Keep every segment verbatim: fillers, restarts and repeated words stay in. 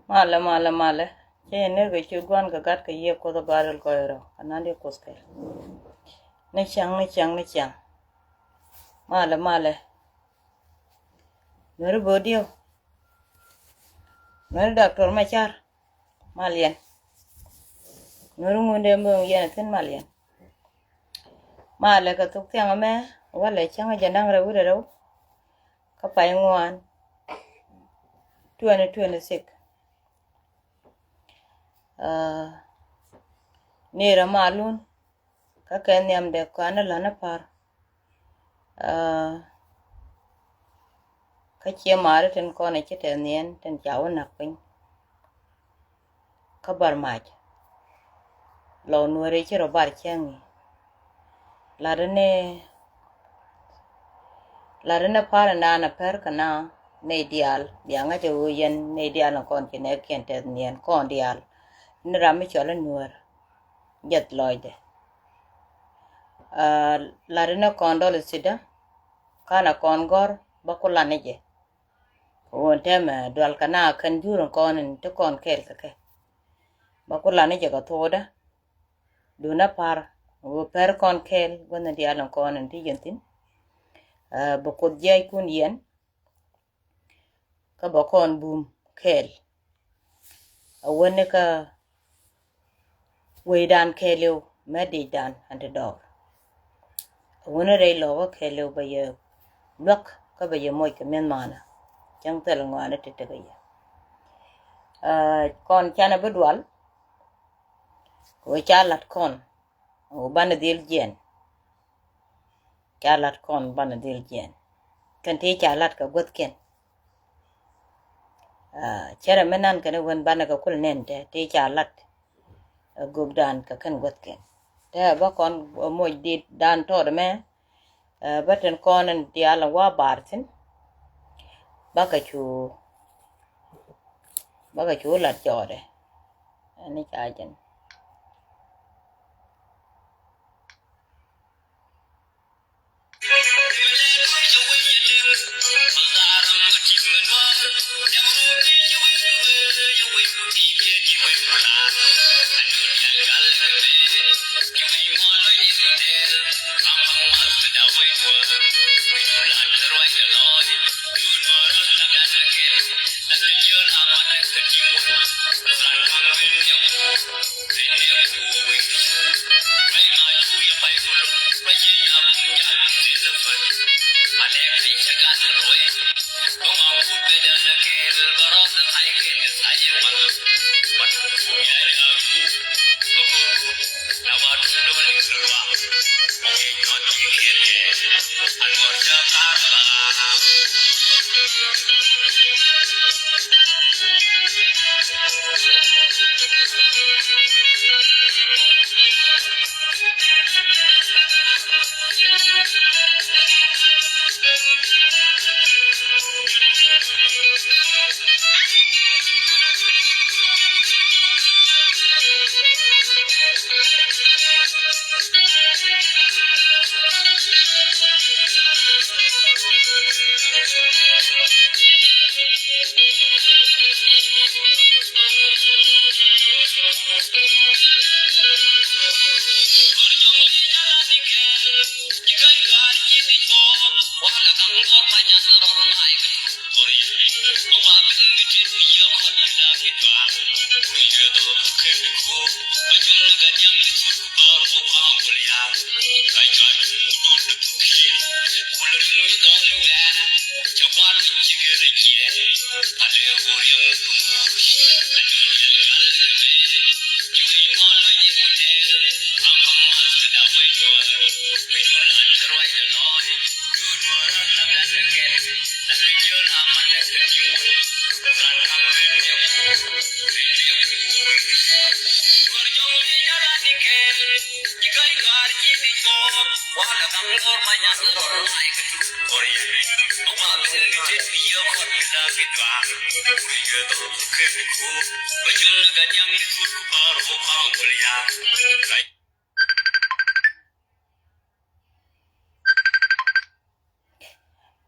Malɛ, malɛ, malɛ. Cɛ yɛ ner kɛ ci gua̱n kɛ gat kɛ yiëë Kuoth ɛ Baaril Gɔɔy rɔ kɛ na̱n di Kuoth kɛl. Ni ciaŋ, ni ciaŋ, ni ciaŋ. Malɛ, malɛ. Nuɛri bo̱o̱diɛw. Nuɛri Doctor Macar. Mal yɛn. Nuɛri Ŋundɛ Mboŋ yɛn ɛ thi̱n mal yɛn. Malɛ kɛ thok thiaŋ ɛmɛ walɛ cäŋ jɛ naŋ rɛw wi̱cdɛ rɛw. Kä pay ŋuan twenty twenty-six. Aa, nirɛ malun kä kɛ nhiamdɛ kɔanɛ la̱nä pa̱r. Aa, kä ciɛ ma̱a̱ri tin kɔn ɛ ci tɛth niɛn tin ca wä na̱k piny. Kä bar mac lɔ nuɛri ci rɔ bar cäŋ i̱ lat ni, lat ni pa̱r in dan a pɛr kɛ na nɛy diaal bia ŋa̱c a ɣöö yɛn nɛy diaal in kɔn ci nɛɛkiɛn tɛth niɛn kɔn diaal ni ram mi cɔl in nuɛr. Jɛth lɔcdɛ. Aa, lat ni kɔn dɔl i̱ thidä ka̱n a kɔn gɔ̱r bä ku lat ni jɛ. Kɛ ɣöö ɛn täämɛ dual kɛ na kɛn jur in kɔn in ti kɔn kɛɛl kɛ kɛ. Bä ku lat ni jɛ kɛ thuɔɔdä. Duundä pa̱r ɣöö pɛr kɔn kɛɛl gua̱n in diaal in kɔn in ti yɛn thi̱n. Aa, bɛ Kuoth jiɛckun yɛn. Kä bɛ kɔn bum kɛɛl. A wäni kä wecdan kɛɛliw mɛ dicdan an ti dɔɔr. A wäni rɛy lɔkä kɛɛliw bɛ yɛ luäk kä bɛ yɛ moc kɛ mi̱eth manä. Cäŋ thil ŋɔaani ti tekɛ yɛ. Aa, kɔn canɛ bi dual. Kɛ ɣöö ca lat kɔn ɣöö banɛ dhil jiɛn. Ca lat kɔn banɛ dhil jiɛn. Kɛn ti ca lat kɛ guäthkiɛn. Aa, cärɛ mi nan kɛn i̱ wen banɛ kɛ kul nɛn tɛ ti ca lat. Ɛ gopdan kɛ kɛn guäthkiɛn tɛ bä kɔn moc dit dan tɔɔt ɛmɛ. Aa, bä tin kɔn in diaal in wa bar thi̱n. Bä kɛ cu, bä kɛ cu lat jɔɔdɛ. Ɛn i̱ ca jɛn.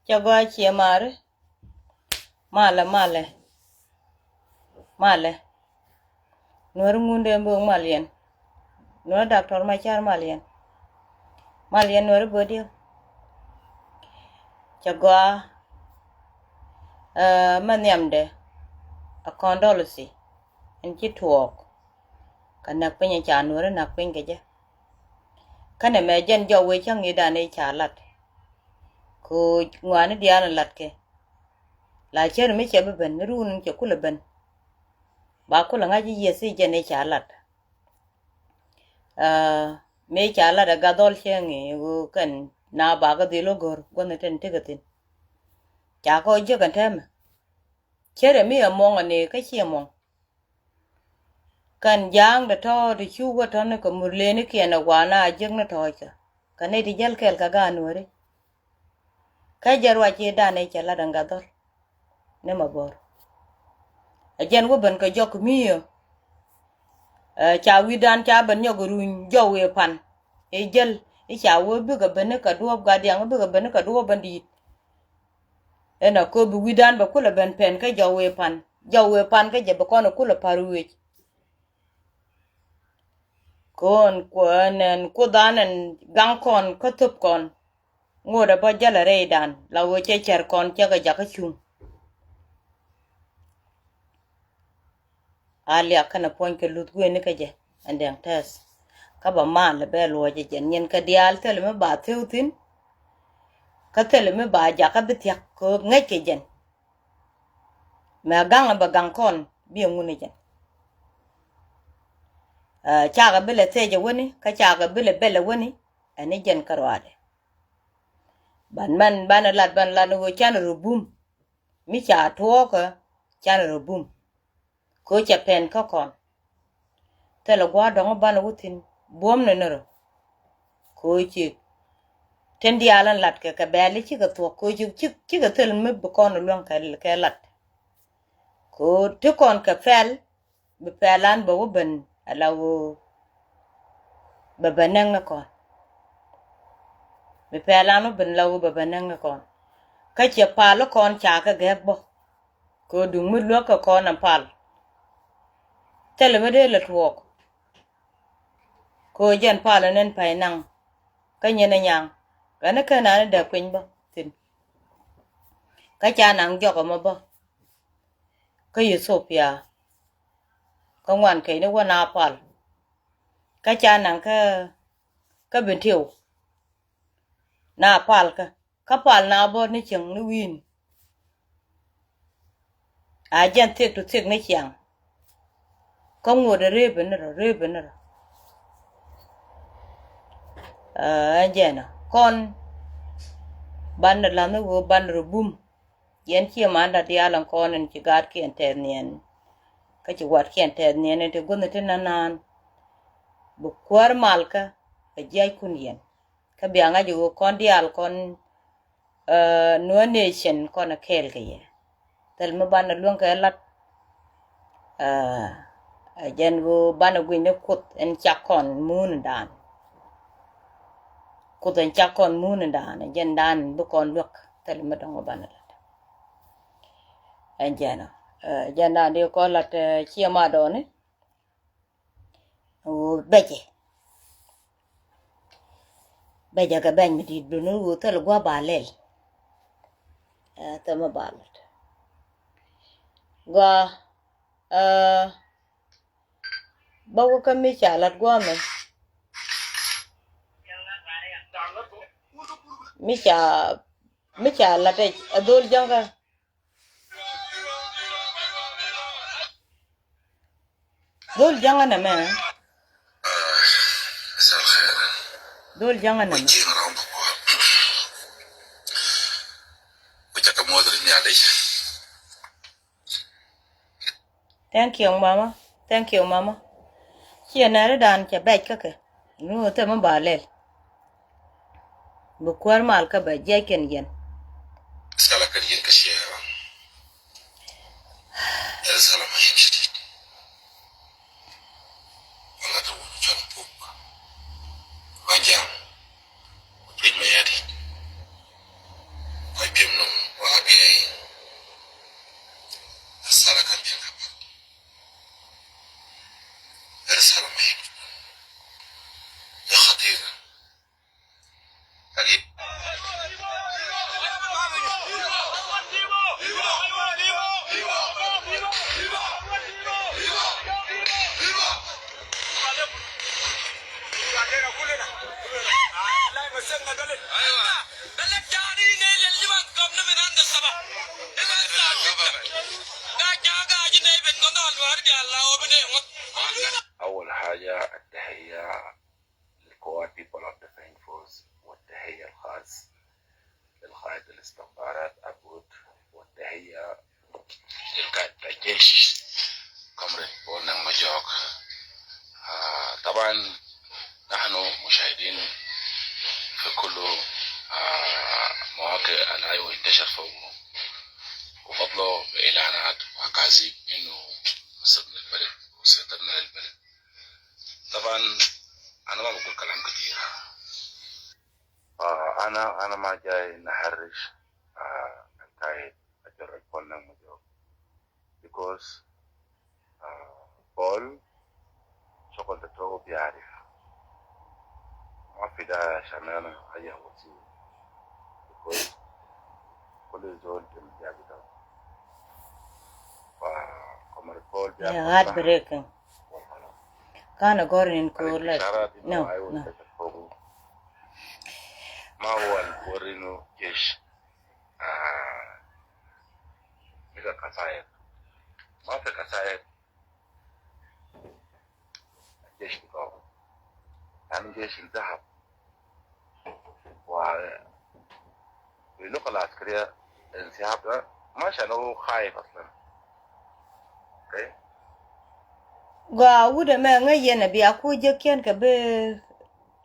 Cɛ gɔaa ciɛ maari. Malɛ, malɛ. Malɛ. Nuɔri Ŋundɛn Bok mal yɛn. Nuɔri Doctor Macar mal yɛn. Mal yɛn Nuɔri Bodiɛl. Cɛ gɔaa. Ɛ, mɛ nhiamdɛ. A condolence in ci tuɔɔk. Kɛ näk piny ca Nuɔri näk piny kɛ jɛ. Kɛnɛ mɛ jɛn jɔw wee cä ŋi̱i̱cdan i̱ ca lat. Kɛ ɣöö ŋɔaani diaal in lat kɛ. La cär mi cɛ bi ben, ni run cɛ kulɛ ben. Ba kulɛ ŋa̱c i̱ yieth i̱ jɛn i̱ ca lat. Aa, mëë ca lat ɛ Gatdhɔl cɛ ŋi̱i̱c ɣöö kɛn na bakä dhil ɣä go̱r gua̱thni tin tekɛ thi̱n. Ca kɔ jiäk ɛn täämɛ. Cär ɛ mi ɛ muɔ̱ŋ ɛ ni kä ciɛ muɔ̱ŋ. Kɛn ja̱a̱ŋdɛ tɔ̱ ti cu wä tɔ̱ni kɛ murlenikiɛn ɛ gua̱a̱na a jiäk ni tɔ̱ɔ̱ckɛ. Kɛ nɛy ti jäl kɛɛl kɛ gaat Nuääri. Kä jɛ ruac i̱ dan i̱ cɛ lat ɛn Gatdhɔl. Ni mɛ bo̱r. Ɛ jɛn wä ben kɛ jɔk mi ɛ. Ɛ, ca wi̱dan ca ben nyɔk runy jɔw i̱ pan. I̱ jäl i̱ ca wä bikɛ ben ni kɛ duɔ̱ɔ̱p gat diaŋ bikɛ ben ni kɛ duɔ̱ɔ̱p ben di̱i̱t. Ɛn a köp bi wi̱dan bɛ kulɛ ben pɛn kä jɔw i̱ pan. Jɔw i̱ pan kä jɛ bɛ kɔn ɛ kulɛ pa̱r wi̱i̱c. Kɔn kuɔn ɛn kuoth an ɛn gaŋ kɔn kä thöp kɔn. Ŋot ɛ bä jäl ɛ rɛydan la ɣöö cɛ cär kɔn cɛ kɛ jakä cuŋ. A liak kɛnɛ puɔ̱ny kɛ luth guëëni kä jɛ ɛn dɛŋ tɛth. Kä bɛ mal ɛ bɛ luɔc ɛ jɛn nyɛn kɛ diaal thilɛ mi ba thiw thi̱n. Kä thilɛ mi ba jakä bi thia̱k kɛ ɣöö ŋäc kɛ jɛn. Mɛ gaŋ ɛ bɛ gaŋ kɔn bi ɛ ŋun ɛ jɛn. Ɛ, cakɛ bi lɛ thɛc ɛ wäni kä cakɛ bi lɛ bɛl ɛ wäni. Ɛn i̱ jɛn kä ruaadɛ. Ban mɛn banɛ lat banɛ lat ni ɣöö canɛ rɔ bum. Mi ca tuɔɔkä canɛ rɔ bum. Kɛ ɣöö cɛ pɛn kä kɔn. Thilɛ gua̱a̱r dɔ̱ŋ banɛ wä thi̱n buɔ̱mnɛ ni rɔ. Kɛ ɣöö ci tin diaal in lat kɛ kɛ bɛɛli cikɛ thuɔ̱k kɛ ɣöö ci, ci, cikɛ thil mi bi kɔn luäŋ kɛ, kɛ lat. Kɛ ɣöö ti kɔn kɛ pɛl. Bi pɛlan bɛ wä ben ala ɣöö bɛ bɛ näk ni kɔn. Bi pɛlan wä ben ala ɣöö bɛ bɛ näk ni kɔn. Kä ciɛ pal kɔn ca kɛ gɛk bä. Kɛ ɣöö duŋ mi luäk kɛ kɔn ɛn pal. Thilɛ mi dee lɛ tuɔɔk. Kɛ ɣöö jɛn pal ɛn ɛn pay naŋ. Kä nyin ɛ nyaŋ. Ɣän ɛ kɛn an ɛ däk piny bä thi̱n. Kä ca naŋ jɔk ɛmɔ bä. Kä Ethiopia. Kä ŋuan keny ni wä na pal. Kä ca naŋ kä, kä Bentiu. Na pal kä. Kä pal na bä ni cieŋ ni wi̱i̱ni. A jɛn thiek tu thiek ni ciaŋ. Kä ŋuɔ̱t rëë ben ni rɔ, rëë ben ni rɔ. Ɛ jɛn ɔ. Kɔn banɛ la̱th ni ɣöö banɛ rɔ bum. Yɛn ciɛ manda diaal ɛn kɔn ɛn ci gaatkiɛn tɛth niɛn. Kä ci watkiɛn tɛth niɛn ɛn ti guäthni ti nänään. Bi kuäär malkä kɛ jiackun yɛn. Kä bia ŋa̱c ɣöö kɔn diaal kɔn, ɛ, Nuer Nation kɔn ɛ kɛɛl kɛ yɛ. Thil mi banɛ luäŋ kɛ lat. Ɛ, ɛ jɛn ɣöö banɛ gui̱ny ni kuoth ɛn cak kɔn muundan. Kuoth ɛn cak kɔn muundan ɛ jɛn dan bi kɔn luäk thil mi dɔ̱ŋ banɛ lat. Ɛn jɛn ɔ, ɛ, jɛn dan di kɔn lat, ɛ, ciɛ ma dɔɔni. Ɣöö bɛcɛ. Bɛcɛ kɛ bɛny mi di̱i̱t duni ɣöö thil gua̱ ba lɛl. Ɛ, thil mi ba lɛl. Gua̱, ɛ, bä wä kä mi ca lat gua̱a̱mɛ. Mi ca, mi ca lat ɛ, ɛ dhol jäŋä. Dhol jäŋä nɛmɛ. Dhol jäŋä nɛmɛ. Thank you, mama. Thank you, mama. Ciɛ nɛri dan cɛ bɛc kä kɛ. Nu thɛ mi ba lɛl. Bi kuäär mal kä bɛ jiɛc kɛn yɛn. Sala kɛn yɛn kä ciɛ. Ɛn sala ma yɛn shadid. Wala ta wani cɔl puk. Ma jam. Piny ma yadi. Kɔc piɛm nɔm wa biɛy. Asala kan piɛn ka pal. أول حاجة التحية للقوات people of Defense Force، والتحية الخاص للقائد الاستخبارات أبود، والتحية للقائد الجيش كومريد بول نانج ماجوك. آه، طبعًا نحن مشاهدين في كل، آه، مواقع اللايف وانتشر فوقه، وبطلع بإعلانات وأكاذيب إنه مسكنا البلد وسيطرنا للبلد. طبعًا أنا ما بقول كلام كتير. آه، أنا، أنا ما جاي نحرش، آه، القائد الجنرال بول نانج ماجوك. Because, آه، بول شغل بتاعه بيعرف. ما في داعي عشان أنا أجي أوصيه. Because كل زول بيعمل حاجة بتاعه. فكومريد بول بيعرف يا هارد بريكنج. كان أقول إن كورلس. الإشارات إنه نو، أيوة نو. تشوفه. ما هو الورينو جيش. آه. بقى خسائر. ما في خسائر. الجيش بتاعه. يعني الجيش انسحب. و اللغة العسكرية الانسحاب ده ما عشان هو خايف أصلًا. Okay؟ Gua wut ɛmɛ ŋäc yɛn ɛ bia ku jek kiɛn kɛ bi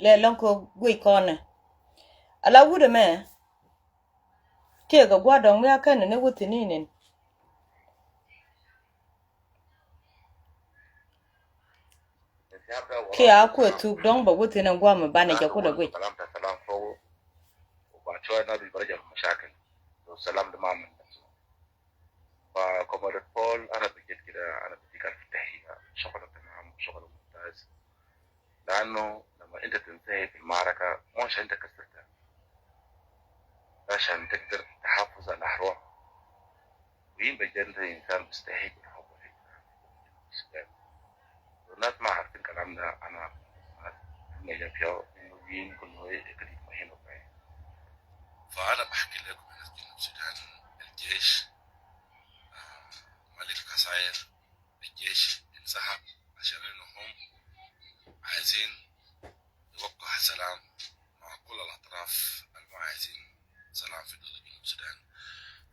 lɛ lɔŋ kɛ guic kɔnɛ. Ala wut ɛmɛ tëëkɛ gua̱dɔŋ mi a kɛn ni wuth ni nin. Kiɛ a kuɛ thuk dɔ̱ŋ bɛ wä thi̱n ɛn gua̱a̱m ɛ banɛ jɛ kulɛ guic. Comrade Paul, أنا بجد كده، أنا بديك التحية. شغلك تمام، شغلك ممتاز. لأنه لما أنت تنتهي في المعركة، مش أنت كسبت. عشان تقدر تحافظ على أرواح. وين بجد إنسان بيستحق الحب والإكرام. والناس ما عارفين الكلام ده، أنا ناس نيجا فيها إنه وين كل هو يكري مهم وكاين. فأنا بحكي لكم هنا في جنوب السودان، الجيش، آه، ملك الخسائر، الجيش انسحب عشان إنهم عايزين يوقع سلام مع كل الأطراف الما عايزين سلام في دولة جنوب السودان.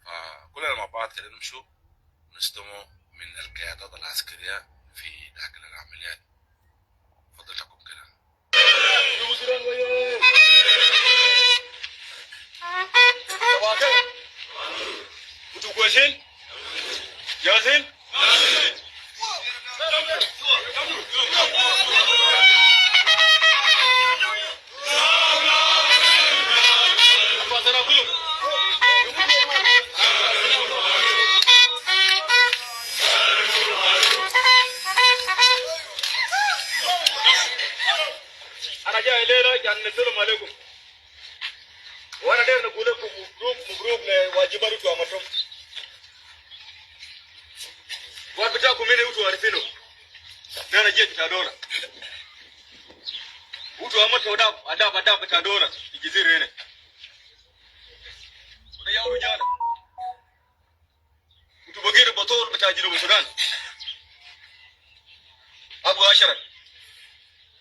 فكلنا مع بعض كده نمشوا ونستمع من القيادات العسكرية في داخل العمليات. فضلتكم كده. صباح الخير. انتوا كويسين؟ جاهزين؟ أنا جاي الليلة عشان نسلم عليكم. وأنا داير نقول لكم مبروك، مبروك لواجبات أنتوا عملتم. Wa bitakum ini utu arifinu. Nana jeshi bita dola. Utu amata adab, adab, adab bita dola. Fi jizira ini. Wa da ya rujala. Utu bagir batul bita Junub Sudan. Abu Ashara.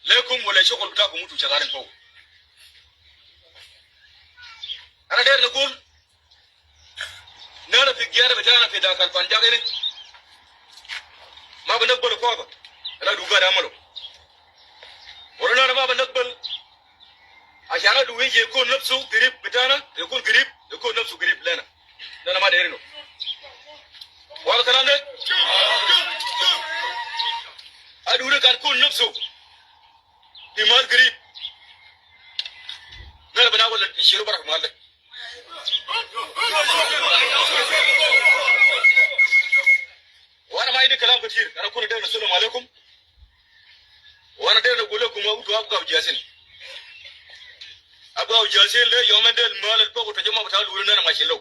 Lekum wala shugul bitakum utu shagalin fawq. Ana dair nagul, nana fi giyara bitana fi dakal Panjak ini. Ma binakbal koba. Ana duga da amalo. Wala nana ma binakbal. Ashan adu wiji yakun nafsu garib bitana, yakun garib, yakun nafsu garib lena. Nana ma dairinu. Wala kalam de? Adu wiji kan kun nafsu. Fi mal garib. Nana bina wala shiru bara fi mal de. Wa ana ma indi kalam katir. Ana kuna dair nasallam alaikum. Wa ana dair nagul lekum wa utu abga u jasin. Abga u jasin le yomen del mal al fogo tajama bita lulu nana ma shilu.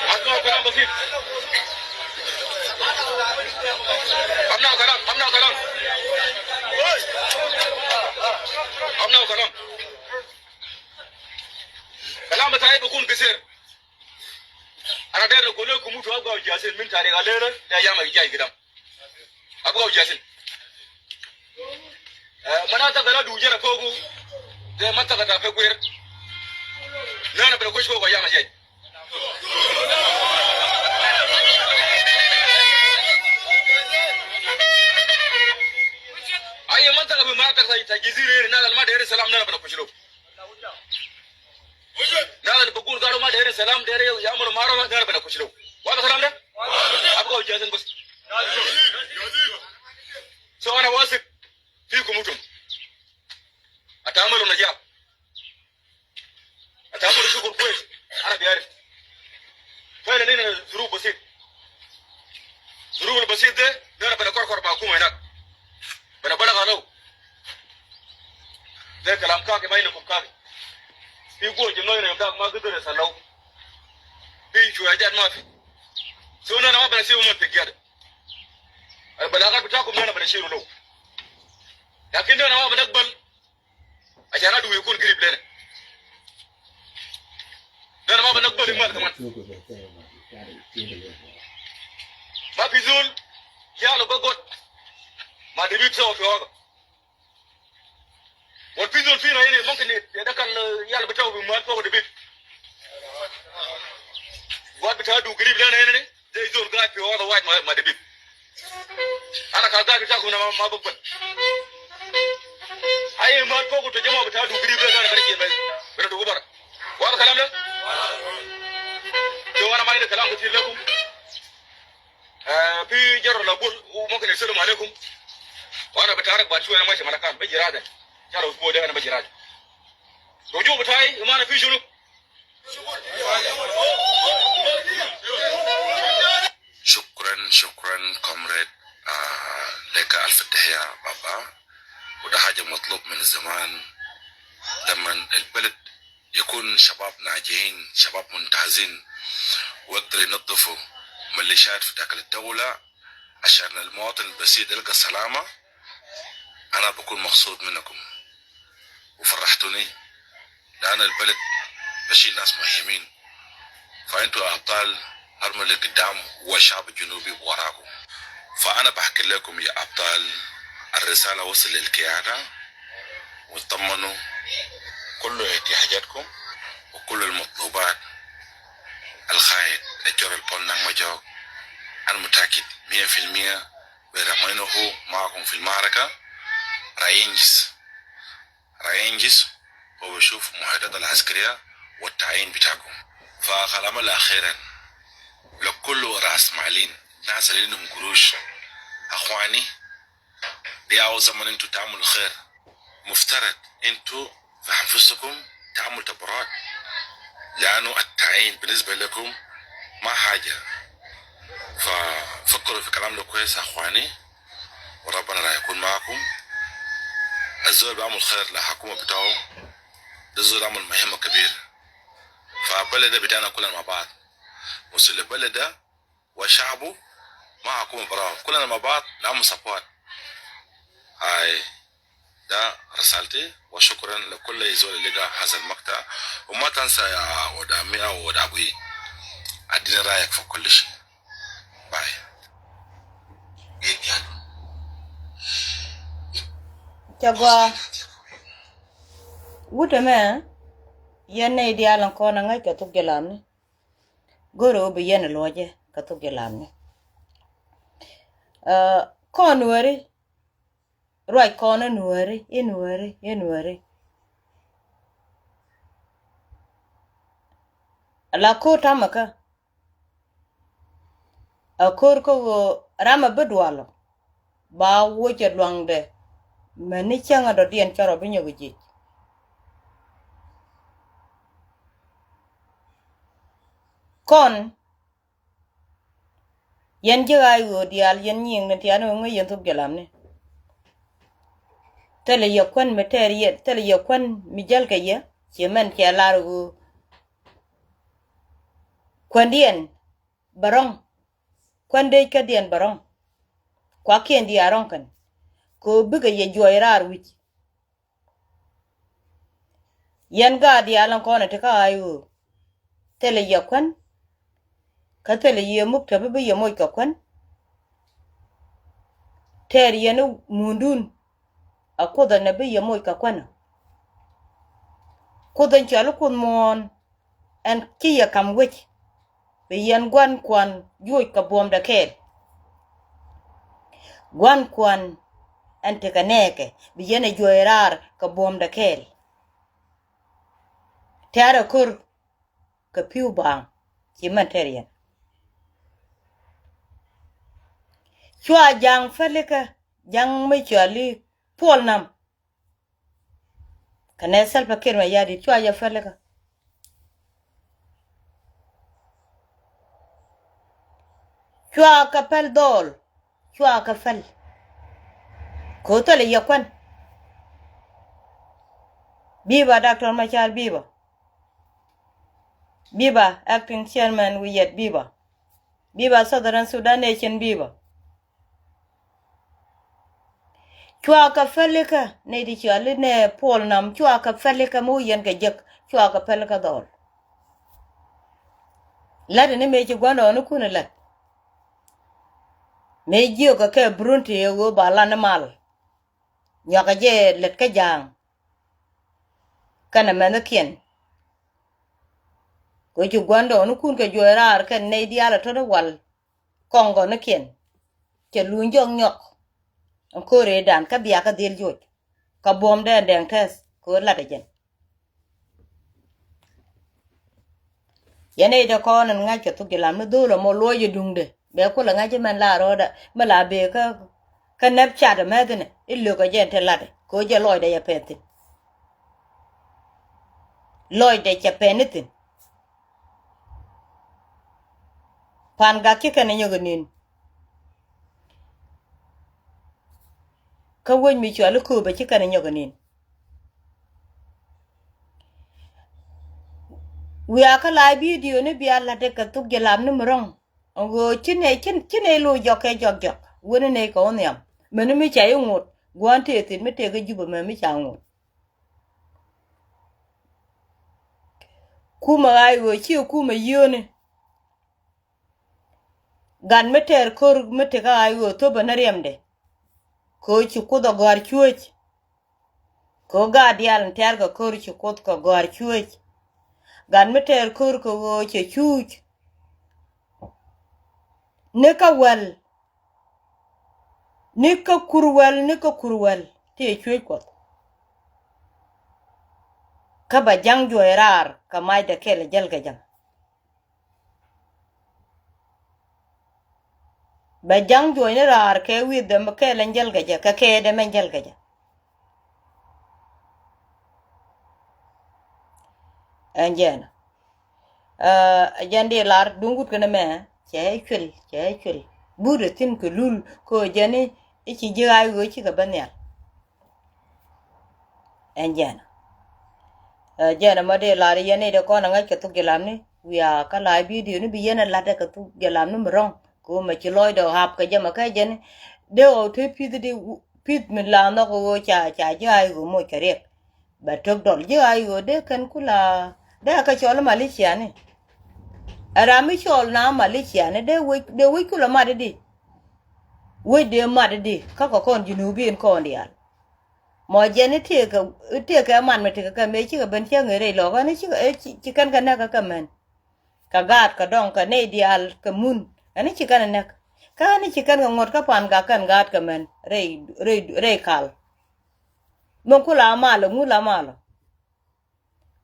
Asma kalam basit. Amna kalam, amna kalam. Amna kalam. Kalam bitayi bikun kisir. Ana der gole kumutu abga jasin min tarik alera ya yama jai gidam. Abga jasin. Eh, mana ta gala du jara fogu. De mata gata fe gwer. Nana bere kush fogu ya ma jai. Aye mata gabi mata ta jizire nana ma dere salam nana bere kush lo. Nana bukul garu ma dere salam dere ya mulu maro nana bere kush lo. Wala salam de? Abga jasin bas. So ana wasik. Fi kumutum. Atamalu najah. Atamalu shugul kwes. Ana biarif. Fayna nina zuruf basit. Zuruf basit de, nina bana korkor ma kuma inak. Bana balaga lau. De kalam kaki ma ina kum kaki. Fi guwa jimno ina yamdak ma gidere salau. Fi shuwa jad ma fi. So nina ma bana sibu man fi giyada. Al balaga bitakum nina bana shiru lau. Lakin nina ma bana gbal. Ashan adu yakun grib lena. Nana ma banakbal imal kaman. Ma fi zol yalo bagod ma debit sawa fi waga. Wal fi zol fina hini mumkin yadakal yalo bitawu fi mal fogo debit. Wal bita adu grib lena hini. Zay zol gaid fi wada wahid ma, ma debit. Ana kan gaid bitakum ma, ma bukbal. Ay ma fogu to jama bita du grib da gana bari jema. Bari du bara. Wada kalam da? To ana ma inda kalam katir lakum. Eh, fi jarra la bul, u mumkin assalamu alaikum. Wa ana bitarak bad shwiya ana mashi Malakan, baji raja. Inshallah usbu da ana baji raja. Ruju bitai, imana fi shunu? Shukran, shukran, comrade. Ah, leka alf tahia, baba. Wa da haja matlub min zaman. Lamman al-balad yakun shabab najihin, shabab mumtazin, wa yagdaru yanaddifu milishat fi dakil dawla, ashan al-muwatin al-basit yalga salama, ana bukun mabsut minnakum. Wa farrahtuni. Lian al-balad bishil nas muhimin. Fa intu abtal, armu le gidam wa shab junubi warakum. Fa ana bahki lekum ya abtal, al-risala wasil lil kiyada, wa tamanu kullu ihtiyajatkum wa kullu al-matlubat. Al-qaid, al-jor al-pol nang majok. Ana mutakid mia fil mia, bera ma inu hu maakum fil maraka, ra yinjiz. Ra yinjiz, wa bishuf muahadat al-askariya wa tayin bitakum. Fa kalam al-akhiran, le kullu ras malin, nas al indum gurush, akhwani, de awu zaman intu tamul khair. Muftarad intu fi anfusukum tamul tabarruat. Lianu al-tayin binisba lekum ma haja. Fa fakkaru fi kalam da kwes akhwani. Wa Rabbana ra yakun maakum. Al-zol bi amul khair le hakuma bitawu. Da zol amul muhimma kabir. Fa balad da bitana kulan ma baad. Musul balad da wa shabu ma hakuma barawu. Kulan ma baad le amul support. Ay, da risalti. Wa shukran le kulli zol liga haza al-maqta. Wa ma tansa ya wada mi wa wada abui. Adini rayak fi kulli shi. Cɛ gɔaa. Wut ɛmɛ, yɛn nɛy diaal in kɔn ɛ ŋäc kɛ thok jɛ lamni. Go̱rɛ wä bi yɛn ɛ luɔcɛ kɛ thok jɛ lamni. Ɛ, kɔn Nuääri, ruac kɔn i̱ Nuääri, i̱ Nuääri, i̱ Nuääri. Ala ko̱r tamɛ kä. A ko̱r kä ɣöö ram a bi dualɔ ba wocɛ luaŋdɛ. Mäni cäŋ a dɔ̱diɛn cɔrɔ bi nyɔk jiec. Kɔn yɛn ji̱ ɣaac ɣöö diaal yɛn nyiŋni tiaani ɣöö ŋäc yɛn thuk jɛ lamni. Thilɛ yɛ kuän mi tɛɛr yɛn, thilɛ yɛ kuän mi jäl kɛ yɛ. Ci mɛn cɛ lar ɣöö kuändiɛn bɛ rɔ̱ŋ, kuän dec kädiɛn bɛ rɔ̱ŋ. Kuakiɛn diaal rɔ̱ŋ kɛn kɛ ɣöö bikɛ yɛ juɔc raar wi̱c. Yɛn gaat diaal ɛn kɔn ɛ ti kä ɣaac ɣöö thilɛ yɛ kuän. Kä thilɛ yɛ muk te bi bi yɛ moc kɛ kuän. Tɛɛr yɛn i̱ mundun a Kuoth ɛn ɛ bi yɛ moc kɛ kuän ɔ. Kuoth ɛn cɔal i̱ Kuoth muɔ̱ɔ̱n ɛn ci yɛ ka̱m wec. Bi yɛn gua̱n kuan juɔc kɛ buɔ̱mdɛ kɛɛl. Gua̱n kuan ɛn tekɛ nɛɛkɛ bi yɛn ɛ juɔc raar kɛ buɔ̱mdɛ kɛɛl. Tɛ̈rɛ ko̱r kɛ pi̱w baaŋ ci mɛn tɛr yɛn. Cua ja̱ŋ pälikä, ja̱ŋ mi cɔal i̱ Puɔl Nam. Kɛnɛ Salva Kiir Mayardit cua jɛ pälikä. Cua kɛ päl dhɔl, cua kɛ päl. Kɛ ɣöö thilɛ yɛ kuän. Biba Doctor Machar, biba. Biba Acting Chairman Wiyɛt, biba. Biba Southern Sudan Nation, biba. Cua kɛ pälikä nɛy ti cɔal i̱ nɛ Puɔl Nam, cua kɛ pälikä mi wä yɛn kɛ jek, cua kɛ pälikä dhɔl. La̱t ni mëë ci gua̱ndɔɔŋnikun ɛ la̱t. Mëë jiökɛ kɛ burunti ɣöö ba lan mal. Nyuakɛ jɛ lät kä ja̱a̱ŋ. Kɛnɛ mɛnhikiɛn. Kɛ ci gua̱ndɔɔŋnikun kɛ juɔc raar kɛn nɛy diaal ɛ tɔ̱t i̱ wal. Kɔŋ gɔnikiɛn cɛ luny jɔk nyɔk. Ɛn ko̱r ëëdan kä bia kä dhil joc. Kä buɔ̱mdɛ ɛn dɛŋ tɛth kɛ ɣöö latdɛ jɛn. Yɛn ëëdɛ kɔn ɛn ŋa̱c kɛ thuk ji̱ lam ni dho̱o̱l ɛmɔ luɔc ɛ duŋdɛ. Bɛ kulɛ ŋa̱c ɛmɛn la rɔɔdɛ mi la bëë kä, kä nɛp cat ɛmɛthinɛ i̱ lökɛ jɛn te latdɛ kɛ ɣöö jɛ lɔcdɛ yɛ pɛn thi̱n. Lɔcdɛ cɛ pɛn ni thi̱n. Pan gak ci kɛn ɛ nyɔk ɛ ni̱n. Kä wec mi cual i̱ kööbɛ ci kɛn ɛ nyɔk ɛ ni̱n. Wiaa kä la̱a̱c bidio ni bia la̱t dee kɛ thuk ji̱ lam ni mi rɔ̱ŋ. Ɛn ɣöö ci nɛy, ci, ci nɛy lo̱c jɔk kɛ jɔk jɔk. Wen ni nɛy kɛ wä nhiam. Meni mi ca i̱ ŋot gua̱a̱n tëë thi̱n mi tëë kä Jubɛ mɛ mi ca ŋot. Kumɛ ɣaac ɣöö ci kumɛ yio̱o̱ni. Gat mi tɛɛr ko̱r mi tekä ɣaac ɣöö thöpɛ ni riɛmdɛ. Kɛ ɣöö ci Kuoth ɛ gɔ̱a̱r cuec. Kɛ ɣöö gaat diaal in tɛ̈r kɛ ko̱r ci Kuoth kɛ gɔ̱a̱r cuec. Gat mi tɛɛr ko̱r kɛ ɣöö cɛ cuuc. Ni kä wäl. Ni kä kur wäl, ni kä kur wäl. Ti ɛ cuec Kuɔth. Kä bɛ ja̱ŋ juɔc raar kɛ macdɛ kɛl jäl kɛ jɛ. Bɛ ja̱ŋ juɔcni raar kɛ wi̱i̱dɛ mi kɛɛl ɛn jäl kɛ jɛ, kɛ kɛɛdɛ mɛn jäl kɛ jɛ. Ɛn jɛn. Ɛ jɛn di lar duŋ wut kɛn mɛ, cɛ cuel, cɛ cuel. But ɛ thi̱n kɛ lul kɛ ɣöö jɛn i̱ ci ji̱ ɣaac ɣöö cikɛ ben nhial. Ɛn jɛn. Ɛ jɛn ɛmɔ dee lar yɛn i̱ dee kɔn ɛ ŋäc kɛ thuk ji̱ lamni. Wiaa kä la̱a̱c bidio ni bi yɛn ɛ la̱t ɛ kɛ thuk ji̱ lamni mi rɔ̱ŋ. Kɛ ɣöö mɛ ci lɔcdɛ ɣap kɛ jɛ mɛ kä jɛn i̱ dee ɣɔw te pi̱th di pi̱th mi la nhɔk ɣöö ca, ca ji̱ ɣaac ɣöö moc kɛ riɛk. Bɛ tek dɔl ji̱ ɣaac ɣöö dee kɛn kula dee kä cɔl i̱ Malaysia ni. Ɛ ram mi cɔl na Malaysia ni dee wec, dee wec kula mat i̱di. Wec dee mat i̱di kä kɛ kɔn Junubin kɔn diaal. Mɔ jɛn i̱ tëëkɛ, i̱ tëëkɛ man mi tekɛ kɛ mëë cikɛ ben cäŋ ëë rɛy lɔkä ni cikɛ, ëë ci, ci kɛn kɛ näk kä kɛ män. Kɛ gaat kɛ dɔŋ kɛ nɛy diaal kɛ mun. Ɛn i̱ ci kɛn ɛ näk. Kä ɛn i̱ ci kɛn kɛ ŋuɔ̱t kä pan gak kɛn gaat kɛ män rɛy, rɛy, rɛy kal. Mɛ kula malɔ, ŋu la malɔ.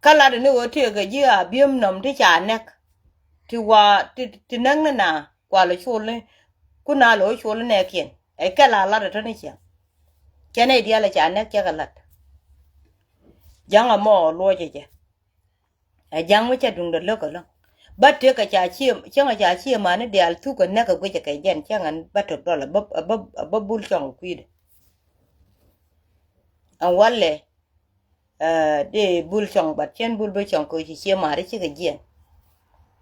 Kä latdɛ ni ɣöö tëëkɛ ji̱ a bi̱em nɔm ti ca näk. Ti wa, ti, ti näk ni na kualɛ col ni. Kun a lo̱ col ni nɛɛkiɛn. Ɛ kɛl a latdɛ tɔ̱ ni ciaŋ. Cɛ nɛy diaal ɛ ca näk cɛ kɛ la̱t. Ja̱ŋ ɛmɔ luɔcɛ jɛ. Ɛ ja̱ŋ mi cɛ duŋdɛ lo̱k ɛlɔ̱ŋ. Bä tëëk kɛ ca cie, cäŋ ca cie mani diaal thuk kɛ näk kɛ guic kɛ jɛn cäŋ ɛn bä tök dɔl a bä, a bä, a bä bul cɔŋ kɛ kui̱dɛ. Ɛn walɛ, ɛ, dee bul cɔŋ, but cɛn bul bä cɔŋ kɛ ci cie mari cikɛ jiɛn.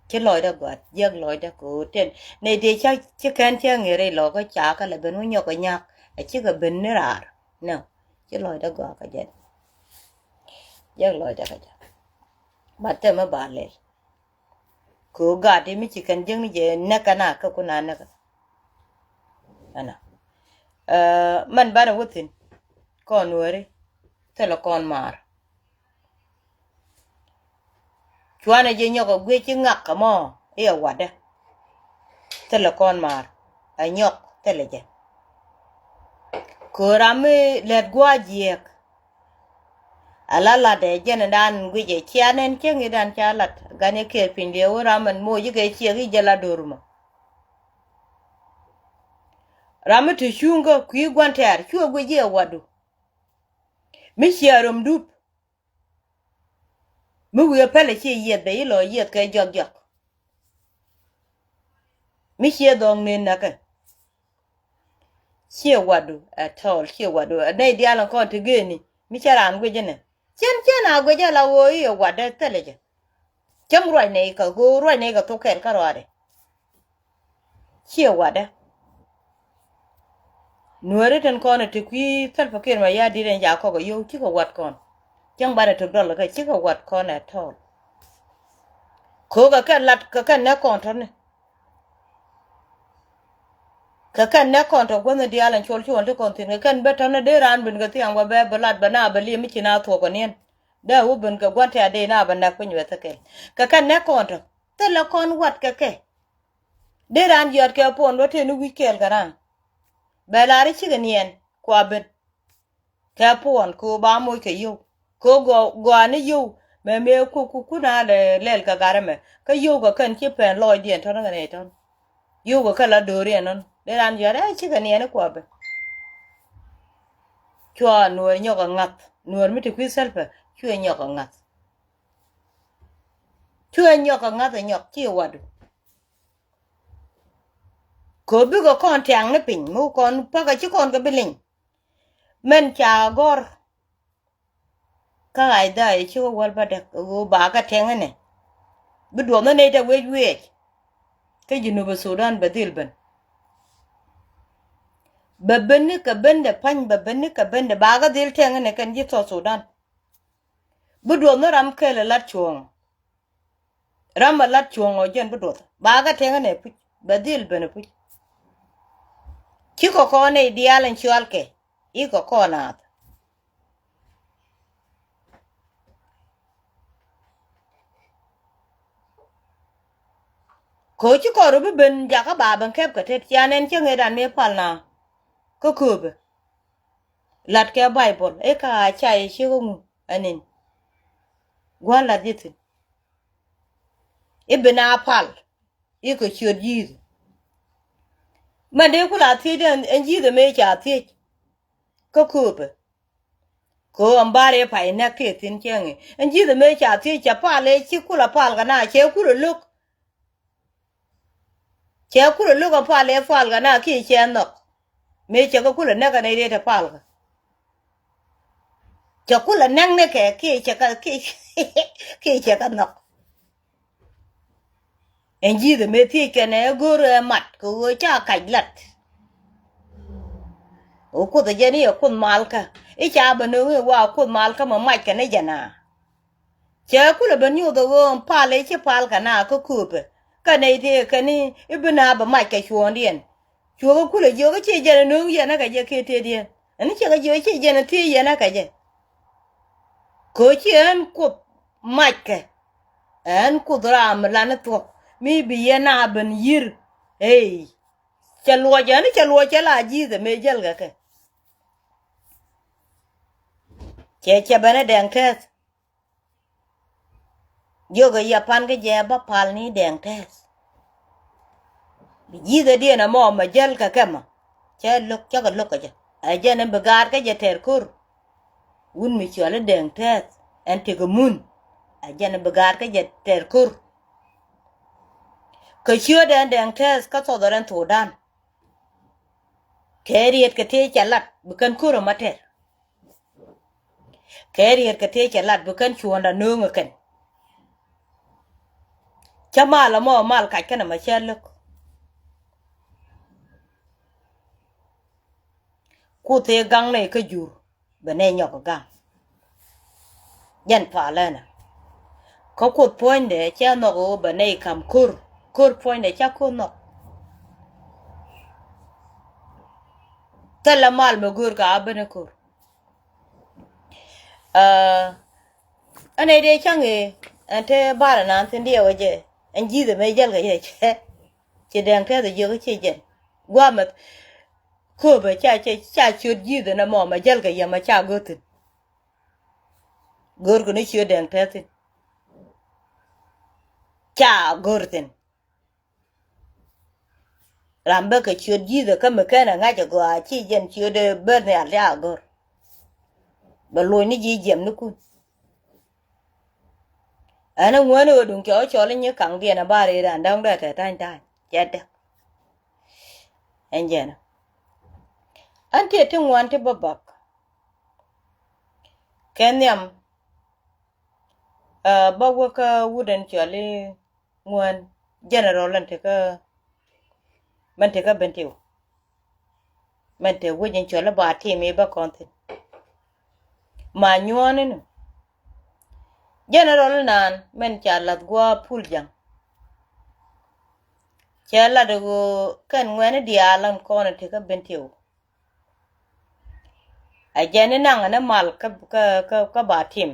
Ci lɔcdä gɔaa, jiäk lɔcdä kɛ ɣöö tɛn. Nɛ dee ca ci kɛn cä ŋi̱r i̱ lɔkä ca kä lɛ ben wä nyɔk kɛ nyak, ɛ cikɛ ben ni raar. Nɛ, ci lɔcdä gɔaa kɛ jɛn. Jiäk lɔcdä kɛ jɛn. But thɛmɛ ba lɛl. Kɛ ɣöö gaat ti mi ci kɛn jiäkni jɛ näk kɛn a kä kun a näk. Ɛnɔ. Ɛ, mɛn banɛ wä thi̱n. Kɔn wääri. Thilɛ kɔn maar. Cuanɛ jɛ nyɔk ɛ guic ci ŋak kɛ mɔ i̱ ɛ watdä. Thilɛ kɔn maar. Ɛ nyɔk thilɛ jɛ. Kɛ ɣöö ram mi lät gua̱a̱ jiɛɛk. Ala lat ɛ jɛn dan guic ɛ cia nɛn cieŋ i̱ dan ca lat gan i̱ kɛɛl piny liɛ wä ram ɛn moc i̱ kɛ ciɛk i̱ jɛ la do̱r mɔ. Ram mi te cuŋ kä kui̱ gua̱n tɛ̈r cuɛ guic i̱ ɛ watdu. Mi ciɛ rom dup. Mi wi̱i̱ ɛ pɛlɛ ciɛ yiɛth bɛ i̱ lɔ yiɛth kɛ jɔk jɔk. Mi ciɛ dhɔŋ nen näkɛ. Ciɛ watdu at all, ciɛ watdu. Ɛ nɛy diaal in kɔn ti gëëni mi cä raan guic inɛ. Cien cien a guic ala ɣöö i̱ ɛ watdä thilɛ jɛ. Cäŋ ruac nɛy kɛ ɣöö ruac nɛy kɛ thok kɛl kä ruaadɛ. Ciɛ watdä. Nuääri tin kɔn ɛ ti kui̱ Salva Kiir Mayardit in ca kɔk ɛ yio̱w cikɛ wat kɔn. Cäŋ banɛ tok dɔl kɛ cikɛ wat kɔn at all. Ko̱o̱kɛ kɛ lat kɛ kɛn nɛ kɔn tɔ̱ni. Kɛ kɛn nɛ kɔn tɔ guänh diaal in col cuɔn ti kɔn thi̱n kɛ kɛn bä tɔ̱nɛ dee raan ben kɛ thiaŋ bä bɛ bä lat bä na bä liɛ mi ci na thuɔk kɛ niɛn. Dee wä ben kɛ gua̱n tɛ̈ a dee na bä näk piny wɛ thäkɛl. Kɛ kɛn nɛ kɔn tɔ thilɛ kɔn wat kɛ kɛ. Dee raan jiɔt kɛ puɔn wä tëë ni wi̱c kɛɛl kɛ raan. Bɛ lar i̱ cikɛ niɛn kua ben. Kɛ puɔn kɛ ɣöö ba moc kɛ yio̱w. Kɛ ɣöö gɔaa, gɔaa ni yio̱w mɛ mëë ku, ku, ku na lɛ lɛl kɛ gat ɛmɛ. Kä yio̱w kɛ kɛn ci pɛn lɔɔcdiɛn tɔ̱n kɛ nɛy tɔ̱n. Yio̱w kɛ kɛn la do̱riɛn nɔn. Dee raan jiɔt ɛ cikɛ niɛn i̱ kua ben. Cua nuɔɔr nyɔk ɛ ŋa̱th. Nuɔɔr mi ti kui̱ Salva cuɛ nyɔk ɛ ŋa̱th. Cuɛ nyɔk ɛ ŋa̱th ɛ nyɔk ci watdu. Kɛ ɣöö bikɛ kɔn tiaŋ ni piny mi kɔn pakä ci kɔn kɛ bi liny. Mɛn ca gɔ̱r. Kä Isaiah ci wä wäl bädäk ɣöö ba kɛ tɛŋ inɛ. Bi duɔth ni nɛy te wec wiɛc. Kä Jinub Sudan bɛ dhil ben. Bɛ ben ni kɛ ben de pa̱ny, bɛ ben ni kɛ ben de ba kɛ dhil tɛŋ inɛ kɛn ji̱ South Sudan. Bi duɔth ni ram kɛl ɛ lat cuɔ̱ɔ̱ŋ. Ram a lat cuɔ̱ŋ ɔ jɛn bi duɔth ba kɛ tɛŋ inɛ puc bɛ dhil ben puc. Cikɛ kɔn nɛy diaal in cual kɛ i̱ kɛ kɔn naath. Kɛ ɣöö ci kɔn rɔ bi ben jakä ba ben kɛp kɛ tet cia nɛn cä ŋet an mëë pal na kä kööbɛ. Lat kɛ Baibol i̱ ka a ca yɛ ciek ŋu ɛn in. Gua̱n lat ji̱ thi̱n. I̱ ben a pal i̱ kɛ ciöt ji̱th. Mɛn dee kula thiec ɛn ji̱th ɛmɛ ca thiec. Kä kööbɛ. Kɛ ɣöö ɛn bar ëë pay näk kiɛ thi̱n cieŋ i̱ ɛn ji̱th ɛmɛ ca thiec cɛ pal ëë ci kulɛ pal kɛ na cɛ kulɛ lo̱k. Cɛ kulɛ lo̱k ɛn pal ëë pal kɛ na kiɛ cɛ nhɔk. Mëë cɛ kɛ kulɛ näk kɛ nɛy rɛy te pal kɛ. Cɛ kulɛ näk ni kɛ kiɛ cɛ kɛ kiɛ kiɛ cɛ kɛ nhɔk. Ɛn ji̱th ɛmɛ thiec kɛn ɛ go̱r ɛ mat kɛ ɣöö ca kac lat. Ɣöö kuoth ɛ jɛn i̱ ɛ kuoth malkä i̱ ca bɛ nööŋ i̱ wa kuoth malkä mɛ mac kɛn i̱ jɛn a. Cɛ kulɛ ben nyoth ɛ ɣöö pal i̱ ci pal kɛ na kä kööpɛ. Kä nɛy tëë kɛn i̱ bi na bɛ mac kɛ cuɔ̱ɔ̱ŋdiɛn. Cuɔ̱ɔ̱ŋ kulɛ jiök i̱ ci jɛn ɛ nööŋ yɛn ɛ kɛ jɛ kiɛ tëëdiɛn. Ɛn i̱ cɛ kɛ jiök i̱ ci jɛn ɛ thiec yɛn ɛ kɛ jɛ. Kɛ ɣöö ci ɣän kuoth mac kɛ. Ɛn kuoth ram mi lan i̱ thuɔ̱k mi bi yɛn a ben yi̱r. Ey. Cɛ luɔc ɛn i̱ cɛ luɔc cɛ la ji̱th ɛ mëë jäl kɛ kɛ. Cɛ cɛ ben i̱ dɛŋ tɛth. Jiök ɛ yapan kä jɛ bä pal ni dɛŋ tɛth. Bi ji̱thädiɛn ɛmɔ mɛ jäl kɛ kɛmɛ. Cɛ lo̱k cä kɛ lo̱k kɛ jɛ. Ɛ jɛn ɛn bi gaat kä jɛ tɛr ko̱r. Wun mi cɔal i̱ dɛŋ tɛth ɛn tekɛ mun. Ɛ jɛn ɛn bi gaat kä jɛ tɛr ko̱r. Kɛ ciötdɛ ɛn Dɛŋ Tɛth kä Southern Sudan. Kɛ riet kɛ tëë cɛ lat bi kɛn ko̱r ɛmɔ tɛr. Kɛ riet kɛ tëë cɛ lat bi kɛn cuɔ̱ɔ̱ŋda nööŋ ɛ kɛn. Cä mal ɛmɔ mal kac kɛn ɛmɔ cä lök. Kuoth ëë gaŋ nɛy kä jur bɛ nɛy nyɔk ɛ gaŋ. Jɛn palänä. Kä Kuoth puɔ̱nydɛ cɛ nhɔk ɣöö bɛ nɛy ka̱m ko̱r. Ko̱r puɔ̱nydɛ ca ko̱r nhɔk. Thilɛ mal mi go̱o̱r kɛ a ben ɛ ko̱r. Aa, ɛn nɛy dee cäŋ ëë ɛn te barɛ naan thi̱n diɛw ɛ jɛ. Ɛn ji̱thɛ mëë jäl kɛ jɛ cɛ. Ci Dɛŋ Tɛth ɛ jiök ɛ ci jɛn. Guamɛ kööbɛ ca, ca, ca ciöt ji̱thɛ nɛmɔ mɛ jäl kɛ yɛ mɛ ca go̱r thi̱n. Go̱o̱rkɛ ni ciöt Dɛŋ Tɛth thi̱n. Ca go̱r thi̱n. Ram bä kɛ ciöt ji̱thɛ kä mi kɛn ɛ ŋa̱c ɛ gɔaa ci jɛn ciöt ɛ ber nhial ca go̱r. Bɛ loc ni ji̱ jiɛm ni kun. Ɛn ɛ ŋuäni ɣöö duŋ cɛ wä cɔl i̱ nyi kaŋdiɛn ɛ bar i̱ raan däŋ dee tɛ ta̱ny ta̱ny cɛ däk. Ɛn jɛn ɛ ɛn tiɛ ti ŋuan ti bä bak. Kɛ nhiam, ɛ, bä wä kä wut ɛn cɔl i̱ ŋuan general ɛn tekä, mɛn tekä Bentiu. Mɛn te wec in cɔl i̱ ba tim i̱ bä kɔn thi̱n. Ma nyuɔ̱ɔ̱n inɔ. General inan mɛn ca lath gua̱a̱ pul ja̱ŋ. Cɛ lat i̱ ɣöö kɛn ŋuɛ̈ni diaal ɛn kɔn in tekä Bentiu. A jɛn i̱ naŋ ɛn i̱ mal kä, kä, kä, kä ba tim.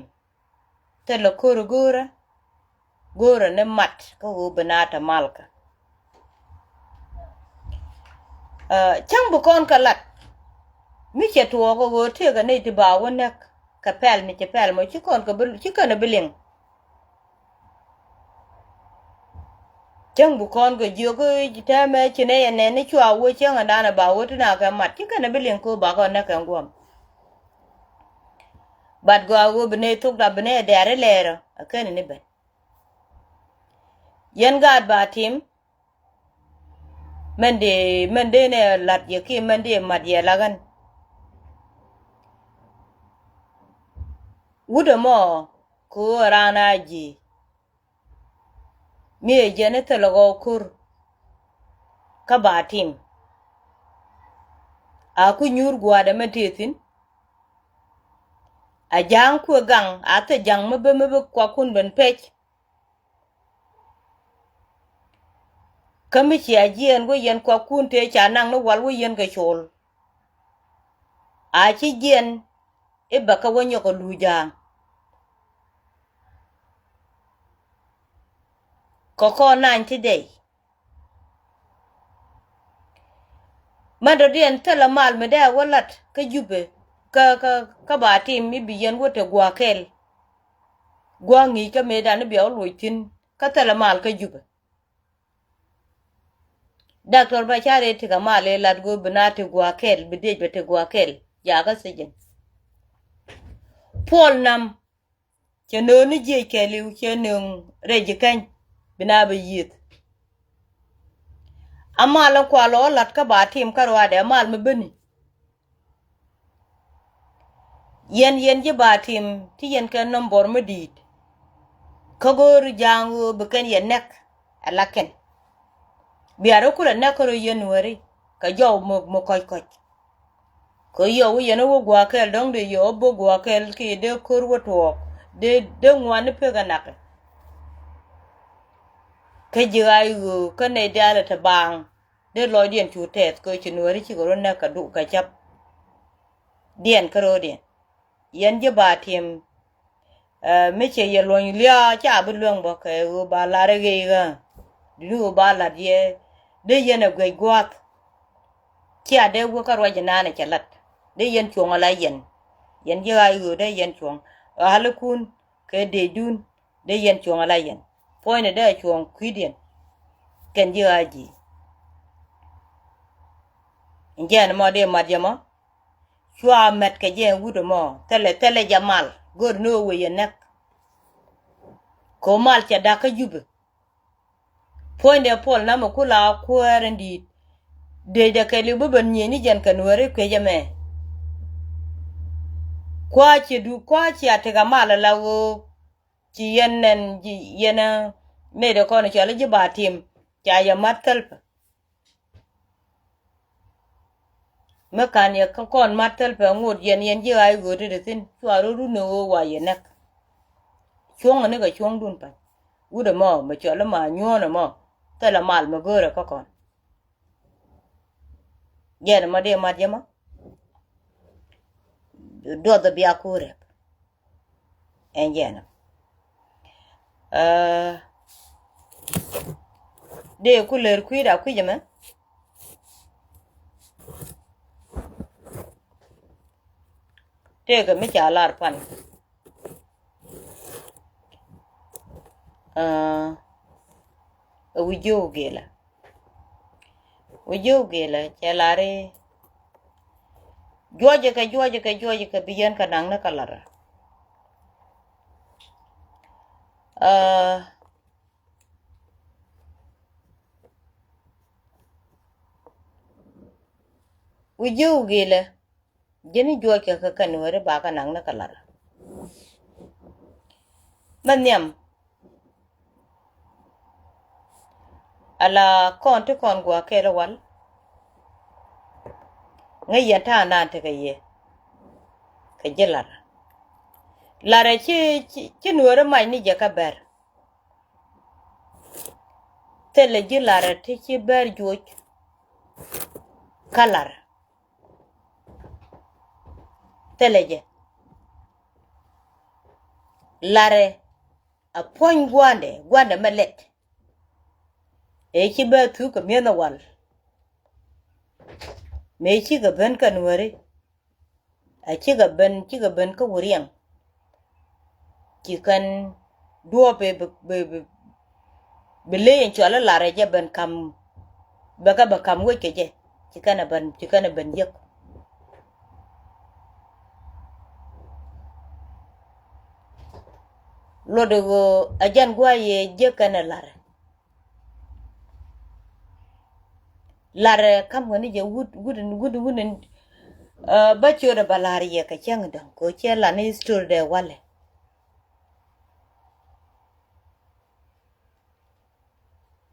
Thilɛ ko̱r i̱ go̱o̱rä, go̱o̱rä ni mat kä ɣöö bi na te malkä. Aa, cäŋ bi kɔn kɛ lat mi cɛ tuɔɔk ɛ ɣöö tëëkɛ nɛy ti ba wä näk kɛ pɛl mi cɛ pɛl mɔ ci kɔn kɛ bi, ci kɛn ɛ bi liŋ. Cäŋ bi kɔn kɛ jiök i̱ tɛmɛ ci nɛy ɛ nɛn ni cua wä cäŋ ɛndan ɛ ba wä ti na kɛ mat ci kɛn ɛ bi liŋ kɛ ɣöö ba kɔn näk kɛ guɔ̱m. Bat gɔaa ɣöö bi nɛy thok dap bi nɛy ɛ dɛ̈r ilɛɛrä ɛ kɛn ni ben. Yɛn gaat ba tim. Mɛn dee, mɛn dee nɛ lat yɛ kiɛ mɛn dee mat yɛ la ɣän. Wut ɛmɔ kɛ ɣöö raan a ji̱. Mi ɛ jɛn i̱ thilɛ ɣɔw ko̱r kä ba tim. A ku nyuur gua̱a̱dɛ mɛ tëë thi̱n. A ja̱a̱ŋ kuɛ gaŋ a thil ja̱ŋ mi bi, mi bi kuakun ben pec. Kä mi cia jiɛɛn wä yɛn kuakun tëë ca naŋ ni wal wä yɛn kɛ col. A ci jiɛɛn i̱ bɛ kä wä nyɔk ɛ luc ja̱a̱ŋ. Kɛ kɔn nany ti dɛy. Mɛn dɔ̱diɛn thilɛ mal mi dee wä lat kä Jubɛ kä, kä, kä ba tim mi bi yɛn wä te gua̱a̱ kɛl. Gua̱a̱ ŋi̱i̱c kä mëëdan i̱ bia wä luɔc thi̱n kä thilɛ mal kä Jubɛ. Daktor ba ca rɛy ti kɛ mal i̱ lat go̱o̱r bi na te gua̱a̱ kɛl, bi dec bɛ te gua̱a̱ kɛl. Jakä thi̱ji̱n. Puɔl nam. Cɛ nööŋ ni jiɛc kɛɛliw cɛ nööŋ rɛy ji̱ kɛny bi na bi yiëth. A mal in kua lɔ lat kä ba tim kä ruaadɛ a mal mi beni. Yɛn, yɛn ji̱ ba tim ti yɛn kɛ nɔmbɔr mi di̱i̱t. Kä go̱o̱ri ja̱a̱ŋ ɣöö bi kɛn yɛ nɛk ɛ la kɛn. Bia rɔ kulɛ nɛk kä rɔ yɛn nuääri kɛ jɔw mi, mi kɔc kɔc. Kɛ yɔw wä yɛn wä gua̱a̱ kɛl dɔ̱ŋ dee yɛ wä bä gua̱a̱ kɛl kiɛ dee ko̱r wä tuɔɔk dee, dee ŋuan ni pek ɛ nakɛ. Kä ji̱ ɣaac ɣöö kä nɛy diaal ɛ te baaŋ dee lɔcdiɛn cu tɛth kɛ ci nuääri cikɛ rɔ nɛk kɛ du kɛ ca̱p. Diɛn kä ro̱o̱diɛn. Yɛn ji̱ ba tim, ɛ, mi ciɛ yɛ luɔ̱ny lia̱a̱ ca bi luäŋ bä kɛ ɣöö ba lar i̱ ɣëë ɣä. Duni ɣöö ba lat yɛ dee yɛn ɛ guic gua̱a̱th. Cia dee wä kä ruac inan ɛ cɛ lat dee yɛn cuɔ̱ŋ ala yɛn. Yɛn ji̱ ɣaac ɣöö dee yɛn cuɔ̱ŋ ɣa̱likun kɛ dee dun. Dee yɛn cuɔ̱ŋ ala yɛn puɔ̱nydɛ dee cuɔ̱ŋ kui̱diɛn. Kɛn ji̱ ɣaac ji̱ in jɛn mɔ dee mat jɛ mɔ. Cua mɛt kɛ jɛ wut ɛmɔ thilɛ, thilɛ jɛ mal. Go̱o̱r ni ɣöö wëë yɛ näk. Kɛ ɣöö mal cɛ da̱k kä Jubɛ. Puɔ̱nydɛ puɔl namɛ kula kuäär in di̱i̱t. Dëcdɛ kɛɛliw bi ben nyieny ni jɛn kɛ Nuääri kuecɛ mɛ. Kua̱ ci du kua̱ ci a tekɛ mal ala ɣöö ci yɛn nɛn ji̱ yɛn a nɛy dɛ kɔn cɔal i̱ ji̱ ba tim ca yɛ mat thäl pɛ. Mi kan yɛ kä kɔn mat thäl pɛ ŋot yɛn yɛn ji̱ ɣa̱c ɣööt ti thi̱n cua rot run ni ɣöö wa yɛ näk. Cuɔ̱ŋ ni kɛ cuɔ̱ŋdun pa̱ny. Wut ɛmɔ mɛ cɔl ɛmɔ nyuɔ̱ɔ̱n ɛmɔ thilɛ mal mi go̱o̱rɛ kä kɔn. Jɛn ɛmɔ dee mat jɛ mɔ. Duɔth ɛ bia ku rɛp. Ɛn jɛn ɛ dee ku lër kui̱da kui̱c ɛmɛ. Tëëkɛ mi ca lar pan. Aa, ɛ wi̱c jiök gilɛ. Wi̱c jiök gilɛ cɛ lar i̱ juɔcɛ kɛ juɔcɛ kɛ juɔcɛ kɛ bi yɛn kɛ naŋ ni kɛ lar. Aa, wi̱c jiök gilɛ. Ji̱n i̱ juɔc kɛ kɛ kɛn weri ba kɛ naŋ ni kɛ lar. Mɛ nhiam. Ala kɔn ti kɔn gua̱a̱ kɛɛl wal. Ŋäc yɛn ta̱a̱ naan tekɛ yɛ kɛ ji̱ lar. Larɛ ci ci nuɔ̱ɔ̱ri mac ni jɛ kä bɛr. Thilɛ ji̱ larɛ ti ci bɛr juɔc. Kä lar. Thilɛ jɛ. Larɛ a puɔ̱ny gua̱ndɛ gua̱ndɛ mɛ lɛt. Ëë ci bɛ thuk kɛ mi̱eth wal. Mëë cikɛ ben kɛ nuääri. A cikɛ ben cikɛ ben kä wuriɛŋ. Ci kɛn duɔɔp bi bi bi bi ley in cual i̱ lar ɛ jɛ ben kam. Bɛ kä bɛ kam wec kɛ jɛ ci kɛn ɛ ben ci kɛn ɛ ben jiäk. Luɔt i̱ ɣöö a jɛn gua̱a̱ yɛ jiäk kɛn ɛ lar. Lar ɛ kam ɣän i̱ jɛ wut wut wut wut. Bä ciötdɛ bä lar yɛ kɛ cäŋ däŋ kɛ ɣöö cɛ lan i̱ history dɛ walɛ.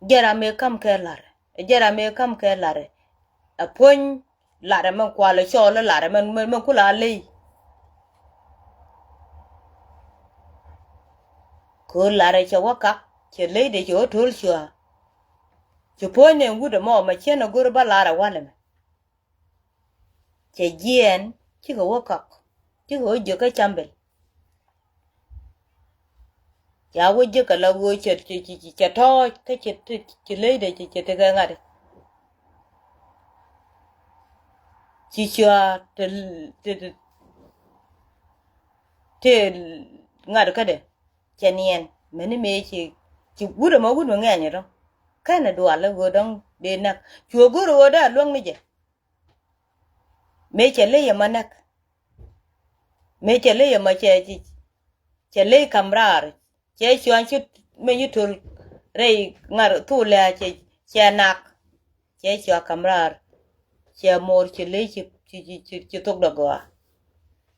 Jɛ ram mëë kam kɛ lar ɛ jɛ ram mëë kam kɛ lar ɛ. A puɔ̱ny lar ɛ mɛn kualɛ cɔɔl ɛ lar ɛ mɛn mɛn mɛn kula ley. Kɛ ɣöö lar ɛ cɛ wä kak cɛ ley dee cɛ wä to̱l cua. Cɛ puɔ̱ny nɛ wut ɛmɔ mɛ ciɛn ɛ go̱r ɛ bä lar ɛ walɛ mɛ. Cɛ jiɛɛn cikɛ wä kɔk cikɛ wä jiök kä cambel. Ca wä jiök kɛ la ɣöö cɛ cɛ cɛ cɛ tɔɔc kä cɛ cɛ ley dee cɛ cɛ tekɛ ŋa̱t. Ci cua te te te ŋa̱t kädɛ. Cɛ niɛn mɛni mëë ci ci wut ɛmɔ wut mi ŋɛɛny rɔ. Kɛn ɛ dual ɛ ɣöö dɔ̱ŋ dee näk cuɛ go̱r ɛ ɣöö dee a luäŋ ni jɛ. Mëë cɛ ley ɛmɔ näk. Mëë cɛ ley ɛmɔ cɛ cɛ ley kam raar. Cɛ cuan ci mëë ci to̱l rɛy ŋa̱r thulɛ cɛ cɛ nak. Cɛ cua kam raar. Cɛ moor ci ley ci ci ci ci thok dɔ gɔaa.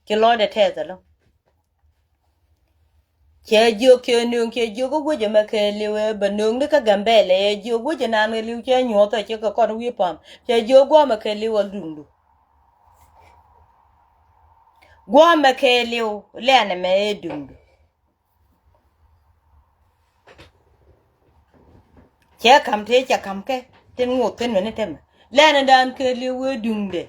Ci lɔcdɛ tɛth ɛlɔ. Cɛ jiök cɛ nööŋ cɛ jiök kä wec ɛmɛ kɛɛliw ɛ bɛ nööŋ ni kä Gambɛlɛ ɛ jiök wec ɛnan kɛɛliw cɛ nyuɔ̱th ɛ cɛ kɛ kɔn wi̱i̱ pam cɛ jiök guɔ̱mɛ kɛɛliw ɛ duŋdu. Guɔ̱mɛ kɛɛliw lɛn ɛmɛ ɛ duŋdu. Cɛ kam tëë cɛ kam kɛ tin ŋoth kɛn mɛni tɛmɛ lɛn ɛdan kɛɛliw ɛ duŋdɛ.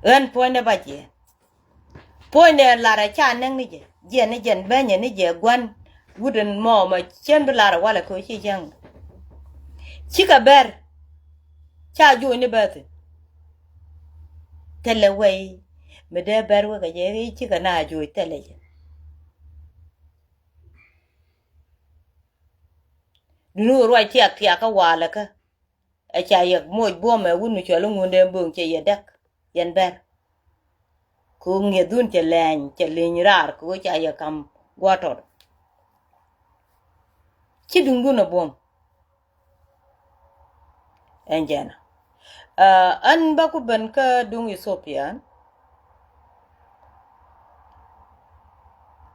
Ɣän puɔ̱nydɛ ba jiɛn. Puɔ̱nydɛ lar ɛ ca näk ni jɛ jiɛn ni jɛn bänyɛ ni jɛ gua̱n. Wut ɛn mɔ mɛ cien bi lar ɛ walɛ kɛ ɣöö ci cäŋ. Cikɛ bɛr ca juɔc ni bäthi. Thilɛ wɛy mi dee bɛr wekɛ jɛ i̱ cikɛ na juɔc thilɛ jɛ. Duni wä ruac thiak thiak kä walɛ kä. Ɛ ca yɛ moc buɔmɛ wut mi cuali ŋundɛ bo̱o̱ŋ cɛ yɛ däk. Yɛn bɛr kɛ ɣöö ŋi̱eth wun cɛ lɛny cɛ leny raar kɛ ɣöö ca yɛ ka̱m gua̱tɔr. Ci duŋdun a buɔ̱m. Ɛn jɛn ɛ, aa, ɛn bä ku ben kä duŋ Ethiopia.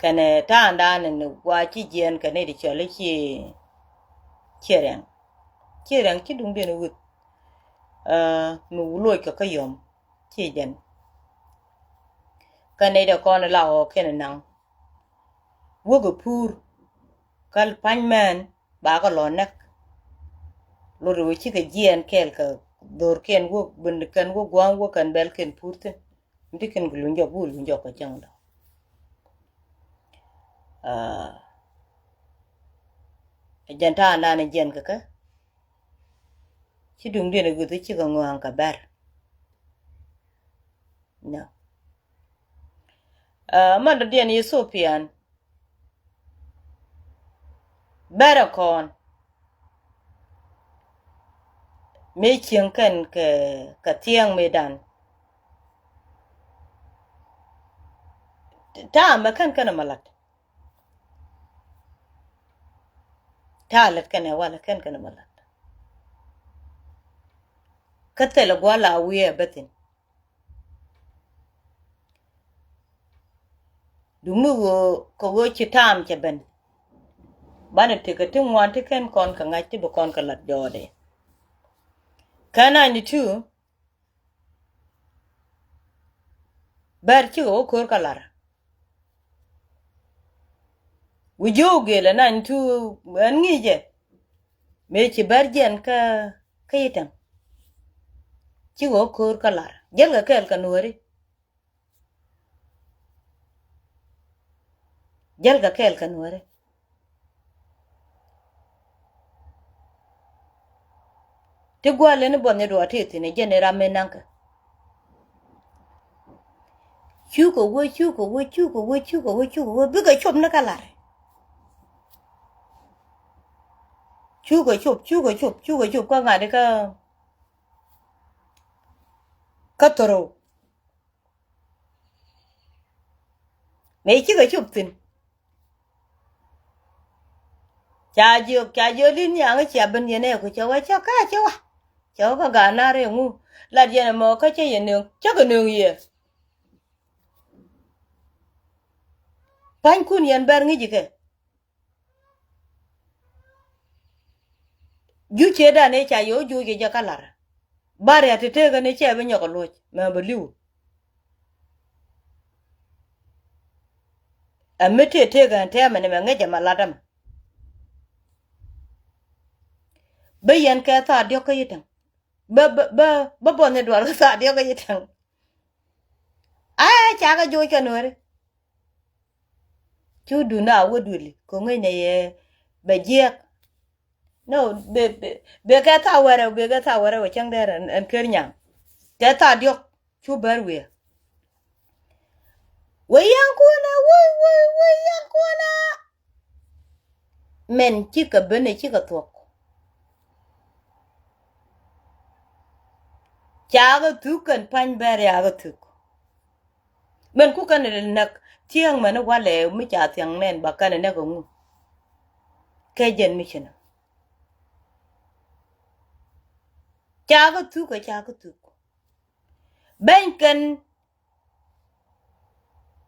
Kɛnɛ ta̱a̱ŋdan ni gua ci jiɛɛn kɛ nɛy ti cɔl i̱ ci, ci rɛŋ. Ci rɛŋ ci duŋdiɛn i̱ wuth. Aa, mi wu loc kɛ kä yɔm ci jɛn. Kä nɛy dɛ kɔn la ɣɔɔ kɛn naŋ. Wäk ɛ pur kä pa̱ny mɛn ba kɛ lɔ näk. Lot ɛ wee cikɛ jiɛɛn kɛɛl kɛ dhorkiɛn wäk, ben kɛn wäk gua̱a̱ŋ wäk kɛn bɛl kɛn pur thi̱n. Mi ti kɛn kɛ luny jɔk, wä luny jɔk kɛ cäŋ dɔ. Aa, ɛ jɛn ta̱a̱ nan ɛ jiɛn kɛ kɛ. Ci duŋdiɛn ɛ guithi cikɛ ŋɔaŋ kɛ bɛr. Nɔ. Aa, man dɔ̱diɛn Ethiopia. Bɛrɛ kɔn mëë cieŋ kɛn kɛ, kɛ thiɛŋ mëëdan. Ta̱a̱ mɛ kɛn kɛn mɛ lat. Ta̱a̱ lät kɛn ɛ walɛ kɛn kɛn mɛ lat. Kä thilɛ gua̱a̱th la wi̱i̱ ɛ bä thi̱n. Duŋni ɣöö kɛ ɣöö ci ta̱a̱m cɛ ben. Banɛ tekɛ ti ŋuan ti kɛn kɔn kɛ ŋa̱c ti bi kɔn kɛ lat jɔɔdɛ. Kä ninety two, bɛr cikɛ wä ko̱r kä lar. Wi̱c ji̱ wä gel ɛ ninety two ɛn ŋi̱i̱cɛ. Mëë ci bɛr jiɛn kä, kä Itɛŋ. Cikɛ wä ko̱r kä lar. Jälkɛ kɛɛl kɛ nuääri. Jälkɛ kɛɛl kɛ nuääri. Ti gua̱a̱l in buɔth ni duɔɔt ti thi̱n ɛ jɛn i̱ ram in naŋkɛ. Cukɛ wä, cukɛ wä, cukɛ wä, cukɛ wä, cukɛ wä, bikɛ cop ni kä lar. Cukɛ cop, cukɛ cop, cukɛ cop kä ŋa̱t ikä, kä thorow. Mëë cikɛ cop thi̱n. Ca jiök, ca jiök li̱n nyaŋ i̱ cia ben yɛn ɛ ku cɛ wä cä kä cä wä. Cɛ wä kä gaat naar i̱ ŋu. Lat yɛn ɛmɔ kä cä yɛn nööŋ, cä kɛ nööŋ yɛ. Pa̱nykun yɛn bɛr ŋi̱ci kɛ. Juc cëëdan ëë ca yɛ wä juuc ɛ jɛ kä la̱r. Ba riat ti tëëkä ni cɛ bi nyɔk ɛ luɔ̱c mɛ bɛ li̱w. Ɛ mi tëë tëëkä ɛn tɛmɛ ni mɛ ŋäc ɛmɛ lat ɛmɛ. Bä yɛn kɛ thaat diɔ̱k kä Itɛŋ. Bä, bä, bä, bä buɔth ni dual kä thaat diɔ̱k kä Itɛŋ. Aa, cakɛ juuc kɛ nuääri. Cu duŋ a wä duëli kɛ ŋäcnɛ yɛ bɛ jiɛk. No, bɛ, bɛ, bɛ kɛ thaak wɛrɛ, bɛ kɛ thaak wɛrɛ wä cäŋ dɛr ɛn, ɛn ker nyaŋ. Kɛ thaak diɔ̱k cu bär wiɛ. Wä yaŋ kuɔnɛ, wä, wä, wä yaŋ kuɔnɛ. Mɛn cikɛ ben ɛ cikɛ thuɔ̱k. Cakɛ thuk kɛn pa̱ny bɛr yakɛ thuk. Mɛn ku kɛn ɛ näk thiäŋ mɛn i̱ walɛ mi ca thiaŋ nɛn ba kɛn ɛ näk ɛ ŋu. Kɛ jɛn mi ci nɔ. Cakɛ thuk ɛ cakɛ thuk. Beny kɛn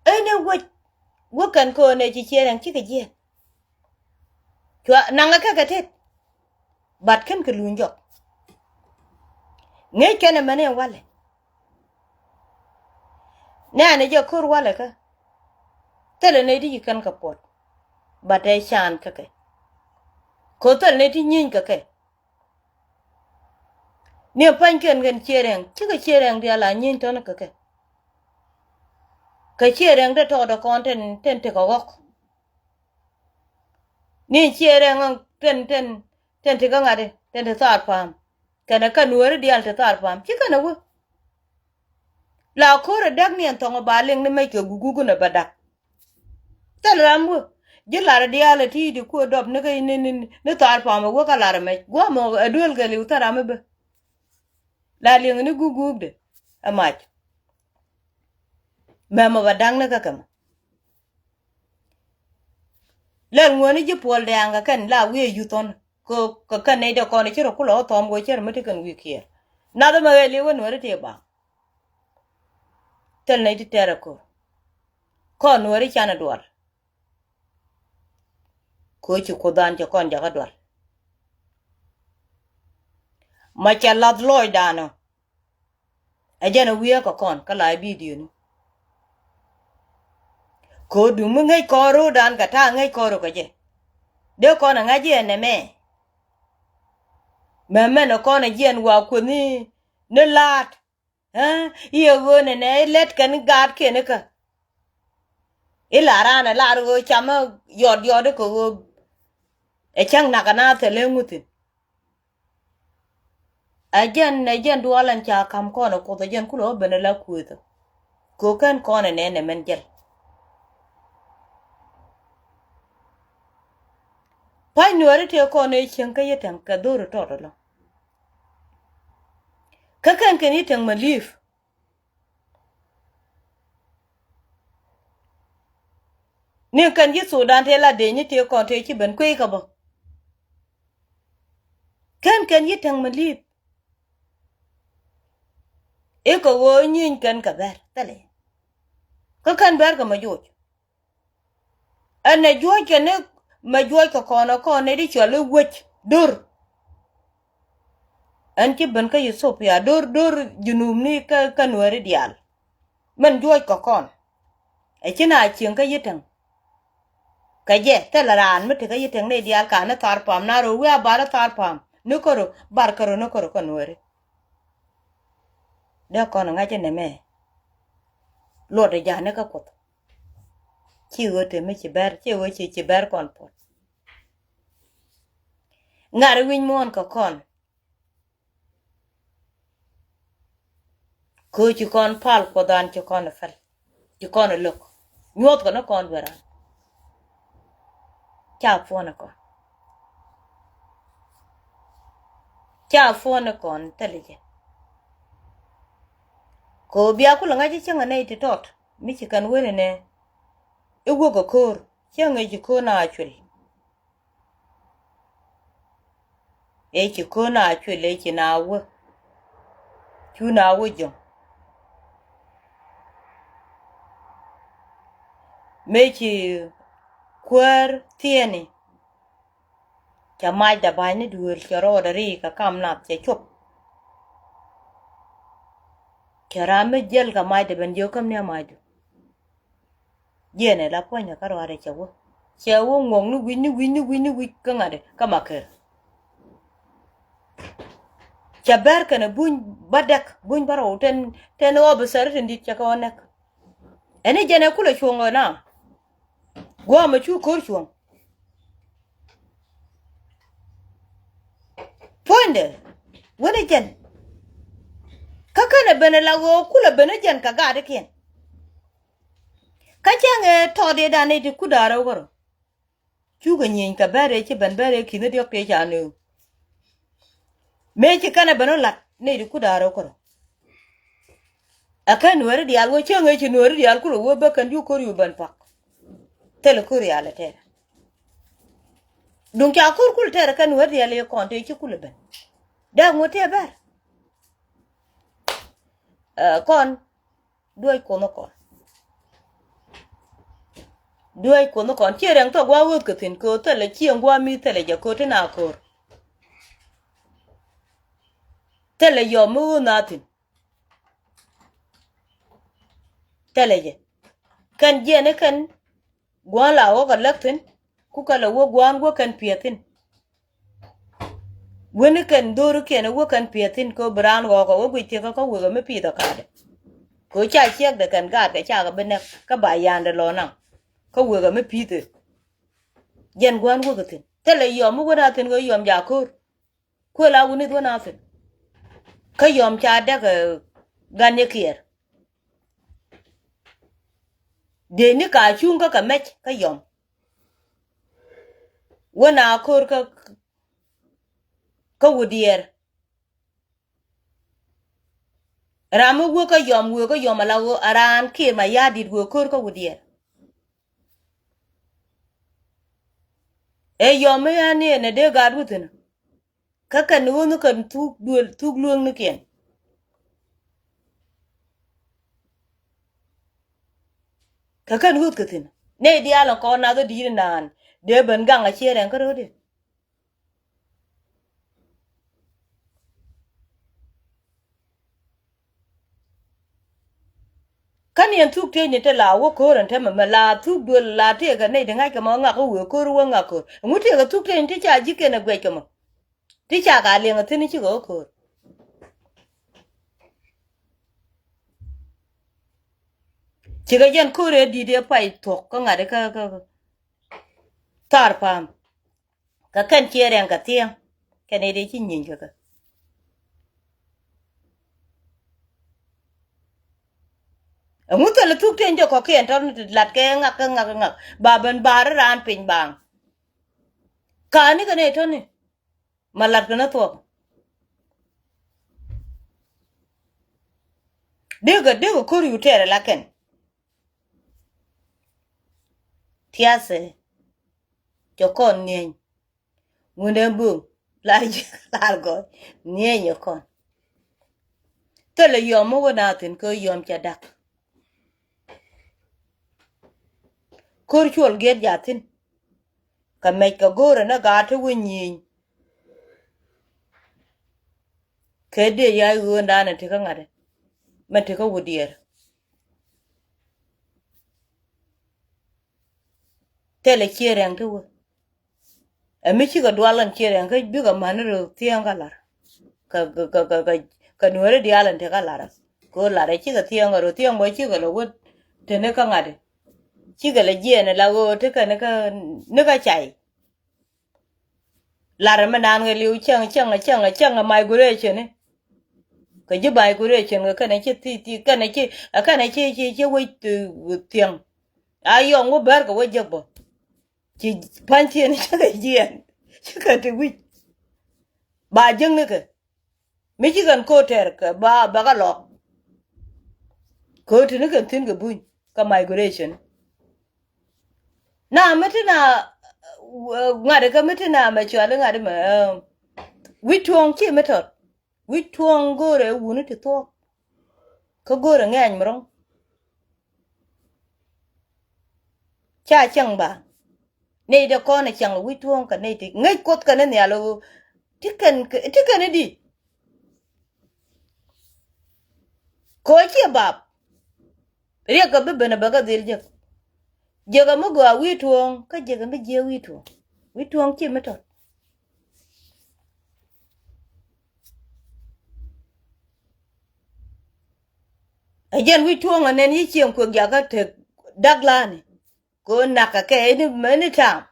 Ëë ni wec wä kɛn kɛ ɣöö nɛ ci Ciɛ Rɛŋ cikɛ jiɛɛn. Cua naŋɛ kɛ kɛ tet. But kɛn kɛ luny jɔk. Ŋi̱i̱c kɛn ɛmɛn in walɛ. Nɛɛni jɛ ko̱r walɛ kä. Thilɛ nɛy ti ci kɛn kɛ puɔt. But ɛ can kä kɛ. Ko̱ thilɛ nɛy ti nyieeny kä kɛ. Ni pa̱nykiɛn kɛn Ciɛ Rɛŋ, cikɛ Ciɛ Rɛŋ diaal a nyieeny tɔ̱nä kä kɛ. Kɛ Ciɛ Rɛŋ te tɔɔdɛ kɔn ten, ten tekɛ ɣɔ̱k. Ni Ciɛ Rɛŋ ten, ten, ten tekɛ ŋa̱t, ten te thaar pa̱a̱m. Kɛnɛ kɛ nuääri diaal te thaar pa̱a̱m, ci kɛnɛ wä. La ko̱rɛ däk ni ɛn thɔŋ ba liŋ ni mec kɛ guguk ni bä dak. Thil ram wä. Ji̱ lar diaal ɛ ti di kuɛ dɔp ni kä ni, ni, ni thaar pamɛ wä kä lar ɛmɛ. Guamɔ ɛ duel kɛ liw thil ram ɛ bä. La liŋ ni guguk de ɛ mac. Mɛmɛ bä dak ni kä kɛmɛ. Lɛl ŋuäni ji̱ Puɔl Dɛ̈ɛ̈ŋ kɛ kɛn la wi̱i̱ yuthɔn. Kɛ, kɛ kɛn nɛy dee kɔn cɛ rɔ kulɛ wä thɔm kɛ cɛ rɔ mi ti kɛn wi̱i̱ kiɛɛr. Nath ɛmɛ ɣɛl i̱ wä Nuääri tëë baŋ. Thil nɛy ti tɛr ɛ ko̱r. Kɔn Nuääri canɛ dual. Kɛ ɣöö ci Kuothdan cɛ kɔn jakä dual. Ma cɛ lath lɔcdan ɔ. Ɛ jɛn ɛ wiee kɛ kɔn kä la ɛ bidioni. Kɛ ɣöö duŋ mi ŋäc kɔn ro̱o̱dan kɛ ta̱a̱ ŋäc kɔn ro̱o̱ kɛ jɛ. Dee kɔn ɛ ŋa̱c i̱ ɛ nɛmɛ. Mɛmɛn ɛ kɔn ɛ jiɛn wa kueth ni, ni la̱a̱t. Ɛ i̱ ɛ ɣöö nɛnɛ i̱ lɛt kɛn gaatkiɛn ikä. I̱ la raan ɛ lar ɣöö camä yɔt yɔt ikä ɣöö ɛ cäŋ nak ɛ na thilɛ ŋuthin. Ɛ jɛn, ɛ jɛn duɔl ɛn ca ka̱m kɔn ɛ Kuoth ɛ jɛn kulɛ wä ben ɛ la kueethä. Kɛ ɣöö kɛn kɔn ɛ nɛn ɛ mɛn jɛl. Pa̱ny Nuääri tëë kɔn ëë cieŋ kä Yi̱tɛŋ kɛ dho̱r tɔt ɛlɔ. Kä kɛn kɛn Yi̱tɛŋ mɛ li̱i̱p. Ni kɛn ji̱ Thudan tëë la dee nyi tëë kɔn tëë ci ben kueec kä bä. Kɛn kɛn Yi̱tɛŋ mɛ li̱i̱p. I̱ kɛ ɣöö nyieeny kɛn kɛ bɛr thilɛ. Kä kɛn bɛr kɛ mɛ joc. Ɛn ɛ juɔ̱c kɛn ni mɛ juɔ̱c kɛ kɔn ɛ kɔn ni di cual i̱ wec do̱r. Ɛn ci ben kä Ethiopia do̱r do̱r junubni kä, kä Nuääri diaal. Min juɔc kɛ kɔn. Ɛ ci na cieŋ kä Yi̱tɛŋ. Kɛ jɛ thilɛ raan mi te kä Yi̱tɛŋ ni diaal ka ni Tharpam na rɔ wi̱i̱ a bar i̱ Tharpam ni kärö bar kärö ni kärö kä Nuääri. Dee kɔn ŋa̱c inɛ mɛ. Luɔt ɛ ja̱a̱ni kä Kuoth. Ci ɣöö te mi ci bɛr, ci ɣöö ci, ci bɛr kɔn puɔt. Ŋa̱r wi̱ny muɔ̱ɔ̱n kɛ kɔn. Kɛ ɣöö ci kɔn pal Kuothdan ci kɔn ɛ päl. Ci kɔn ɛ lo̱k. Nyuɔ̱thkɛ ni kɔn dueran. Ca puɔ̱n ɛ kɔn. Ca puɔ̱n ɛ kɔn thilɛ jɛ. Kɛ ɣöö bia kulɛ ŋa̱c i̱ cäŋ ɛ nɛy ti tɔt mi ci kɛn wen inɛ. I̱ wek ɛ ko̱o̱r cäŋ ɛ ci ko̱o̱r na cuël. Ëë ci ko̱n a cuël ëë ci na wä. Cu na wä jɔ̱ŋ. Mëë ci kuäär thiɛɛni. Cɛ macdɛ ba̱ny ni duëël cɛ rɔɔdɛ ri kɛ kam nath cɛ cop. Cɛ ram mi jäl kɛ macdɛ ben jiök käm ni a macdu. Jiɛn ɛ la puɔ̱nydɛ kä ruaadɛ cɛ wä. Cɛ wä ŋuɔ̱k ni wi̱c, ni wi̱c, ni wi̱c, ni wi̱c kä ŋa̱t ɛ kä Makër. Cɛ bɛr kɛnɛ buny bädäk, buny bärɔw tɛn, tɛn ɣɔp ɛ sɛr tin di̱t cɛ kɛ ɣɔn näk. Ɛn i̱ jɛn ɛ kulɛ cuɔ̱ŋ ɣä na. Gua̱a̱mɛ cu ko̱r cuɔ̱ŋ. Puɔ̱nydɛ wänɛ jɛn. Kä känɛ ben ɛ la ɣöö kulɛ ben ɛ jɛn kɛ gaatdikiɛn. Kä cäŋ ɛ tɔɔt ëëdan ëë ti kut da̱a̱r ɛ wärä. Cukɛ nyieny kɛ bɛr ëë ci ben bɛr ëë ki̱n i̱ diɔ̱k tëë ca nööŋ. Mëë ci känɛ ben ɛ la̱t nɛy ti kut da̱a̱r ɛ wärä. Ɛ kɛ nuääri diaal wä cäŋ ëë ci nuääri diaal kulɛ wä bä kɛn ju ko̱r yu ben pak. Thilɛ ko̱r rial ɛ tɛɛrɛ. Duŋ ca ko̱r kulɛ tɛɛrɛ kɛ nuääri diaal ëë kɔn tëë ci kulɛ ben. Dee ŋuɔ̱t tëë bɛr. Ɛ kɔn. Duäc kuɔnh kɔn. Duäc kuɔnh kɔn ciɛ rɛŋ thok gua̱a̱ ɣöth kɛ thi̱n köö thilɛ cieŋ gua̱a̱ mi thilɛ jɛ köö ti na ko̱r. Thilɛ yɔm mi ɣöth na thi̱n. Thilɛ jɛ kɛn jiɛn i̱ kɛn gua̱a̱n la ɣɔ̱k a läk thi̱n. Ku kɛ lɛ wä gua̱a̱n wä kɛn piɛth thi̱n. Wen i̱ kɛn dho̱r i̱ kiɛn i̱ wä kɛn piɛth thi̱n kɛ ɣöö bi raan ɣɔ̱k a wä guic thiek kä wëë kɛ mi pi̱i̱th ɔ ka̱a̱dɛ. Kɛ ɣöö ca ciɛkdɛ kɛn gaatkɛ cakɛ bi nɛk kä ba ya̱a̱ndɛ lɔ naŋ. Kä wëë kɛ mi pi̱i̱th ɛ jɛn gua̱a̱n wäkɛ thi̱n thilɛ yɔm mi wen a thi̱n ɣöö yɔm jakä ko̱r. Kuël a wunith wen a thi̱n. Kä yɔm ca däk ɛ gan yɛ kiɛɛr. Dee ni ka cuŋ kä kɛ mɛc kä yɔm. Wen a ko̱r kä, kä wä diɛɛr. Ram mi wä kä yɔm wee kä yɔm ala ɣöö a raan kiɛ ma ya̱a̱ di̱t wee ko̱r kä wä diɛɛr. Ɛ yɔm mi ɣän ni ɛn ɛ dee gaat wuthin. Kä kɛn ɣöönh kɛn thuk duël, thuk lueŋnikiɛn. Kä kɛn ɣööth kɛ thi̱n. Nɛy diaal ɛ kɔn nath ɛ di̱i̱t naan. Dee ben gaŋ a ciɛ rɛŋ kä ro̱o̱diɛn. Kä ni ɛn thuk tiecni te la wä ko̱r ɛn te mɛmɛ la thuk duël la tëëkɛ nɛy ti ŋa̱ckɛ mɔ ŋak kä wëë ko̱r wä ŋak ko̱r. Ɛŋu tëëkɛ thuk tiecni ti ca ji̱kiɛn ɛ guɛckɛ mɔ. Ti ca ka liɛŋ ɛ thi̱n cikɛ wä ko̱r. Cikɛ jɛn ko̱r ëë di̱t ëë pay thuɔ̱k kä ŋa̱t kä kä kä. Thar pa̱a̱m. Kä kɛn ciɛ rɛŋ kɛ thiɛŋ. Kɛn ëë dee ci nyieeny kɛ kɛ. Ɛŋu thilɛ thuk tiɛny jɛ kɔ̱kiɛn tɔ̱ni ti lat kɛ ŋak kɛ ŋak kɛ ŋak ba ben ba̱a̱r raan piny baaŋ. Ka̱a̱ni kɛ nɛy tɔ̱ni. Ma lat kɛ ni thuɔ̱k. Dikɛ dikɛ ko̱r yu tɛɛrɛ la kɛn. Thiathɛ. Cɛ kɔn nieny. Ŋundɛ bum lar ji̱ lar gɔ̱ nieny ɛ kɔn. Thilɛ yɔm mi wä na thi̱n kɛ yɔm cɛ dak. Ko̱r cuɔl giɛt jathin. Kɛ mɛc kɛ go̱o̱rɛ ni gaat ti wä nyieny. Kɛ dee yac ɣööndan in ti kä ŋa̱t mɛ ti kä wä diɛɛr. Thilɛ ciɛ rɛŋ ti wä. Ɛ mi cikɛ dual ɛn ciɛ rɛŋ kä bikɛ mani rɛ thiɛŋ kä lar. Kä kä kä kä nuɛri dial ɛn ti kä lar. Kɛ ɣöö lar ɛ cikɛ thiɛŋ ɛ rɛ thiɛŋ bä cikɛ lɛ wä. Teni kä ŋa̱t. Cikɛ lɛ jiɛɛn ɛ la ɣöö ti kɛ ni kä ni kä cay. Lar mi naan kɛ liw cäŋ cäŋ cäŋ cäŋ migration ni. Kɛ ji̱ migration kɛ kɛnɛ ci thi thi kɛnɛ ci kɛnɛ ci ci ci wec thiäŋ. A yɔŋ wä bär kɛ wä jek bä. Ci pa̱ny thieen ci kɛ jiɛɛn ci kɛ ti wi̱c. Ba jek ni kɛ. Mi ci kɛn ko̱o̱t tɛr kɛ ba bɛ kɛ lɔk. Ko̱o̱t tini kɛn thi̱n kɛ buny kɛ migration. Na mi ti na ŋa̱t kɛ mi ti na mɛ cuali ŋa̱t mɛ wi̱c tuɔ̱ɔ̱ŋ ci mi tɔt. Wi̱c tuɔ̱ɔ̱ŋ go̱o̱rɛ wuni ti thuɔ̱k. Kä go̱o̱rɛ ŋɛ̈ny mi ro̱ŋ. Ca cäŋ ba nɛy dee kɔn ɛ cäŋ wi̱c tuɔ̱ɔ̱ŋ kɛ nɛy ti ŋäc kuoth kɛn ni nhial ɣöö ti kɛn ti kɛn di. Kɛ ɣöö ciɛ bap riɛk kɛ bi ben ɛ bɛ kɛ dhil jek. Jek ɛ mi gɔaa wi̱i̱ tuɔ̱ɔ̱ŋ kä jek ɛ mi jiɛ wi̱i̱ tuɔ̱ɔ̱ŋ. Wi̱i̱ tuɔ̱ɔ̱ŋ ci mi tɔt. Ɛ jɛn wi̱c tuɔ̱ɔ̱ŋ ɛ nɛn yi cieŋ kuek jakä tek dak la̱a̱ni. Kɛ ɣöö nakä kɛ any time.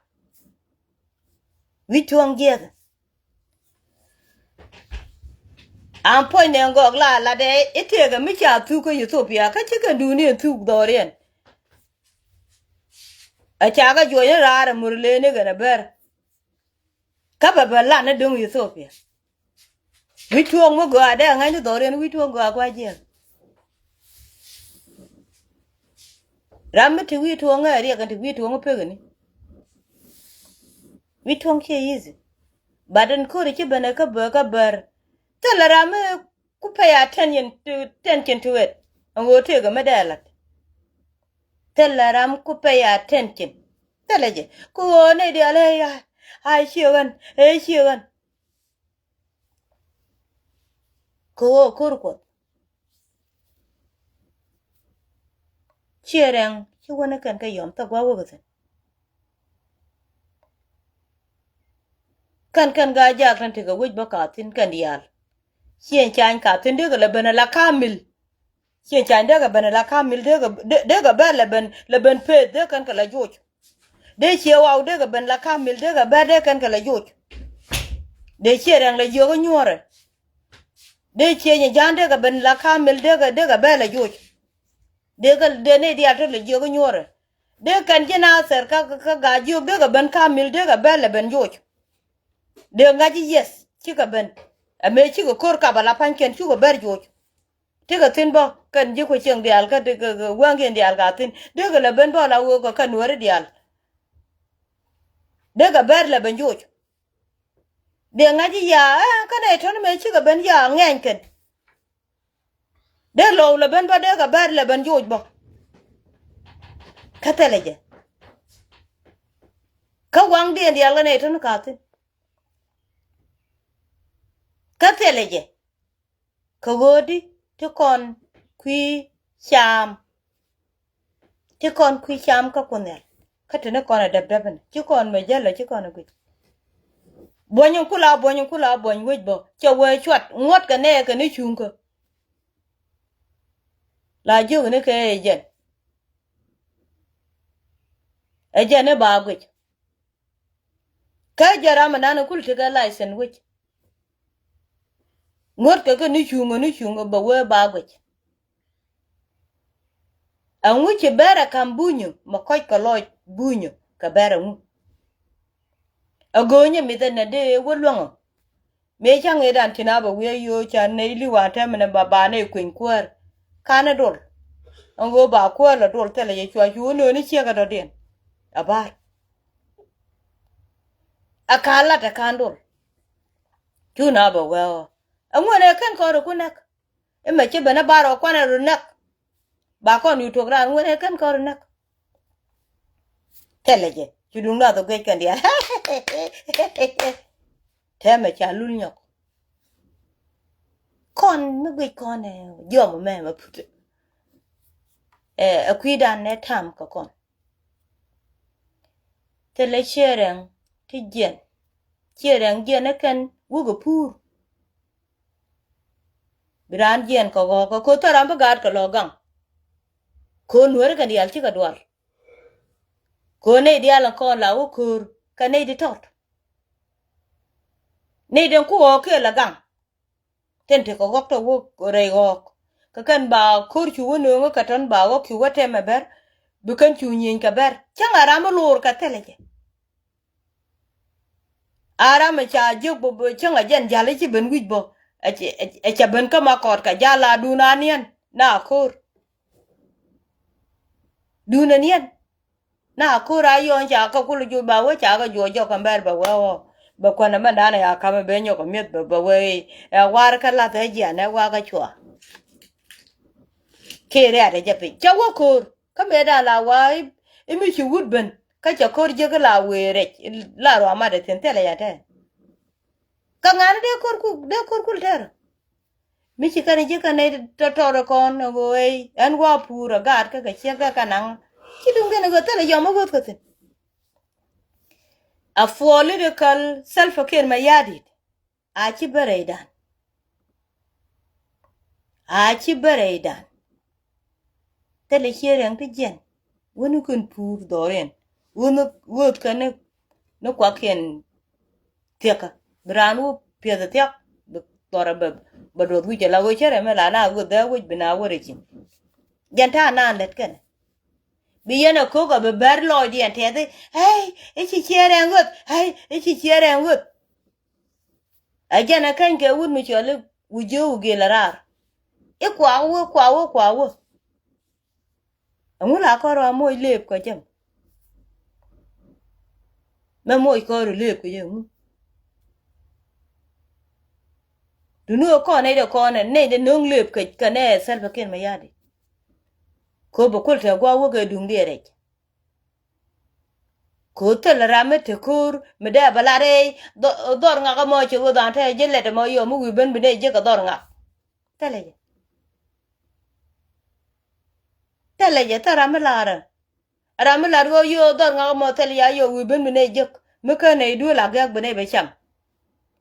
Wi̱c tuɔ̱ɔ̱ŋ jiɛth. An puɔ̱ny nɛ gɔɔk la latdɛ i̱ tëëkɛ mi ca thuk kä Ethiopia kä cikɛ duuni in thuk dhɔriɛn. Ɛ ca kɛ juɔ̱ny in raar ɛ mur lëëni kɛn ɛ bär. Kä bɛ bɛ lan ni do̱ŋ Ethiopia. Wi̱c tuɔ̱ɔ̱ŋ mi gɔaa dee aŋäcni dhɔriɛn wi̱c tuɔ̱ɔ̱ŋ gɔaa gua̱c jiɛk. Ram mi ti wi̱i̱ tuɔ̱ɔ̱ŋ ɛ riɛk ɛn ti wi̱i̱ tuɔ̱ɔ̱ŋ pekeni. Wi̱c tuɔ̱ɔ̱ŋ ciɛ easy. But ɛn ko̱ri ci ben ɛ kä bä kä bär. Thilɛ ram mi ku pay attention to, attention to it. Ɛn ɣöö tëëkɛ mi dee lat. Thilɛ ram ku pay attention. Thilɛ jɛ ku ɣöö nɛy diaal ɛ ya. Ay ciɛ ɣän ɛ ciɛ ɣän. Kɛ ɣöö ko̱r kuɔth. Ciɛ rɛŋ ci wänä kɛn kɛ yɔm thak gua̱ wäk thi̱n. Kɛn kɛn gaa jaak tin tekɛ wec bä ka thi̱n kɛn diaal. Ciɛ cany ka thi̱n dee kɛ lɛ ben ala kamil. Ciɛ cany dee kɛ ben ala kamil dee kɛ dee kɛ bɛr lɛ ben lɛ ben peth dee kɛn kɛ lɛ joc. Dee ciɛ waw dee kɛ ben la kamil dee kɛ bɛr dee kɛn kɛ la joc. Dee ciɛ rɛŋ la jiök inyuɔrɛ. Dee ciɛ nyɛ ja̱a̱n dee kɛ ben la kamil dee kɛ dee kɛ bɛr la joc. Dee kɛ dee nɛy diaal te la jiök inyuɔrɛ. Dee kɛn ji̱ Nathɛr kä kä gaa jiök dee kɛ ben kamil dee kɛ bɛr la ben joc. Dee ŋa̱c i̱ yes cikɛ ben. Ɛ mëë cikɛ ko̱r kap ala pa̱nykiɛn cukɛ bɛr joc. Tekɛ thi̱n bä kɛn ji̱ kuɛ cieŋ diaal kä wäŋkiɛn diaal ka thi̱n dee kɛ lɛ ben bä la wee kɛ kɛn nuääri diaal. Dee kɛ bɛr lɛ ben joc. Dee ŋa̱c i̱ ya, ɛ, kä nɛy tɔ̱ni mëë cikɛ ben ya ŋɛny kɛn. Dee lo̱w lɛ ben bä, dee kɛ bɛr lɛ ben joc bä. Kä thilɛ jɛ. Kä waŋdiɛn diaal kä nɛy tɔ̱ni ka thi̱n. Kä thilɛ jɛ. Kɛ ɣöödi ti kɔn kui̱ cam. Ti kɔn kui̱ cam kä Kuoth Nhial. Kä teni kɔn ɛ däpdäp ɛn ci kɔn mɛ jäl ɛ ci kɔn ɛ guic. Buɔ̱ny in kula buɔ̱ny in kula buɔ̱ny wec bä cɛ wee cuat ŋuɔ̱t kɛ nɛɛ kɛ ni cuŋ kä. La jiök ni kɛ ɛ jɛn. Ɛ jɛn ni ba guic. Kä jɛ ram ɛnan kul tekɛ license wec. Ŋuɔ̱t kɛ kɛ ni cuŋä ni cuŋä bɛ wee ba guic. Ɛŋu ci bɛr ɛ ka̱m bunyä mɛ kɔc kɛ lɔc bunyä kɛ bɛr ɛŋu? Ɛ go̱o̱nyɛ mith ɛnɛ dee wä luäŋä. Mëë ca ŋetdan ci na bɛ wiee yo̱o̱ ca nɛy li̱w an tɛmɛ ni ba ba nɛy kueny kuäär. Kanɛ dol. Ɛn ɣöö ba kuäär lɛ dol thilɛ jɛ cua cu wä nööni ciekɛ dɔ̱diɛn. A ba̱a̱r. A ka̱n lat ɛ ka̱n dol. Cu na bɛ wee ɣɔɔ. Ɛŋuɛn ɛ kɛn kɔn rɔ ku näk. Imɛ ci ben a bar ɔ kuanɛ rɔ näk. Ba kɔn yu tuɔk raan ŋuɛn ɛ kɛn kɔn rɔ näk. Thilɛ jɛ cu duŋ nath ɔ guic kɛn diaal. Tɛmɛ ca lul nyɔk. Kɔn mi guic kɔn ɛ jiɔm mɛ mɛ put. Ɛ kui̱dan ɛ tam kɛ kɔn. Thilɛ ciɛ rɛŋ ti jiɛn. Ciɛ rɛŋ jiɛn ɛ kɛn wukɛ pur. Bi raan jiɛn kɛ ɣɔɔkä ko̱ thil ram bi gaat kɛ lɔ gaŋ. Ko̱ nueeri kɛn diaal cikɛ dual. Ko̱ nɛy diaal in kɔn la wä ko̱r kɛ nɛy di tɔt. Nɛy den ku ɣɔɔk kiɛ la gaŋ. Tin tekɛ ɣɔk tɔ wä rɛy ɣɔɔk kɛ kɛn ba ko̱r cu wä nööŋä kɛ tɔn ba ɣɔk cu wä tɛmɛ bɛr. Bi kɛn cu nyieny kɛ bɛr cäŋ a ram mi loor kɛ thilɛ jɛ. A ram mi ca jiök bä cäŋ a jɛn ja̱l i̱ ci ben wi̱c bä. Ɛ ca ben kä ma kɔt kɛ ja̱l a duun a niɛn na ko̱r. Duun a niɛn na ko̱r a yɔ̱ɔ̱n ca kä kul juɔc ba wä ca kä juɔc jɔk kɛ mɛr bɛ wee ɣɔɔ. Bɛ kuän ɛmɛn da̱a̱n ɛ ya ka̱m ɛ ben nyɔk ɛ mi̱eth bɛ bɛ wee ɛ war kä lath ɛ jian ɛ wa kä cua. Kee riat ɛ jɛ piny ca wä ko̱r. Kä mëë da̱a̱n la wa i̱ mi ci wut ben kä cɛ ko̱r jiäk i̱ la wëë rɛc la ruamat ɛ thi̱n thilɛ yɛn tɛn. Kä ŋa̱n i̱ dee ko̱r kul dee ko̱r kul tɛr. Mi ci kɛn i̱ jiäk kɛn i̱ tɔtɔr i̱ kɔn i̱ ɣöö ey ɛn wa puur ɛ gaat kä kɛ ciek kä kɛ naŋ. Ci duŋ kɛn i̱ ɣöö thilɛ yɔm i̱ ɣöth kä thi̱n. A political self care mɛ ya̱a̱ di̱t. A ci bä rɛydan. A ci bä rɛydan. Thilɛ ciɛ rɛŋ ti jiɛn wä ni kɛn puur dhɔriɛn wä ni ɣöth kɛn ni kuakiɛn thiäkä bi raan wä piɛth thiak. Bi dhɔrɛ bɛ duɔth wi̱c ala ɣöö cärɛ mɛ la na ɣöth dhɛ wec bi na wä rɛ ciŋ. Jɛn ta̱a̱ naan lät kɛn bi yɛn a ko̱k a bi bɛr lɔɔcdiɛn tɛthi. Ai i̱ ci ciɛ rɛŋ ɣöth ai i̱ ci ciɛ rɛŋ ɣöth. Ɛ jɛn ɛ käny kɛ wut mi cɔl i̱ wi̱c jiö wi̱c gëël ɛ raar. I̱ kua wä kua wä kua wä. Ɛŋu la kɔr wa moc lëëp kɔ jɛm. Mɛ moc kɔr ɔ lëëp kɔ jɛ ɛŋu. Duni ɔ kɔn nɛy dɛ kɔn ɛ nɛy dɛ no̱o̱ŋ lëëp kɛ kɛ nɛ ɛ Salva Kiir Mayardit. Kɔ bɛ kol tɛ gua̱a̱ wä kɛ duŋ diɛ rɛc. Ko̱ thil ram mi te ko̱r mi dee bɛ lar ëë dhɔr ŋak ɛmɔ ci ɣöö dhan te jɛ lɛt ɛmɔ yɔ mi wi̱i̱ ben bi ne jek ɛ dhɔr ŋak. Thilɛ jɛ. Thilɛ jɛ thil ram mi lar ɛ ram mi lar ɣöö yɔ dhɔr ŋak ɛmɔ thil ya yɔ wi̱i̱ ben bi ne jek mi ken nɛy duëël a gɛ̈k bi ne bɛ cam.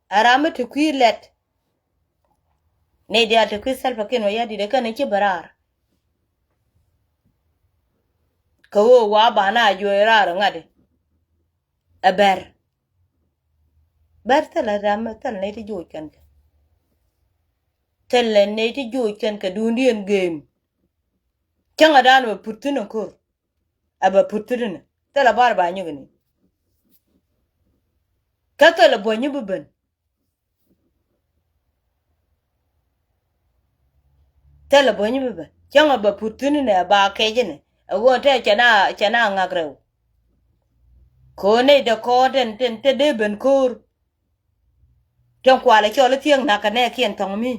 Ɛ ram mi te kui̱ lɛt. Nɛy diaal te kui̱ Salva Kiir Mayardit ɛ kɛn ci bɛ raar. Kɛ ɣöö wa ba na juɔc raar ŋa̱t. Ɛ bɛr. Bɛr thilɛ ram thilɛ nɛy ti joc kɛn kɛ. Thilɛ nɛy ti joc kɛn kɛ duundiɛn gëëm. Cäŋɛ dan bɛ put thi̱n ɛ ko̱r. Ɛ bɛ put thi̱n ɛ thilɛ bar ba nyuki ni. Kä thilɛ buɔ̱ny bi ben. Thilɛ buɔ̱ny bi bɛ cäŋ ɛ bɛ put thi̱n inɛ ba kɛc inɛ ɛ ɣöö te cɛ na cɛ na ŋak rɛw. Kɛ ɣöö nɛy dee kɔɔr tin, tin te dee ben ko̱o̱r. Tin kualɛ cɔl i̱ thiäŋ nakä nɛɛkiɛn thɔŋ mi.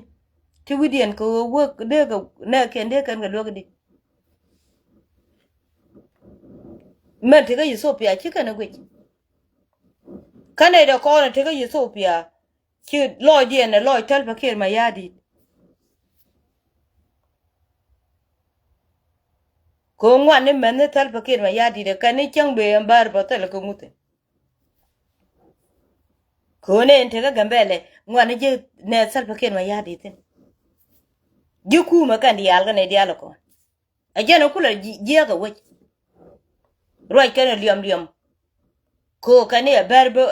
Ti wi̱diɛn kɛ ɣöö wek dee kɛ nɛɛkiɛn dee kɛn kɛ luäk di. Mɛn tekä Ethiopia ci kɛn ɛ guic. Kä nɛy dee kɔɔr in tekä Ethiopia ci lɔcdiɛn ɛ lɔc Salva Kiir Mayardit. Kɛ ŋuan ni mɛn ni Salva Kiir Mayardit ɛ kɛn ni cäŋ bee ɛn bär bä thilɛ kɛ ŋuth in. Kɛ ɣöö nɛ in tekä Gambɛlɛ ŋuan ni ji̱ nɛ Salva Kiir Mayardit thin. Ji̱ kumɛ kɛn diaal kɛ nɛ diaal ɛ kɔn. Ɛ jɛn ɛ kulɛ jiɛɛk ɛ wec. Ruac kɛn ɛ liɔm liɔm. Kɛ ɣöö kɛn ni ɛ bär bä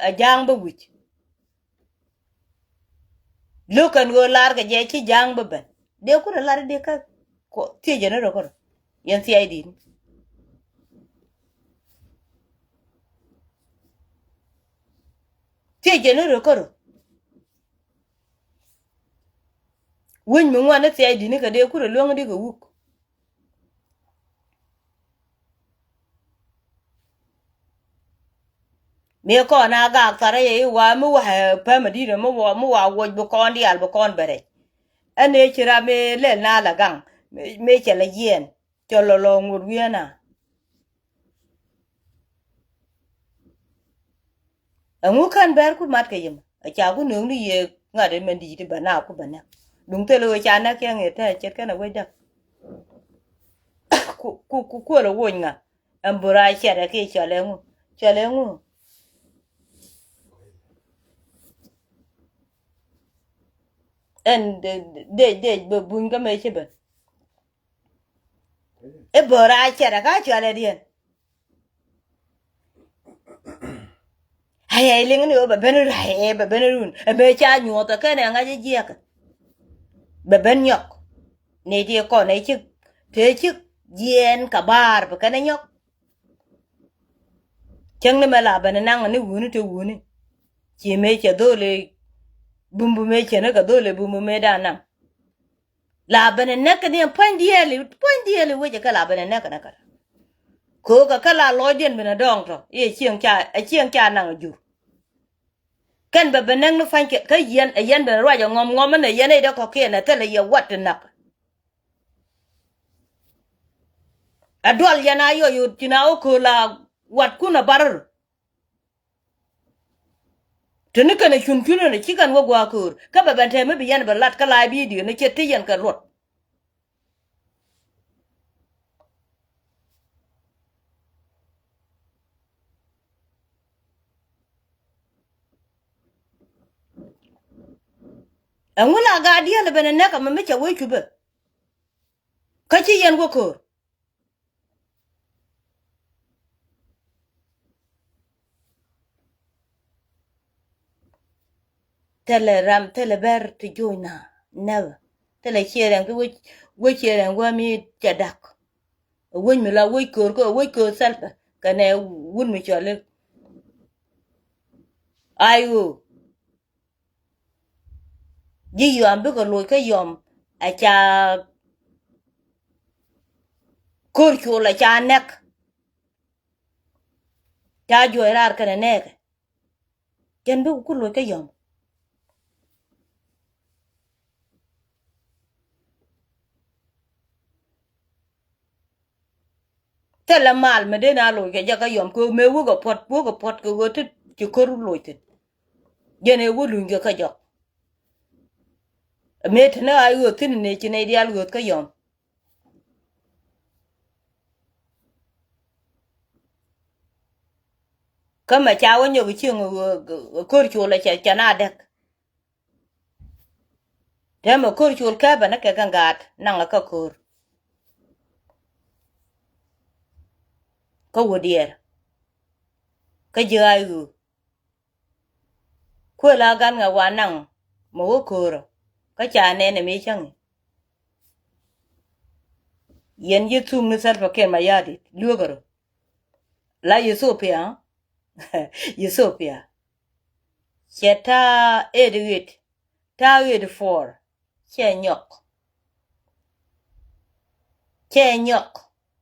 ɛ ja̱a̱ŋ bä wi̱c. Lo̱k kɛn ɣöö lar kɛ jɛ ci ja̱a̱ŋ bä ben. Dee kulɛ lar dee kä thiecɛ ni rɔ kärɔ. Yɛn thia̱a̱c di̱t ni. Thiecɛ ni rɔ kärɔ. Wec mi ŋuan ni thia̱a̱c di̱t ni kɛ dee kulɛ luäŋ di kɛ wuk. Mi kɔn a gak thar yɛ i̱ wa mi wa pɛmɛ di̱t mi wa mi wa wuɔc bi kɔn diaal bi kɔn bɛ rɛc. Ɛn ëë ci ram mi lɛl na la gaŋ mi cɛ la yiɛn cɛ lɔ lɔ ŋot wi̱i̱ ɛn a. Ɛŋu kän bɛr ku mat kɛ yim a ca ku nööŋ ni yɛ ŋa̱t ɛmɛn di̱i̱t bɛ na ku bɛ nɛk. Duŋ thilɛ ɣöö ca nɛk kiɛŋ ëë tɛɛ ce̱tkɛn a wecdä. Ku ku ku kuɔl a woc ŋa. Ɛn bör a cɛt ɛ kiɛ cɔl ɛŋu cɔl ɛŋu. Ɛn dec dec bɛ buny kä mëë ci ben. I̱ bör a cɛt ɛ ka cual ɛ diɛn. Ayɛ iliŋ ni ɣöö bɛ ben run ayɛ bɛ ben run ɛ mëë ca nyuɔth ɛ kɛn ɛ ŋa̱c ɛ jiɛk. Bɛ ben nyɔk ni ti kɔn ɛ cik te cik jiɛɛn kɛ baar bɛ kɛn ɛ nyɔk. Cäŋ ni mɛ la ben ɛ naŋ ni wuni te wuni. Ci mëë cɛ dholi bumbu mëë cɛ ni kɛ dholi bumbu mëë da naŋ. La ben ɛ näk kɛ ni ɛn puɔ̱ny diɛɛli puɔ̱ny diɛɛli wecɛ kɛ la ben ɛ näk kɛ näk kɛ. Köökä kä la lɔcdiɛn ben ɛ dɔɔŋ tɔ i̱ ɛ cieŋ ca ɛ cieŋ ca naŋ ɛ jur. Kɛn bɛ ben näk ni pua̱ny kɛ kä yɛn ɛ yɛn ben ruac ɛ ŋɔm ŋɔm ɛn ɛ yɛn ɛ idɛ kɔ̱kiɛn ɛ thilɛ yɛ wat ti näk. Ɛ dual yɛn a yɔc ɣöö ci na wä köör la watkun ɛ barär. Teni kɛn a cun cun ɛn a ci kɛn wä gua̱a̱ köör kä bɛ bɛn tɛm mi bi yɛn bɛ lat kä la bidio ni cɛ ti yɛn kɛ luɔt. Ɛŋu la gaa diɛl ben a nɛk a mɛ mi cɛ wec cupɛ. Kä ci yɛn wä köör. Thilɛ ram thilɛ bɛr ti joc na nɛbä. Thilɛ ciɛ rɛŋ ki wec wec ciɛ rɛŋ wä mi cɛ dak. Wec mi la wec köör kä wec köör thɛlpɛ kɛnɛ wut mi cɔli. Ai ɣöö ji̱ yɔam bikɛ loc kä yɔm. Ɛ ca ko̱r col ɛ ca nɛk. Ca juɔc raar kɛnɛ nɛɛkɛ. Jɛn bikɛ ku loc kä yɔm. Thilɛ mal mi den a loc kɛ jɛ kä yɔm kɛ mëë wekɛ puɔt wekɛ puɔt kɛ ɣöö ti ci ko̱r loc thi̱n. Jɛn ɛ wä luny kɛ kä jɔk. Mëë te ni ɣa̱c ɣööth thi̱n ni ci nɛy diaal ɣööth kä yɔm. Kä mɛ ca wä nyɔk cieŋ ko̱r col ɛ cɛ cɛ na däk. Täämɛ ko̱r col kääpɛ ni kɛ kɛ gaat naŋɛ kä ko̱r. Kä wä diɛɛr kä ji̱ ɣa̱c ɣöö kuël a gan ŋɛ wa naŋ mɛ wä ko̱rä kä ca nɛn ɛ mi cäŋ i̱. Yɛn ji̱ thuk ni Salva Kiir Mayardit lueekä rɔ la Ethiopia. Ethiopia cɛ ta̱a̱ ëët ɣet ta̱a̱ ɣet puɔr. Cɛ nyɔk. Cɛ nyɔk.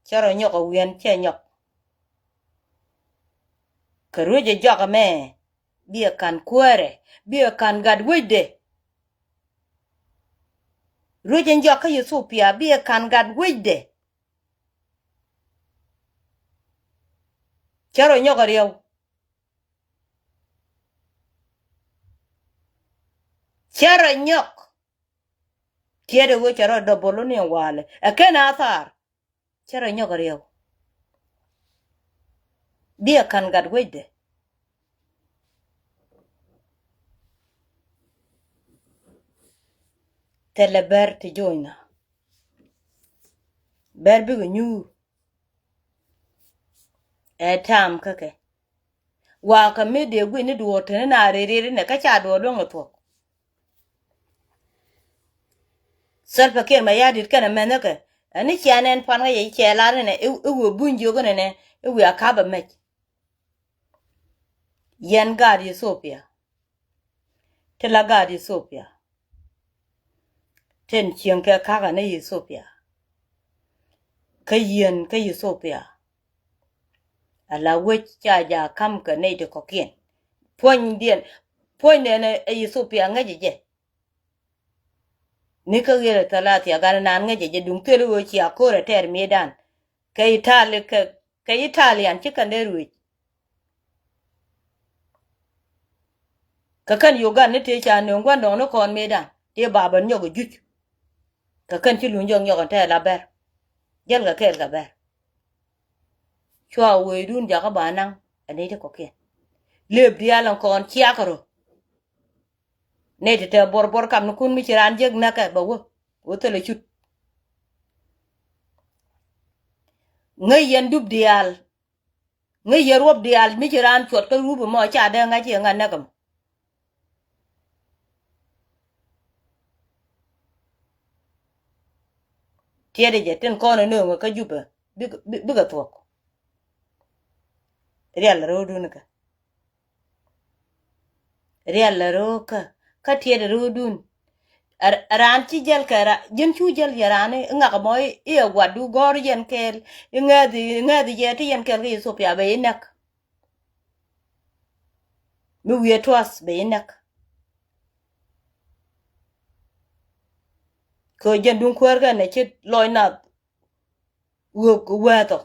Cɛ rɔ nyɔk ɛ wi̱i̱n cɛ nyɔk. Kɛ ruec ɛ jɔak ɛmɛ, biɛ ka̱n kuäärɛ, biɛ ka̱n gat wecdɛ. Ruec ɛn jɔak kä Ethiopia, biɛ ka̱n gat wecdɛ. Cä rɔ nyɔk ɛ riɛw. Cä rɔ nyɔk. Tiɛɛt ɛ ɣöö cɛ rɔ dɔbol ni walɛ ɛ ken a thaar. Cä rɔ nyɔk ɛ riɛw. Biɛ ka̱n gat wecdɛ. Thilɛ bɛr ti jo̱o̱cna. Bɛr bikɛ nyuur. Ɛ ta̱a̱m kä kɛ. Wakä mi dee guic ni duɔ̱ɔ̱r teni na ri ri ri nɛ kä ca duɔ̱ɔ̱r luäŋ ɛ thuɔ̱k. Salva Kiir Mayardit kɛnɛ mɛnhä kɛ ɛn ni cia nɛn pan kä yɛ cɛ lar ni nɛ i̱, i̱ wi̱i̱ buny jiök ni nɛ i̱ wi̱i̱ a ka̱p ɛ mɛc. Yɛn gaat Ethiopia. Ti la gaat Ethiopia. Tin cieŋ kɛ ka̱kä ni Ethiopia. Kä yien kä Ethiopia. Ala wec ca ja ka̱m kɛ nɛy ti kɔ̱kiɛn. Puɔ̱nydiɛn, puɔ̱nydɛn ɛ Ethiopia ŋäc jɛ. Ni kä ɣiɛl ɛ thalathia gat naan ŋäc jɛ duŋ thil ɣöö cia ko̱r ɛ tɛɛr mëëdan. Kɛ Itali, kɛ, kɛ Italian ci kɛn dee ruëëc. Kɛ kɛn Uganda ni tëë ca nööŋ gua̱n dɔ̱ŋ ni kɔn mëëdan tëë ba bɛ nyɔk ɛ juc. Kɛ kɛn ci luny jɔk nyɔk ɛn tɛɛ la bɛr. Jäl kɛ kɛɛl kɛ bɛr. Cua wëëdun jakä ba naŋ ɛ nɛy ti kɔ̱kiɛn. Lëëp diaal ɛn kɔn ciakä rɔ. Nɛy ti tɛ buɔr buɔr kamnikun mi ci raan jek näkɛ bɛ wä. Wä thilɛ cut. Ŋäc yɛn dup diaal. Ŋäc yɛn ruɔp diaal mi ci raan cuɔt kä rup ɛmɔ ca dee ŋa̱c yɛ ŋa̱c näk ɛmɔ. Tiɛt jɛ tin kɔn ɛ nööŋä kä Jupɛ bikɛ, bikɛ thuɔ̱k. Rial rɔ̱ɔ̱dun kä. Rial rɔ̱ɔ̱kä kä tiɛt rɔ̱ɔ̱dun. Raan ci jäl kɛ ra ji̱n cu jäl yɛ raan i̱ ŋak mɔ i̱ ɛ guatdu gɔ̱r yɛn kɛɛl i̱ ŋɛ̈thi, i̱ ŋɛ̈thi jɛ ti yɛn kɛɛl kä Ethiopia bɛ i̱ näk. Mi wiee tuath bɛ i̱ näk. Kɛ jɛn duŋ kuäärkɛ nɛ ci lɔc nath wek wääthɔ.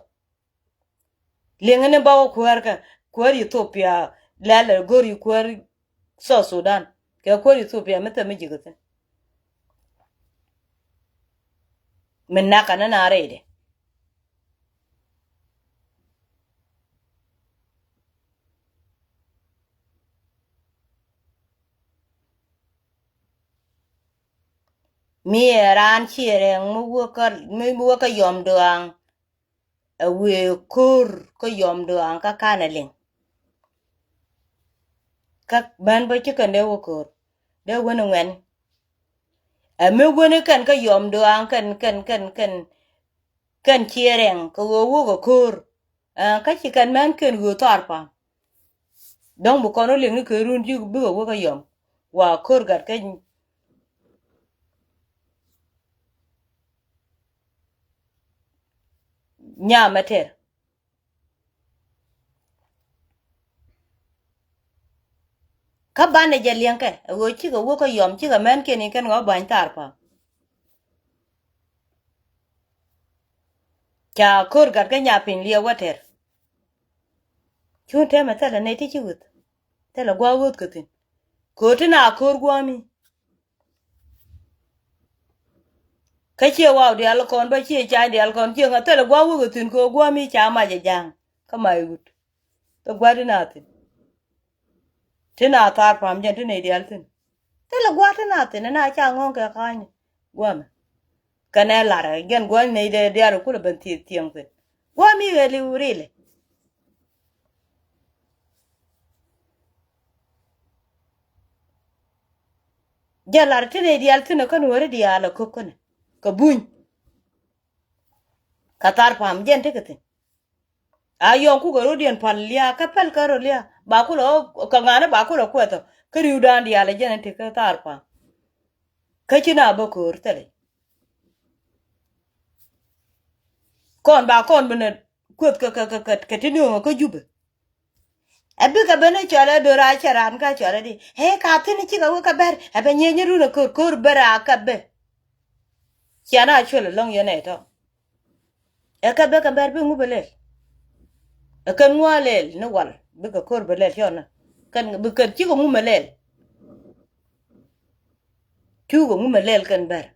Liŋä ni ba wä kuäärkä, kuäär Ethiopia lɛl ɛ go̱r i̱ kuäär South Sudan kɛ kuäär Ethiopia mi thɛm mi ji̱k thi̱n. Mi nakä ni na rɛydɛ. Mi ɛ raan ciɛ rɛŋ mi wä kä, mi wä kä yɔm duaŋ. Ɛ wëë ko̱r kä yɔm duaŋ kä kanɛ liŋ. Kä män bä ci kɛn dee wä ko̱r dee wä ni ŋuɛn. Ɛ mi wä ni kɛn kä yɔm duaŋ kɛn, kɛn, kɛn, kɛn, kɛn ciɛ rɛŋ kɛ ɣöö wä kɛ ko̱r. Ɛ kä ci kɛn män kɛn ɣöö thar pam. Dɔ̱ŋ bi kɔn wä liŋ ni kɛ run ji̱ bikɛ wä kä yɔm wa ko̱r gat kä nyamɛ tɛr. Kä banɛ jɛ liɛŋkɛ ɛ ɣöö cikɛ wä kä yɔm cikɛ mɛn kiɛn in kɛn ɣɔ̱ ba̱ny thar pam. Ca ko̱r gat kä nya piny liɛw wä tɛr. Cun tɛmɛ thilɛ nɛy ti ci ɣöth. Thilɛ gua̱a̱th ɣöth kɛ thi̱n. Ko̱r ti na ko̱r gua̱a̱mi. Kä ciɛ waw diaal kɔn bä ciɛ cay diaal kɔn ciɛ ŋa thilɛ gua̱a̱th ɣöth kɛ thi̱n ko̱r gua̱a̱mi ca mac ɛ ja̱a̱ŋ. Kä mac ɛ ɣut. Thilɛ gua̱a̱th ti na thi̱n. Ti na thar pam jɛn ti nɛy diaal thi̱n. Thilɛ gua̱a̱th ti na thi̱n na ca ŋɔ̱ŋ kɛ ka̱ny. Gua̱a̱mɛ. Kɛnɛ lar jɛn gua̱a̱ny nɛy dee diaal kulɛ ben thieth thieŋ thi̱n. Gua̱a̱mi ɣɛli rilɛ. Jɛ lar ti nɛy diaal thi̱n kä nuɔ̱ɔ̱ri diaal ɛ köp känɛ kɛ buny. Kɛ thar pam jɛn tekɛ thi̱n. A yɔŋ kukɛ rɔ̱diɛn pal lia̱a̱ kä päl kä rɔ lia̱a̱ ba kulɛ ɣä kɛ ŋa̱ni ba kulɛ kuɛth ɔ kä ri̱wdan diaal ɛ jɛn tekɛ thar pam. Kä ci na bä köör thilɛ. Kɔn ba kɔn bi nɛ kueth kɛ, kɛ, kɛ, kɛ, kɛ ti nööŋä kä Jupɛ. Ɛ bikɛ ben ɛ cɔl ɛ do̱r a cɛ ran kä cɔl ɛ di. Ɛ ka thi̱n cikɛ wä kä bɛr ɛ bɛ nyieny run ɛ ko̱r ko̱r bɛr a kɛ bɛ. Cian a cuɛl ɛlɔ̱ŋ yɛn ɛ tɔ. Ɛ kɛ bɛ kɛ bɛr bi ŋu bɛ lɛl. Ɛ kɛn ŋu a lɛl ni wal bikɛ ko̱r bɛ lɛl cɔl ni. Kɛn bikɛ cikɛ ŋu mɛ lɛl. Cukɛ ŋu mɛ lɛl kɛn bɛr.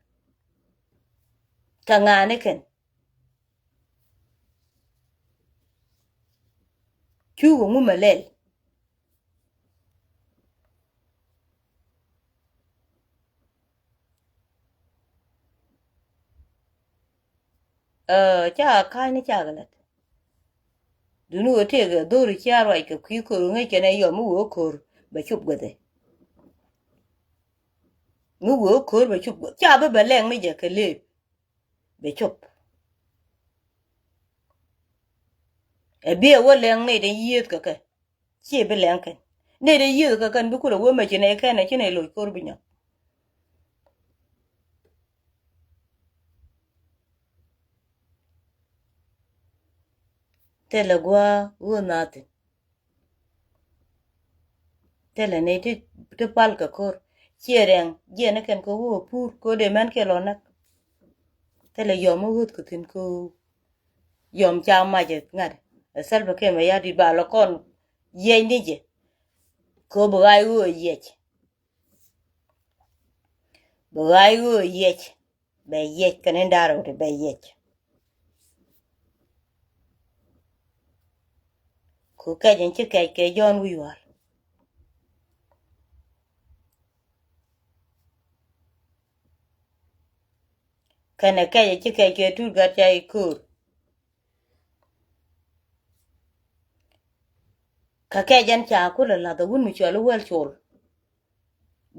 Kɛ ŋa̱a̱ni kɛn. Cukɛ ŋu mɛ lɛl. Ɛ, ca ka̱a̱cni ca kɛ lät. Duni wee tëëkɛ dho̱ri cia ruac kɛ kui̱ ko̱r ŋäc kɛn ɛ yɔm mi wee ko̱r bɛ cop guäthi. Mi wee ko̱r bɛ cop guäthi ca bi bɛ lɛŋ ni jɛ kɛ lëëp. Bɛ cop. Ɛ bi ɛ wä lɛŋ ni dee yiëëth kɛ kɛ. Ci bi lɛŋ kɛn. Nɛy dee yiëëth kɛ kɛn bi kulɛ wee mɛ ci nɛy kɛn ɛ ci nɛy loc ko̱r bi nyɔk. Thilɛ gua̱a̱ ɣöö nhaathin. Thilɛ nɛy ti, ti pal kɛ ko̱r. Ciɛ rɛŋ jiɛn ni kɛn kɛ ɣöö pur ko̱r dee mɛn kiɛ lɔ näk. Thilɛ yɔm mi ɣöth kɛ thi̱n kɛ ɣöö yɔm ca mac ɛ ŋa̱t ɛ Salva Kiir Mayardit ba lɔ kɔn yiɛc ni jɛ. Kɛ ɣöö bi ɣaac ɣöö yiɛc. Bi ɣaac ɣöö yiɛc. Bɛ yiɛc kɛn in da̱r ɣöö ti bɛ yiɛc. Ku kɛc in ci kɛc kɛ Jɔ̱ɔ̱n wi̱i̱ wa̱a̱r. Kɛnɛ kɛc in ci kɛc kɛ Tut Gatkiɛc Ko̱o̱r. Kä kɛ jɛn ca kulɛ lath ɛ wut mi cɔal i̱ Wäl Col.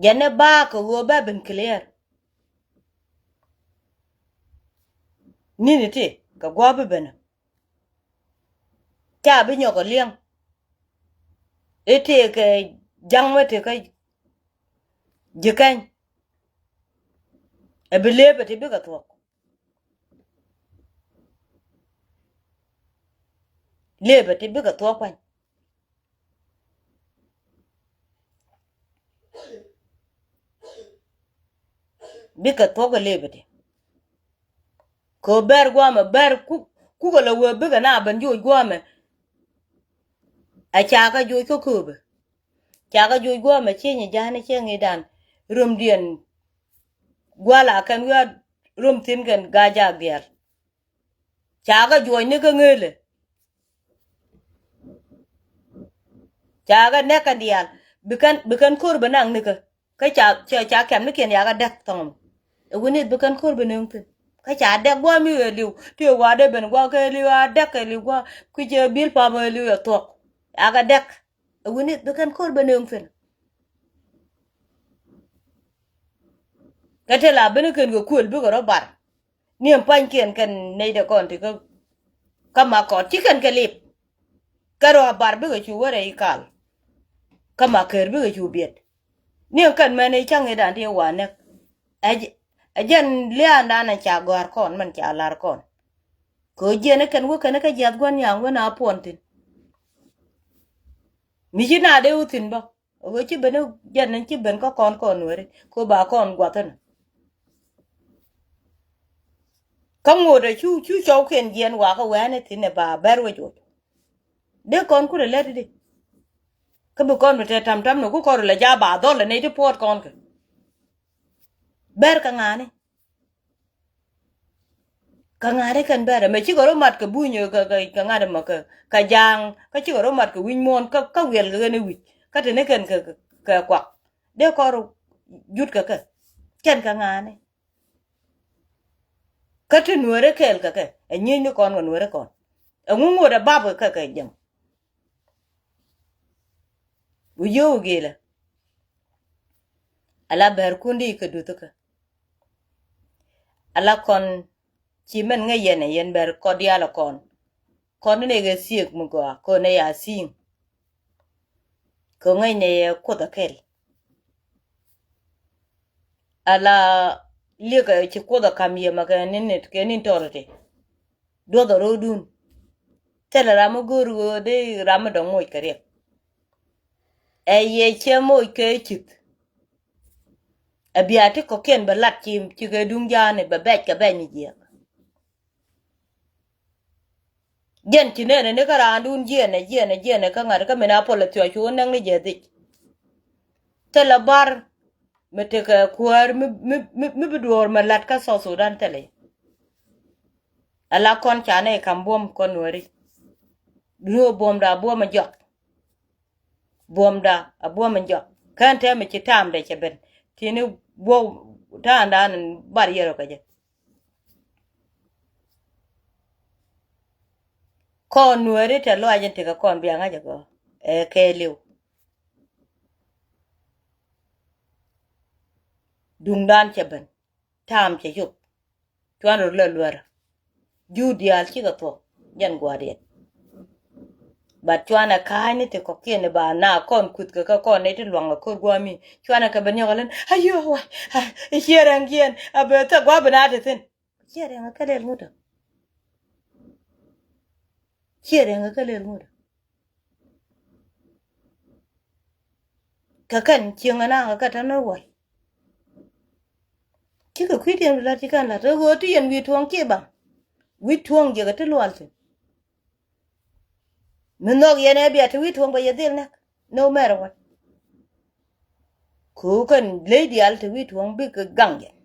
Jɛn ɛ ba̱a̱ kɛ ɣöö bɛ ben clear. Ni̱ni ti kɛ gua̱a̱p i̱ ben ɛ ca bi nyɔk ɛ liɛŋ. I̱ tëëkɛ ja̱ŋ mi tëëkɛ ji̱ kɛny. Ɛ bi lëëpɛ ti bikɛ thuɔ̱k. Lëëpɛ ti bikɛ thuɔ̱k kuany. Bikɛ thuɔ̱k ɛ lëëpɛ ti. Kɛ ɣöö bɛr gua̱a̱mɛ bɛr kuk, kukɛ lɛ wee bikɛ na ben joc gua̱a̱mɛ. Ɛ ca kɛ joc kä kööbɛ. Ca kɛ joc gua̱a̱mɛ cieny ɛ ja̱a̱n ɛ cieny i̱dan. Römdiɛn gua̱a̱la kɛn wi̱i̱ a röm thi̱n kɛn ga̱a̱c jaak diaal. Ca kɛ juɔcni kä ŋeelɛ. Ca kɛ nɛk kɛn diaal. Bi kɛn, bi kɛn ko̱r bɛ naŋ nikä. Kä ca, ca, ca kɛmnikiɛn yakɛ däk thɔŋ. Ɛ wi̱ni bi kɛn ko̱r bɛ nööŋ thi̱n. Kä ca däk gua̱a̱mi ɣɛɛliw. Ti ɛ wa̱a̱ dee ben gua̱a̱ kɛ ɣɛɛliw a däk ɣɛɛliw gua̱a̱. Kui̱c ɛ bil pam ɣɛɛliw ɛ thuɔ̱k. Yakɛ däk. Ɛ wi̱ni bi kɛn ko̱r bɛ nööŋ thi̱n. Kä te la ben kɛn kɛ kuël bikɛ rɔ bar. Ni ɛn pa̱nykiɛn kɛn nɛy dee kɔn ti kä, kä ma kɔn ci kɛn kɛ lip. Kɛ rɔ bar bikɛ cu wärɛ i̱ kal. Kä ma ker bikɛ cu biɛt. Ni ɛn kɛn mɛn i̱ ca̱ŋ i̱dan ti wa näk. Ɛ jɛn liaandan ɛn ca gɔ̱a̱r kɔn mɛn ca la̱r kɔn. Kɛ ɣöö jiɛn ikɛn wä kɛn ikä jiath gua̱n nyaŋ wä na puɔn thi̱n. Mi ci na dee wä thi̱n bä. Ɣöö ci ben jɛn in ci ben kä kɔn kɔn nueri ko ba kɔn guathä ni. Kä ŋot ɛ cu cu cɔwkiɛn jiɛn wakä wɛɛni thi̱n ɛ ba bɛr wec wec. Dee kɔn kurɛ lät di. Kä bi kɔn bi te tam tam ni ku kɔn rɛ lɛ ja ba dhɔl ɛ nɛy ti puɔt kɔn kɛ. Bɛr kɛ ŋa̱ni. Kä ŋa̱ri kɛn bɛrɛ mɛ cikɛ rɔ mat kɛ buny kɛ, kɛ, kɛ ŋa̱t mɔ kɛ, kɛ ja̱a̱ŋ kä cikɛ rɔ mat kɛ wi̱c muɔ̱ɔ̱n kä, kä wiɛl kɛ kɛn i̱ wi̱c kä teni kɛn kɛ, kɛ, kɛ kuak. Dee kɔr jut kɛ kɛ kɛn kɛ ŋa̱ni. Kä ti nueeri kɛɛl kɛ kɛ ɛ nyiecni kɔn kɛ nueeri kɔn. Ɛŋu ŋot ɛ bap kɛ kɛ jɛm. Wi̱c yio̱w gilɛ. Ala bɛr kundi kɛ duth kä. Ala kɔn ci mɛn ŋäc yɛn ɛ yɛn bɛr kɔt diaal ɛ kɔn. Kɔn ni nɛ kɛ thiek mi gɔaa kɔn nɛ ya thi̱i̱ŋ. Kɛ ŋäc nɛ yɛ kuoth ɛ kɛl. Ala liek ɛ ci kuoth ɛ ka̱m yɛ mɛ kɛ ni̱n, kɛ ni̱n tɔr iti. Duɔth ɛ ro̱o̱dun. Thilɛ ram mi go̱o̱r ɣöö dee ram mi dɔ̱ŋ moc kɛ riɛk. Ɛ yɛ cɛ moc kɛ cith. Ɛ bia ti kɔkiɛn bɛ lat ci, ci kɛ duŋ ja̱a̱ni bɛ bɛc kɛ bɛc ni jiɛk. Jiɛn ci nɛnɛ ni kä raandun jiɛnɛ, jiɛnɛ, jiɛnɛ kä ŋa̱t kä min a pɔl a thiɔc cu wä näk ni jɛ dhic. Thilɛ bar mi tekɛ kuäär mi, mi, mi, mi bi duɔɔr mi lat kä South Sudan thilɛ. Ala kɔn ca nɛ kam buɔ̱m kɔn Nuääri. Duŋ ɣöö buɔ̱mda buɔ̱m a jɔak. Buɔ̱mda a buɔ̱m in jɔak. Kään tɛmɛ ci ta̱a̱mdɛ cɛ ben. Tini buɔ̱m ta̱a̱mdan in bar yɛr ɔ kɛ jɛ. Kɔn Nuääri tɛ lɔac in tekɛ kɔn bia ŋa̱c ɛ gɔɔ. Ɛ kɛɛliw. Duŋdan cɛ ben. Ta̱a̱m cɛ cop. Cuan rɔ lɛ luɛrä. Jur diaal cikɛ thuɔ̱k jɛn gua̱a̱r yɛn. But cuanɛ ka̱a̱cni ti kɔ̱kiɛn ba na kɔn kuth kɛ kä kɔn nɛy ti luaŋ ɛ ko̱r gua̱a̱mi. Cuanɛ kɛ ben nyɔk ɛ len ayö wä. Ciɛ rɛŋkiɛn a bɛ thɛ gua̱a̱ bi na ti thi̱n. Ciɛ rɛŋ ɛ kɛ lɛl ŋut ɔ. Ciɛ rɛŋ ɛ kɛ lɛl ŋut ɔ. Kɛ kɛn cieŋ ɛn aŋ kɛ kɛ tɛn ni wal. Cikɛ kui̱diɛn bi la̱t ci kɛn la̱t ɛ ɣöö ti yɛn wi̱i̱ tuɔ̱ɔ̱ŋ ci baŋ. Wi̱i̱ tuɔ̱ɔ̱ŋ jiɛkɛ ti lual thi̱n. Mi nhɔk yɛn ɛ bia ti wi̱i̱ tuɔ̱ɔ̱ŋ bɛ yɛ dhil nɛk. No matter what. Ko̱ kɛn ley diaal ti wi̱i̱ tuɔ̱ɔ̱ŋ bikɛ gaŋ yɛn.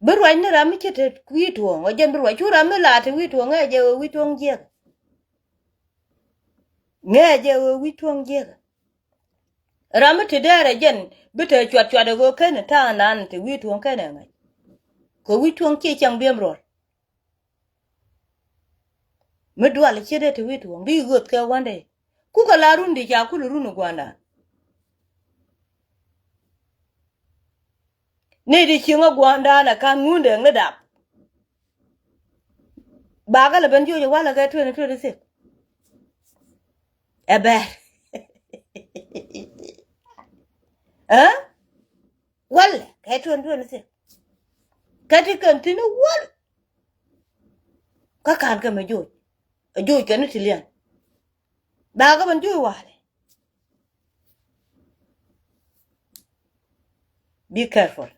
Bi ruac ni ram mi ci te wi̱i̱ tuɔ̱ɔ̱ŋ ɔ jɛn bi ruac cu ram mi la te wi̱i̱ tuɔ̱ɔ̱ŋ ŋɛ jɛ ɣöö wi̱i̱ tuɔ̱ɔ̱ŋ jiɛk. Ŋɛ jɛ ɣöö wi̱i̱ tuɔ̱ɔ̱ŋ jiɛk. Ram mi te dɛɛrɛ jɛn bi te cuat cuat ɛ ɣöö ken ta̱a̱ nan te wi̱i̱ tuɔ̱ɔ̱ŋ ken ɛ ŋa̱c. Kɛ wi̱i̱ tuɔ̱ɔ̱ŋ ci cäŋ biɛm ruɔl. Mi dual ciet dee te wi̱i̱ tuɔ̱ɔ̱ŋ di ɣöth kɛ wandɛ. Kukɛ la run di ca kul run gua̱ndan. Ni di cieŋä gua̱ndan ɛ ka̱n ŋundɛ ni dap. Bakä lɛ ben jiöc ɛ walɛ kɛ twenty twenty six. Ɛ bɛr. Ɛ walɛ kɛ twenty twenty six. Kä ti kɛn thi̱n i̱ wäl. Kä ka̱n kɛ mɛ joc. Ɛ joc kɛn i̱ ti lian. Ba kä ben joc walɛ. Be careful.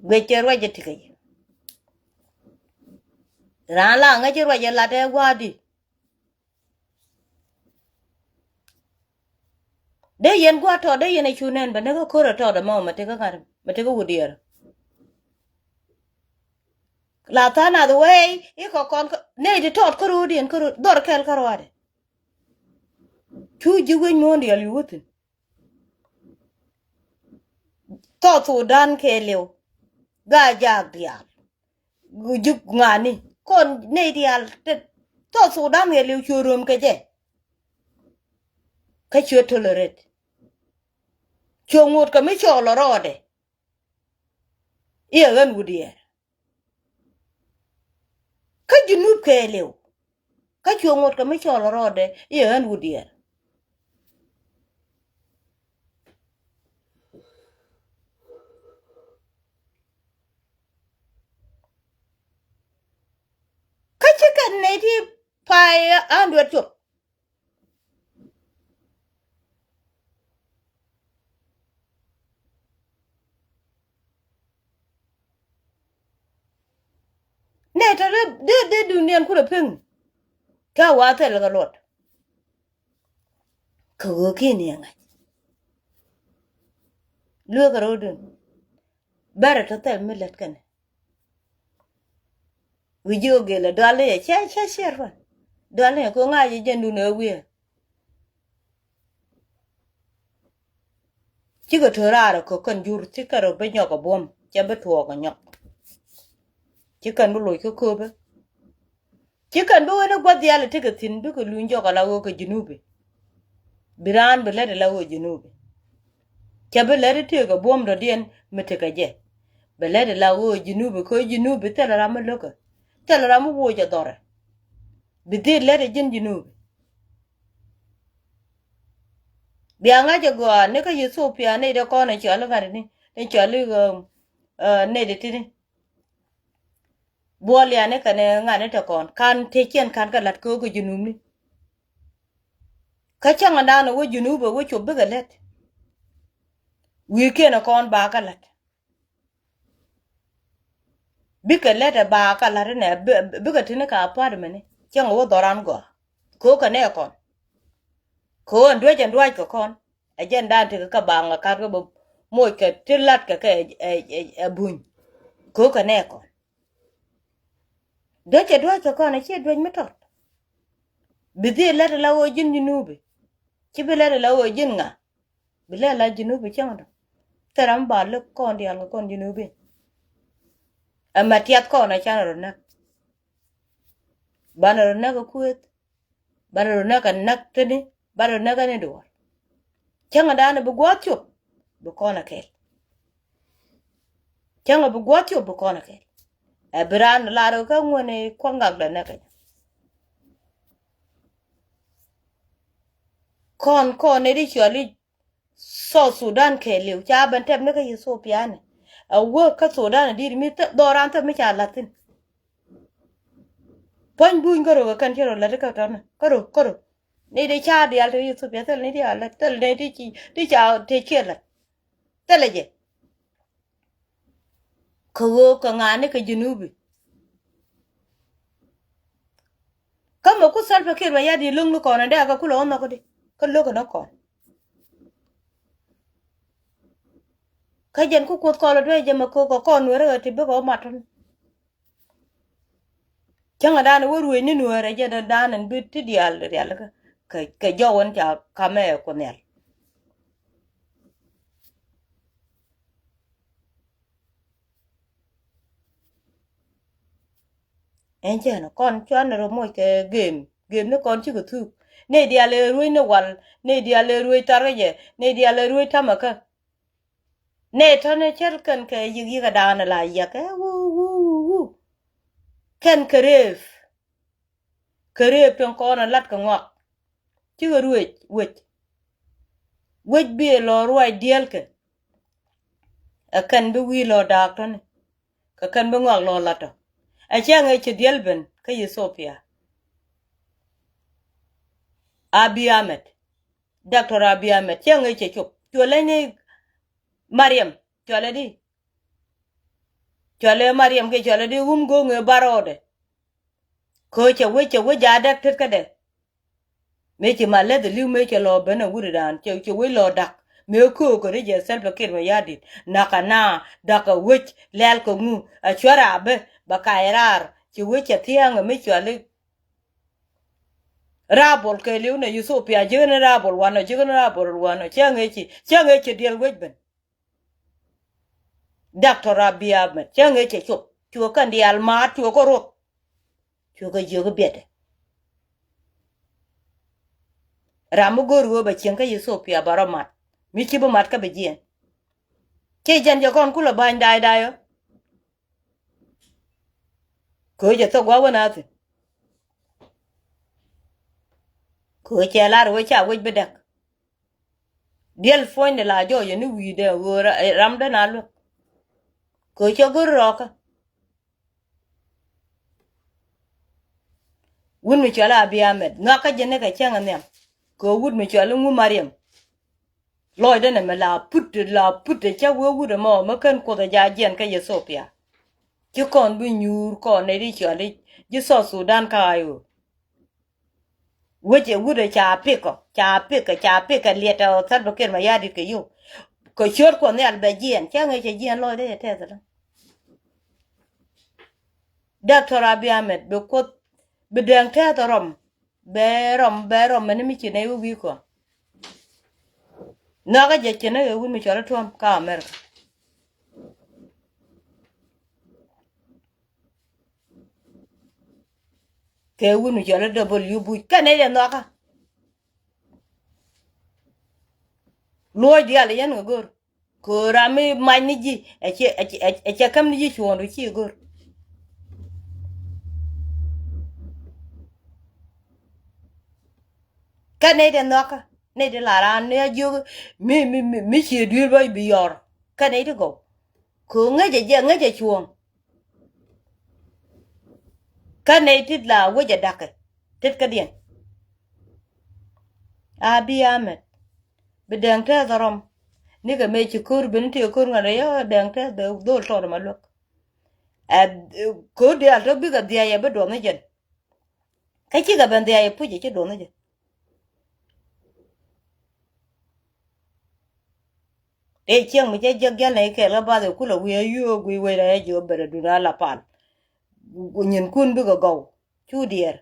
Guic kɛ ruac jɛ ti kɛ yɛ. Raan la ŋäc ruac jɛ lat ɛ gua̱a̱di. Dee yɛn gua̱a̱t tɔɔt dee yɛn a cu nɛn bɛ näk kä ko̱r a tɔɔt ɛmɔ mɛ tekä ŋa̱t mɛ tekä wut diɛɛr. La tha̱a̱ŋ nath wee i̱ kɔ kɔn kä nɛy ti tɔɔt kä ro̱o̱diɛn kä ro̱o̱ dhɔr kɛl kä ruaadɛ. Cu ji̱ wec muɔ̱ɔ̱n diaal yu wä thi̱n. Thɔɔth Sudan kɛɛliw. Gaa jaak diaal. Ji̱ ŋa̱ni kɔn nɛy diaal te thɔɔth Sudan kɛɛliw cuɛ röm kɛ jɛ. Kä cuɛ tolerate. Cuɛ ŋot kɛ mi cɔɔl ɔ rɔɔdɛ. I̱ ɛ ɣän wut diɛɛr. Kä Junub kɛɛliw. Kä cuɛ ŋot kɛ mi cɔɔl ɔ rɔɔdɛ i̱ ɛ ɣän wut diɛɛr. Kä ci kɛn nɛy ti pay a hundred cop. Nɛ tɔ dee dee dee duŋdiɛn kulɛ peŋ. Kä wa thil kɛ luɔt. Kä ɣöö ki̱n yɛ ŋa̱c. Lueekä ro̱o̱dun. Bärɛ tɔ thil mi lät kɛnɛ. Wi̱i̱ ji̱ ɣä gel ɛ dual ni yɛ cɛ cɛ ciɛr pan. Dual ni yɛ kɛ ŋa̱c yɛ jɛn dun ɛ wi̱i̱. Cikɛ to̱r raar ɛ kɛ kɛn jur cikɛ rɔ bi nyɔk ɛ buɔ̱m cɛ bi tuɔɔk ɛ nyɔk. Cikɛn bi loc kä köpä. Ci kɛn bi wen i̱ gua̱th diaal i̱ tekɛ thi̱n bikɛ luny jɔk ala ɣöö kɛ Junubi. Bi raan bi lät ila ɣöö Junubi. Cɛ bi lät i̱ tëëkɛ buɔ̱m dɔ̱diɛn mi tekɛ jɛ. Bi lät ila ɣöö Junubi kä Junubi thilɛ ram mi lo̱kä. Thilɛ ram mi woc ɛ dhɔrɛ. Bi dhil lät ɛ ji̱n Junubi. Bia ŋa̱c ɛ gɔaa ni kä Ethiopia ni dee kɔn ɛ cɔali ŋa̱t ni, ni cɔali, ɛ, ni dee tini. Buɔl yani kɛnɛ ŋa̱t ni te kɔn kan tëë ciɛn kan kɛ la̱t kɛ wä kɛ Junub ni. Kä cäŋ ɛn da̱a̱n ɛ wä Junub ɛ wä cop bikɛ lät. Wi̱i̱ kiɛn ɛ kɔn ba kɛ la̱t. Bikɛ lät ɛ ba kɛ la̱t inɛ, bi-, bikɛ tini kɛ apartment ni. Cäŋ ɛ wä dhɔran gɔaa. Kɛ wä kɛ nɛ kɔn. Kɛ wä ɛn duec ɛn duac kɛ kɔn. Ɛ jɛn dan tekɛ kä baŋ ɛ kat kä bä moc kɛ ti lat kɛ kɛ ɛ, ɛ, ɛ, ɛ buny. Kɛ wä kɛ nɛ kɔn. Duec ɛ duac kɛ kɔn ɛ ciɛ duec mi tɔt. Bi dhil lät ɛ la ɣöö ji̱n Junubi. Ci bi lät ɛ la ɣöö ji̱n ŋa. Bi lät ɛ la Junubi cäŋ dɔ. Thil ram ba lök kɔn diaal kɛ kɔn Junubi. Ɛmɛ tiath kɔn ɛ canɛ rɔ näk. Banɛ rɔ näk ɛ kuëth. Banɛ rɔ näk ɛ näk tini, banɛ rɔ näk ɛ ni duɔ̱ɔ̱r. Cäŋɛ da̱a̱n bi gua̱a̱th cop, bi kɔn ɛ kɛl. Cäŋɛ bi gua̱a̱th cop, bi kɔn ɛ kɛl. Ɛ bi raan lar kä ŋuäni kua̱ŋ ŋakdɛ näk ɛ. Kɔn, kɔn ni di cuali South Sudan kɛɛliw ca ben tɛp ni kä Ethiopia ni. Ɛ wä kä Sudan dit mi dhɔran thäp mi ca la̱thin. Puɔ̱ny buny kärö kɛ kɛn ci rɔ la̱t kä tɔ̱ni kärö kärö. Ni di ca diaal te Ethiopia thil ni di a la̱t thil ni di ci di ca te ciɛ la̱t. Thilɛ jɛ. Kä ɣöö kä ŋa̱a̱ni kä Junubi. Kä mɛ ku Salva Kiir Mayardit lo̱ŋ ni kɔn in dee a kä kulɛ wä nhɔk di kä lo̱k in kɔn. Kä jɛn ku Kuoth kɔn lɔ duee jɛ mɛ ko̱o̱k kɛ kɔn Nueeri ɣä ti bikɛ wä mat tun. Cäŋɛ dan wä ruëëc ni Nueeri jɛ dan in bi ti diaal rial kä kɛ jɔw in ca kamɛ ku nhial. Ɛn cɛn kɔn cuan rɔ moc kɛ gem, gem ni kɔn cikɛ thuk. Nɛy diaal ëë ruec ni wal, nɛy diaal ëë ruec tharkɛ jɛ, nɛy diaal ëë ruec tamäkä. Nɛy tɔ̱ni cɛl kɛn kɛ yiëk yiëk ɛ daanɛ la yiɛk ɛ wu wu wu wu. Kɛn kɛ reef. Kɛ rëë piɛŋ kɔn ɛ lat kɛ ŋɔak. Cikɛ ruëc wec. Wec bi ɛ lɔ ruac diɛlkɛ. Ɛ kɛn bi wi̱i̱ lɔ daak tɔ̱ni. Kɛ kɛn bi ŋɔak lɔ lat tɔ. Ɛ cäŋ ëë cɛ diɛl ben kä Ethiopia. Abiy Ahmed. Doctor Abiy Ahmed. Cäŋ ëë cɛ cop. Cuɔlɛ ni Mariam. Cuɔlɛ di. Cuɔlɛ Mariam kɛ cuɔlɛ di wum go̱o̱ŋ ëë bar rɔɔdɛ. Kɛ cɛ wec cɛ wec a däk tet kädɛ. Mëë ci ma läth li̱w mëë cɛ lɔ ben ɛ wut dan cɛ cɛ wec lɔ da̱k. Mëë köök kɛ ri jɛ Salva Kiir Mayardit nakä na da̱k ɛ wec lɛl kɛ ŋu ɛ cuɛ raabä bɛ kac raar ci wec cɛ thia̱a̱ŋ ɛ mi cuali. Rabol kɛ li̱w nɛ Ethiopia ji̱ ɣän rabol wanɔ ji̱ ɣän rabol wanɔ cä ŋee ci cä ŋee ci diɛl wec ben. Doctor Abiy Ahmed cä ŋee cɛ cop cuɛ kɛn diaal maat cuɛ kä ruɔth. Cuɛ kɛ jiök i̱ biɛtɛ. Ram mi go̱o̱r ɣöö bɛ cieŋ kä Ethiopia bɛ rɔ mat mi ci bi mat kä bi jiɛn. Ci jɛn jɛ kɔn kulɛ ba̱ny da̱a̱y da̱a̱y ɔ. Kɛ ɣöö jɛ thok gua̱a̱ wä naath thi̱n. Kɛ ɣöö cɛ lar ɣöö ca wec bi däk. Diɛl puɔ̱nydɛ la jɔɔcɛ ni wi̱i̱dɛ ɣöö ra- ramdɛ na luäk. Kɛ ɣöö cɛ go̱r rɔɔkä. Wut mi cuali Abiy Ahmed nhɔakä jɛ ni kɛ cäŋ nhiam. Kɛ ɣöö wut mi cuali ŋu Mariam. Lɔcdä nɛmɛ la put la put cä wee wut ɛmɔ mi ken Kuoth ɛ ja̱ jiɛn kä Ethiopia. Ci kɔn bi nyuur kɔn nɛy ti cuali ji̱ South Sudan kä Ayo. Wecɛ wut ɛ ca pikɔ ca pikɛ ca pikɛ liɛtɛ ɔ Salva Kiir Mayardit kɛ yio̱w. Kɛ ciöt Kuɔth Nhial bɛ jiɛn cä ŋee cɛ jiɛn lɔcdä cɛ tɛth ɛlɔ. Doctor Abiy Ahmed bi Kuoth bi dɛŋ tɛth ɔ rɔm. Bɛ rɔm bɛ rɔm mɛni mi ci nɛy wä wi̱i̱ kɔ. Nhɔakä jɛ ci nɛy wä wut mi cuali Trump kä America. Kɛ wut mi cuali W Bush kɛ nɛy dɛ nhɔakä. Luɔc diaal yɛn kɛ go̱r. Kɛ ɣöö ram mi mac ni ji̱ ɛ ciɛ ɛ ciɛ ɛ ciɛ käm ni ji̱ cuɔ̱ɔ̱ŋdu ci go̱r. Kä nɛy tɛ nhɔakä Nɛy ti la raan ni a jiök mi, mi, mi, mi cië dui̱r bä bi yɔr. Kä nɛy ti gɔw. Kɛ ɣöö ŋäcɛ jɛ, ŋäcɛ cuɔ̱ɔ̱ŋ. Kä nɛy ti la wec ɛ da̱kɛ. Tet kädiɛn. Abiy Ahmed. Bi Dɛŋ Tɛth rɔm. Nikɛ mëë ci ko̱r ben ti ko̱r ŋa̱n rɛy ɔ Dɛŋ Tɛth bɛ dhol tɔɔt ma luäk. Ɛ, ko̱r diaal tɔ bikɛ dhiac ɛ bi duɔth ni jɛn. Kä cikɛ ben dhiac ɛ puc ɛ ci duɔth ni jɛn. Tëë cieŋ mi cä jiäk jäl nɛ ikɛɛl kä bath ɛ kulɛ wi̱i̱ ɛ yio̱o̱k wi̱i̱ wec rɛy ɛ jiök ben ɛ duŋ a la pal. Nyinkun bikɛ gɔw. Cu diɛɛr.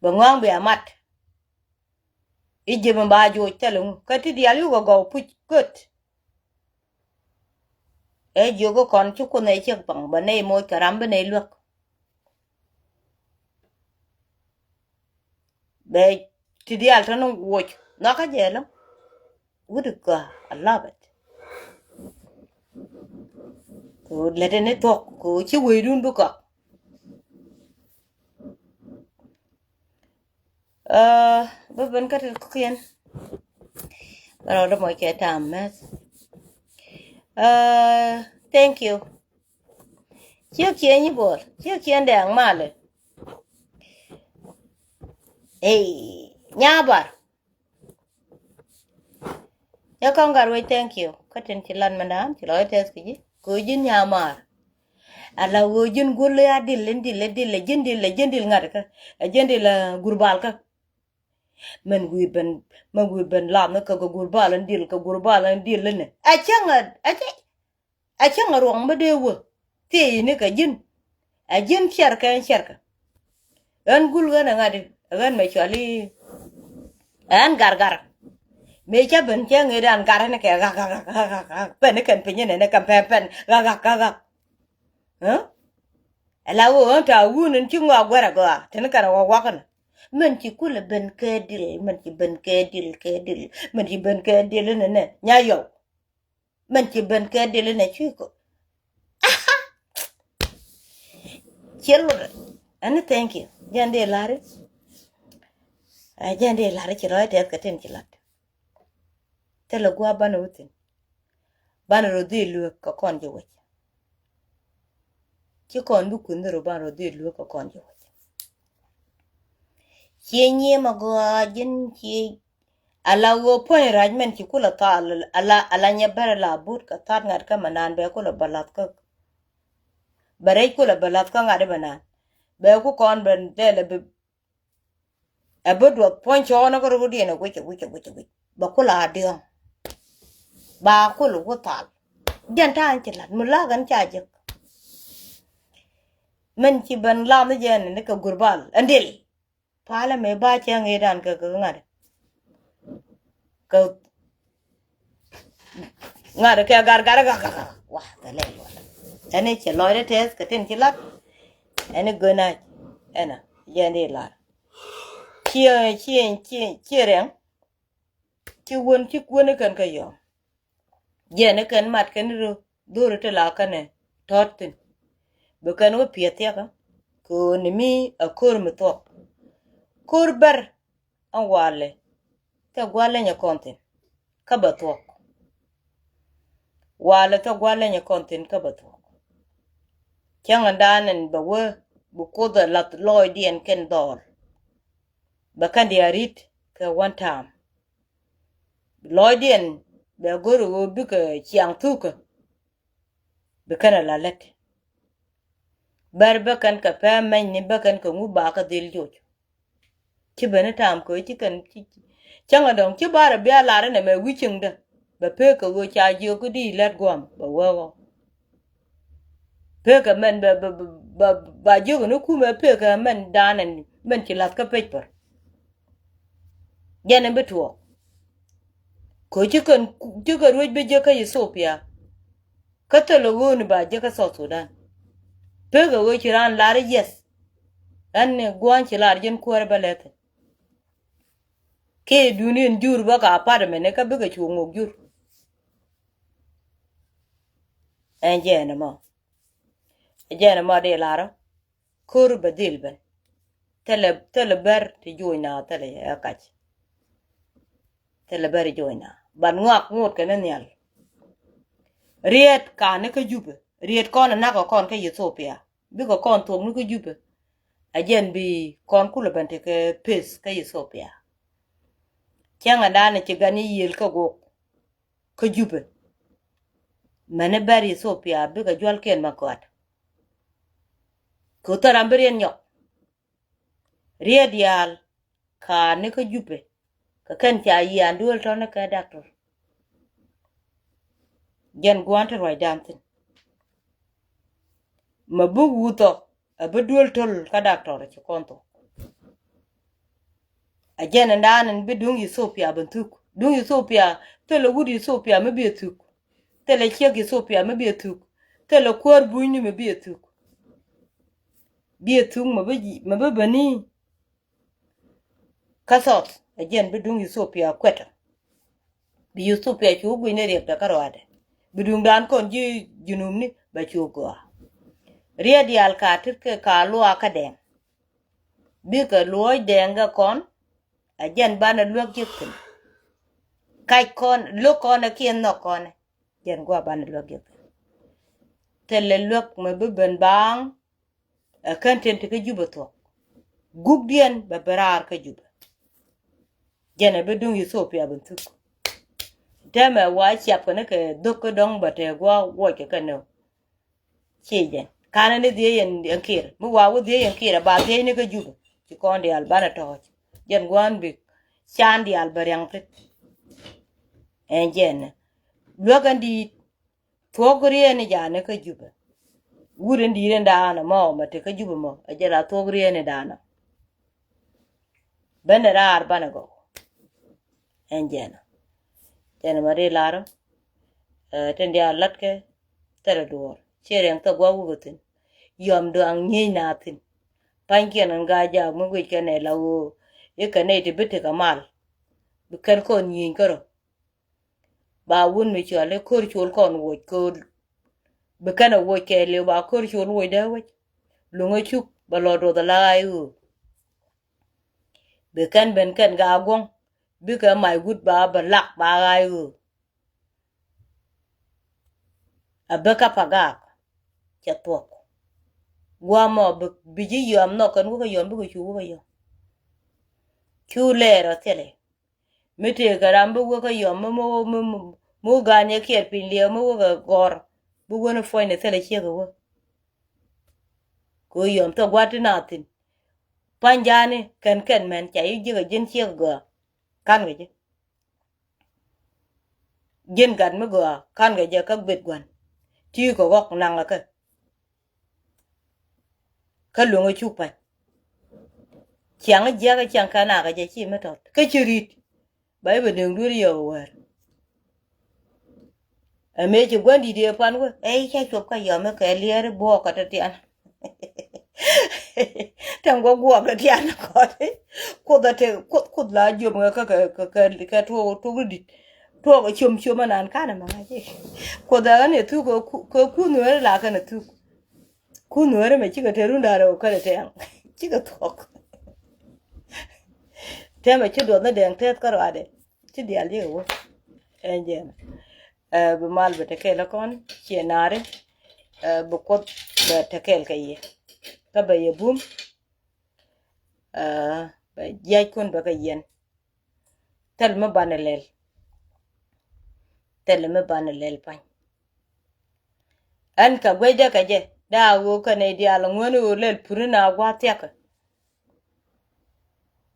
Bɛ ŋɔ̱a̱ŋ bia mat. I̱ ji̱ mi ba joc thilɛ ŋu kä ti diaal yukɛ gɔw puc göt. Ɛ jiök kä kɔn ci Kuoth nɛy ciek paŋ bɛ nɛy moc kɛ ram bi nɛy luäk. Bɛ ti diaal tɔ̱ ni woc nhɔakä jɛ ɛlɔ̱ŋ. Wut kä I love it. Kɛ ɣöö lät ɛn ni thuɔ̱k kɛ ɣöö ci wecdun bi kɔak. Aa, bä ben kä ti kɔ̱kiɛn. Bä rɔɔdä mɔc kɛ tam mɛth. Aa, thank you. Ciek ciɛ nyi buɔl, ciek ciɛ ndɛɛŋ malɛ. Ey, nyabar. Cä kɔŋ gat wec, thank you. Kä tin ci lat mɛndan ci lɔc tɛth kɛ ji̱ kɛ ɣöö ji̱n nyamaar. Ala ɣöö ji̱n guol a dil in dil in dil a ji̱n dil a ji̱n dil ŋa̱t kä a ji̱n dil a gurbal kä. Mɛn wi̱i̱ ben, mɛn wi̱i̱ ben lam ni kä kɛ gurbal in dil kɛ gurbal in dil in ɛ cäŋ a, a cä A cäŋ a ruɔ̱ŋ mi dee wä thiec ni kɛ ji̱n. A ji̱n ciɛrkɛ ɛn ciɛrkɛ. Ɣän gul ɣän a ŋa̱t i̱ ɣän mɛ cuali. Ɛn gargar. Mëë cä ben cä ŋet an gar ni kɛ ɣak ɣak ɣak ɣak ɣak. Pɛn ni kɛn piny ni kɛn pɛn pɛn ɣak ɣak ɣak ɣak. Ɣä? Ala wä ɣän ta wun in ci ŋɔak guɛr a gɔaa tin kɛn a wak wak ni. Mɛn ci kulɛ ben kɛ dil, mɛn ci ben kɛ dil kɛ dil, mɛn ci ben kɛ dil ni nɛ nya yɔw. Mɛn ci ben kɛ dil inɛ cuc kɔ. Ciɛ lot. Ɛn ni thank you. Jɛn dee lari. Ɛ jɛn dee lari ci lɔc tɛth kɛ tin ci lat. Thilɛ gua̱a̱p banɛ wä thi̱n. Banɛ rɔ dhil luek kɛ kɔn ji̱ wec. Ci kɔn bi kui̱n dhil rɔ banɛ rɔ dhil luek kɛ kɔn ji̱ wec. Ciɛ nyiee ma gɔaa ji̱n ciɛ Ala ɣöö puɔ̱ny rac mɛn ci kulɛ thal ala, ala nyɛ bɛrɛ la but kɛ that ŋa̱t kä mɛ naan bɛ kulɛ bä lath kä. Bɛ rɛc kulɛ bä lath kä ŋa̱t ibɛ naan bɛ ku kɔn bɛ dɛl ɛ bi, ɛ bi duɔth puɔ̱ny cɔɔnä kä rot diɛn ɛ wi̱c ɛ wi̱c ɛ wi̱c ɛ wi̱c bɛ kulɛ a diɔ̱ŋ. Ba kulɛ wä thal. Jɛn ta̱a̱ in ci la̱t mi la̱k ɛn ca jek. Mɛn ci ben lam ni jɛn ni kɛ gurbal ɛn dil. Palä mëë ba cɛ ŋi̱i̱c dan kɛ kɛ ŋa̱t. Kɛ ŋa̱t kɛ gar gar gar gar gar. Wa kɛ lɛ luɔt. Ɛn i̱ cɛ lɔcdä tɛth kɛ tin ci lat. Ɛn i̱ gön a ɛn a jɛn di lar. Ciɛ ciɛ ciɛ ciɛ rɛŋ. Ci wän ci wän ikɛn kɛ yɔ̱ɔ̱ŋ. Jɛn ikɛn mat kɛn i̱ rö dhori ti la kɛnɛ tɔ̱t thi̱n. Bi kɛn wä piɛth thiakä kɛ ɣöö ni mi a ko̱r mi thuɔ̱k. Ko̱r bɛr ɛn walɛ thɛ gua̱l leny ɛ kɔn thi̱n kä bɛ thuɔ̱k. Walɛ thɛ gua̱l leny ɛ kɔn thi̱n kä bɛ thuɔ̱k. Cäŋ ɛn da̱a̱n ɛn bɛ wee bi Kuoth ɛ lath lɔɔcdiɛn kɛn dhɔɔl. Bɛ kɛn diaal ri̱t kɛ one time. Lɔcdiɛn bɛ go̱r ɣöö bikɛ ciaŋ thukä. Bi kɛn a la lät. Bɛr bä kɛn kɛ pɛm mɛnyni bä kɛn kɛ ŋu ba kä dhil joc. Ci ben i̱ ta̱a̱m kɛ ɣöö ci kɛn ci cäŋ a dɔ̱ŋ ci bar a bia lar inɛ mɛ wi̱ciŋdä. Bɛ pek kɛ ɣöö ca jiök i̱ di lät gua̱a̱m bɛ wee ɣɔw. Pekɛ mɛn bɛ, bɛ, bɛ, bɛ, ba jiök ni kumɛ pekɛ mɛn danɛ ni mɛn ci lath kä pec pär. Jɛn in bi tuɔɔk. Kɛ ci kɛn, ci kɛ ruec bi jiäk kä Ethiopia. Kä thilɛ ɣöö ni ba jiäk kä South Sudan. Pekɛ ɣöö ci raan lar i̱ yes. Ɛn ni gua̱a̱ny ci lar ji̱n kuäärä bä lɛth. Kiɛ duuni in jur bä ka apartment kä bikɛ cu ŋok jur. Ɛn jɛn ɛmɔ. Jɛn ɛmɔ di larä. Ko̱r bɛ dhil ben. Thilɛ, thilɛ bär ti juɔ̱ny na, thilɛ ɛ kac. Thilɛ bär ti juɔ̱ny na. Ban ŋɔak ŋot kɛ ni nhial. Riet kani kä Jubɛ. Riet kɔn ɛ nak kɛ kɔn kä Ethiopia. Bikɛ kɔn thuɔk ni kä Jubɛ. Ɛ jɛn bi kɔn kulɛ ben tekɛ peth kä Ethiopia. Cäŋ ɛ dan ɛ ci gan i̱ yiël kä gok. Kä Jubɛ. Mɛni bär Ethiopia bikɛ jualkiɛn ma kɔat. Kɛ thil ram bi riɛn nyɔk. Riet diaal kani kä Jubɛ. Kɛ kɛn ca yian duel tɔni kɛ doctor. Jɛn gua̱n ti ruacdan thin. Ma buk wuthɔ a bi duel töl kä doctor ci kɔn thok. A jɛn in daan in bi duŋ Ethiopia bin thuk. Duŋ Ethiopia, thilɛ wut Ethiopia mi bi a thuk. Thilɛ ciek Ethiopia mi bi a thuk. Thilɛ kuäär bunyni mi bi a thuk. Bi a thuk ma bi, ma bi beni. Kä South, a jɛn bi duŋ Ethiopia kuɛtɔ. Bi Ethiopia cu guic ni riɛk tɛ kä ruaadɛ. Bi duŋdan kɔn ji̱ junubni bɛ cu gɔaa. Riet diaal ka tit kɛ ka luaak kä dɛŋ. Bikɛ luɔc dɛŋ kɛ kɔn, a jɛn banɛ luäk ji̱ thi̱n. Kac kɔn, lo̱k kɔn ɛ kiɛn nhɔk kɔn ɛ. Jɛn gua̱ banɛ luäk ji̱ thi̱n. Thilɛ luäk mɛ bi ben baaŋ, ɛ kän tin ti kä Jubɛ thuɔ̱k. Gukdiɛn bɛ bi raar kä Jubɛ. Jɛn ɛ bi duŋ Ethiopia bin thuk. Tɛmɛ wa ciap kɛ ni kɛ dhök kä dɔ̱ŋ bɛ tɛ gua̱ wuɔc kɛ kɛ nɛ. Ci jɛn. Kanɛ ni dhiec yɛn, yɛn Kiir. Mi wa wä dhiec yɛn Kiir, a ba dhiec ni kä Jubɛ. Ci kɔn diaal banɛ tɔɔc. Jɛn gua̱n bi can diaal bɛ riaŋ thi̱n. Ɛn jɛn. Luäk ɛn di̱i̱t. Thuɔ̱k rieen ni ja̱a̱ni kä Jubɛ. Wut in di̱i̱t in da̱a̱n ɛmɔ mɛ te kä Jubɛ mɔ, ɛ jɛ la thuɔ̱k rieen ni da̱a̱n ɔ. Bendɛ raar banɛ gɔw. Ɛn jɛn ɔ. Jɛn mɛ ri lar ɔ. Ɛ, tin diaal latkɛ thilɛ duɔ̱ɔ̱r. Ciɛ riɛŋ thok gua̱ wukɛ thi̱n. Yɔm duaŋ nyieny na thi̱n. Pa̱nykiɛn in gaa jaak mi guic kɛn ɛ la ɣöö i̱ kɛ nɛy ti bi tekɛ mal. Bi kɛn kɔn nyieny kärɔ. Ba wun mi cɔal i̱ ko̱r col kɔn woc ko̱r. Bi kɛn a woc kɛɛliw ba ko̱r col woc dee wec. Luŋä cuk bɛ lɔ duɔth ala ɣa̱c ɣöö. Bi kɛn ben kɛn gaa guɔ̱ŋ. Bikɛ mac wut ba bɛ lak ba ɣa̱c ɣöö. A bä kä Pagak. Cɛ thuɔ̱k. Gua̱a̱mɔ bi, bi ji̱ yɔam nhɔk kɛn wä kä yɔam bikɛ cu wä kä yɔam. Cu lɛɛr ɔ thilɛ. Mi tëëkɛ ram bi wä kä yɔm mi, mi, mi, mi wä ga̱a̱n yɛ kiɛɛr piny liɛɛk mi wä kɛ gɔ̱r. Bi wä ni puɔ̱ny ni thilɛ ciek kɛ wä. Kɛ wä yɔm thok gua̱t ti na thi̱n. Pa̱ny ja̱a̱ni kɛn kɛn mɛn ca yi ji̱ kɛ ji̱n ciek gɔaa. Ka̱n kɛ ji̱. Ji̱n gat mi gɔaa ka̱n kɛ jɛ kä gueth gua̱n. Ti kɛ ɣɔk naŋ kɛ kɛ. Kä luŋä cuk pa̱ny. Ciaŋ jiäk ciaŋ kä nakä jɛ ci mi tɔt kä ci ri̱t. Ba i̱ bɛ nöŋ duer yɛ wä wäär. Ɛ mëë ci gua̱n di̱t yɛ pan wä ɛ i̱ ca cuɔp kä yɔm i̱ kɛ liɛɛr i̱ buɔɔk kä te tian. Tɛm guɔ guɔɔk te tian kɔt. Kuoth a te kuoth kuoth la jiom kä kä kä kä tuɔk tuɔk di̱t. Tuɔk ciom ciom anan kanɛ ma ŋa̱c i̱. Kuoth a ɣän yɛ thuk kä kuoth nueeri la kɛn a thuk. Kun nueeri mɛ cikɛ te run da̱rɛ wä kärɛ tɛŋ cikɛ thuɔk. Tɛmɛ ci duɔth ni dɛŋ tɛth kä ruadɛ ci diaal yikɛ wä. Ɛn jɛn bi mal bɛ tekɛl kɔn ciɛ naari. Bi kuoth bɛ tekɛl kɛ yɛ kä bɛ yɛ bum. Bɛ jiac kun bɛ kɛ yɛn. Thil mi banɛ lɛl. Thil mi banɛ lɛl pa̱ny. Ɛn kɛ guecdɛ kɛ jɛ daa ɣöö kɛ nɛy diaal ŋuäni ɣöö lɛl puni na gua̱a̱th thiakä.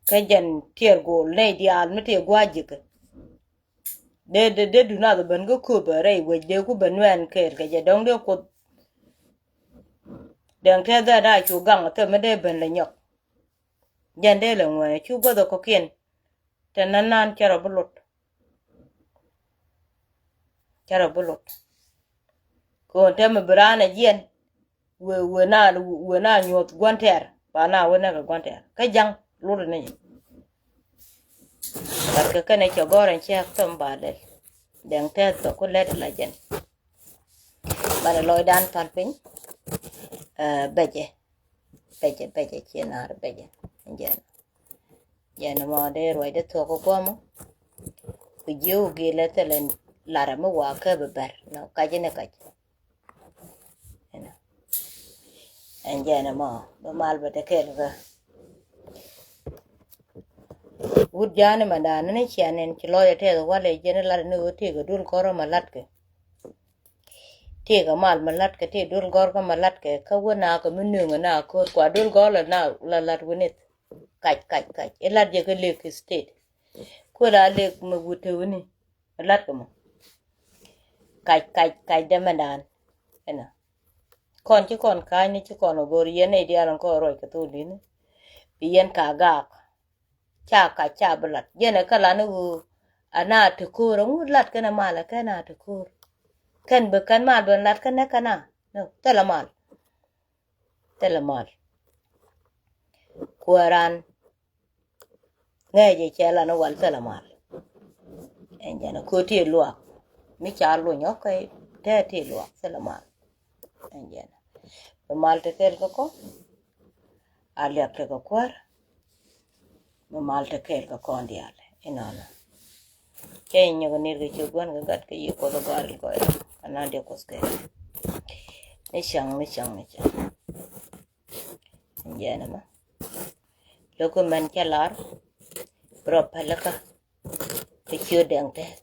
Kä jɛn tiɛɛr go̱o̱l nɛy diaal mi tëë gua̱a̱th ji̱kä. Dee dee dee dunath ben kä köpɛ rɛy wec dee ku ben nuɛɛn kɛɛl kɛ jɛ dɔ̱ŋ dee kuoth. Dɛŋ tɛth dee daa cu gaŋ thil mi dee ben lɛ nyɔk. Jɛn dee lɛ ŋuɛɛn cu guäth ɛ kɔ̱kiɛn. Tɛ nan nan cɛ rɔ bi lot. Cɛ rɔ bi lot. Kɛ ɣöö tɛmɛ bi raan ɛ jiɛn. Wëë wëë na wëë na nyuɔth gua̱n tɛɛr ba na wëë nɛkɛ gua̱n tɛɛr kä ja̱ŋ lot ni. Gat kɛ kɛnɛ cɛ gɔ̱r ɛn cɛ thom ba lɛl. Dɛŋ tɛth thok ku lɛt la jɛn. Banɛ lɔcdan pal piny. Bɛcɛ bɛcɛ bɛcɛ ciɛ naar bɛcɛ. Jɛn jɛn mɔ dee ruacdɛ thuɔk kä guɔmɔ. Ku jiök gilɛ thilɛ lar mi wa kä bi bɛr nɔ kac ni kac. Ɛn jɛn mɔ bi mal bɛ te kɛl kä wut jani ma dan ni cian in ci lɔcɛ tɛth walɛ jɛn lat ni wä tëëk a dul kɔrɔ ma latkɛ. Tëëk a mal ma latkɛ tëëk dul gɔr kä ma latkɛ kä wä na kä mi nöŋ a na ko̱r kua dul gɔr la na la lat winith. Kac kac kac i lat jɛ kä lek state. Kuɛ la lek mi wut te wini. Lat kɛ mɔ kac kac kac dɛ mɛndan. Ɛnɔ kɔn ci kɔn ka̱ny ni ci kɔn ɔ go̱r yɛn nɛy diaal in kɔn ruɔc kɛ thok li̱ni. Bi yɛn ka gaak ca kac ca bi lat jɛn ɛ kä lan i̱ ɣöö ana ti ko̱o̱r ɛŋu lat kɛn ɛ mal ɛ kɛn a ti ko̱o̱r. Kɛn bi kɛn mal ben lat kɛn ɛ kɛn a thilɛ mal. Thilɛ mal. Kuääran ŋɛɛ jɛ cɛ lan i̱ wal thilɛ mal. Ɛn jɛn ɛ ko̱ ti luak mi ca luny ɔkɛ tɛ ti luak thilɛ mal. Ɛn jɛn ɛ bi mal ti kɛl kä kɔ. A liak ti kɛ kuäär. Mi mal ti kɛl kä kɔn diaal inɔnɔ. Cɛ inyɔk nir kɛ ci guan kɛ gat kɛ yi kuɔth gɔaril gɔya. Ana diɛ kuɔth kɛ ni caŋ ni caŋ ni caŋ. Jɛn ɛmɛ lo̱k mɛn cɛ lar. Rɔ pɛlɛ kä kɛ ciö dɛŋ tɛth.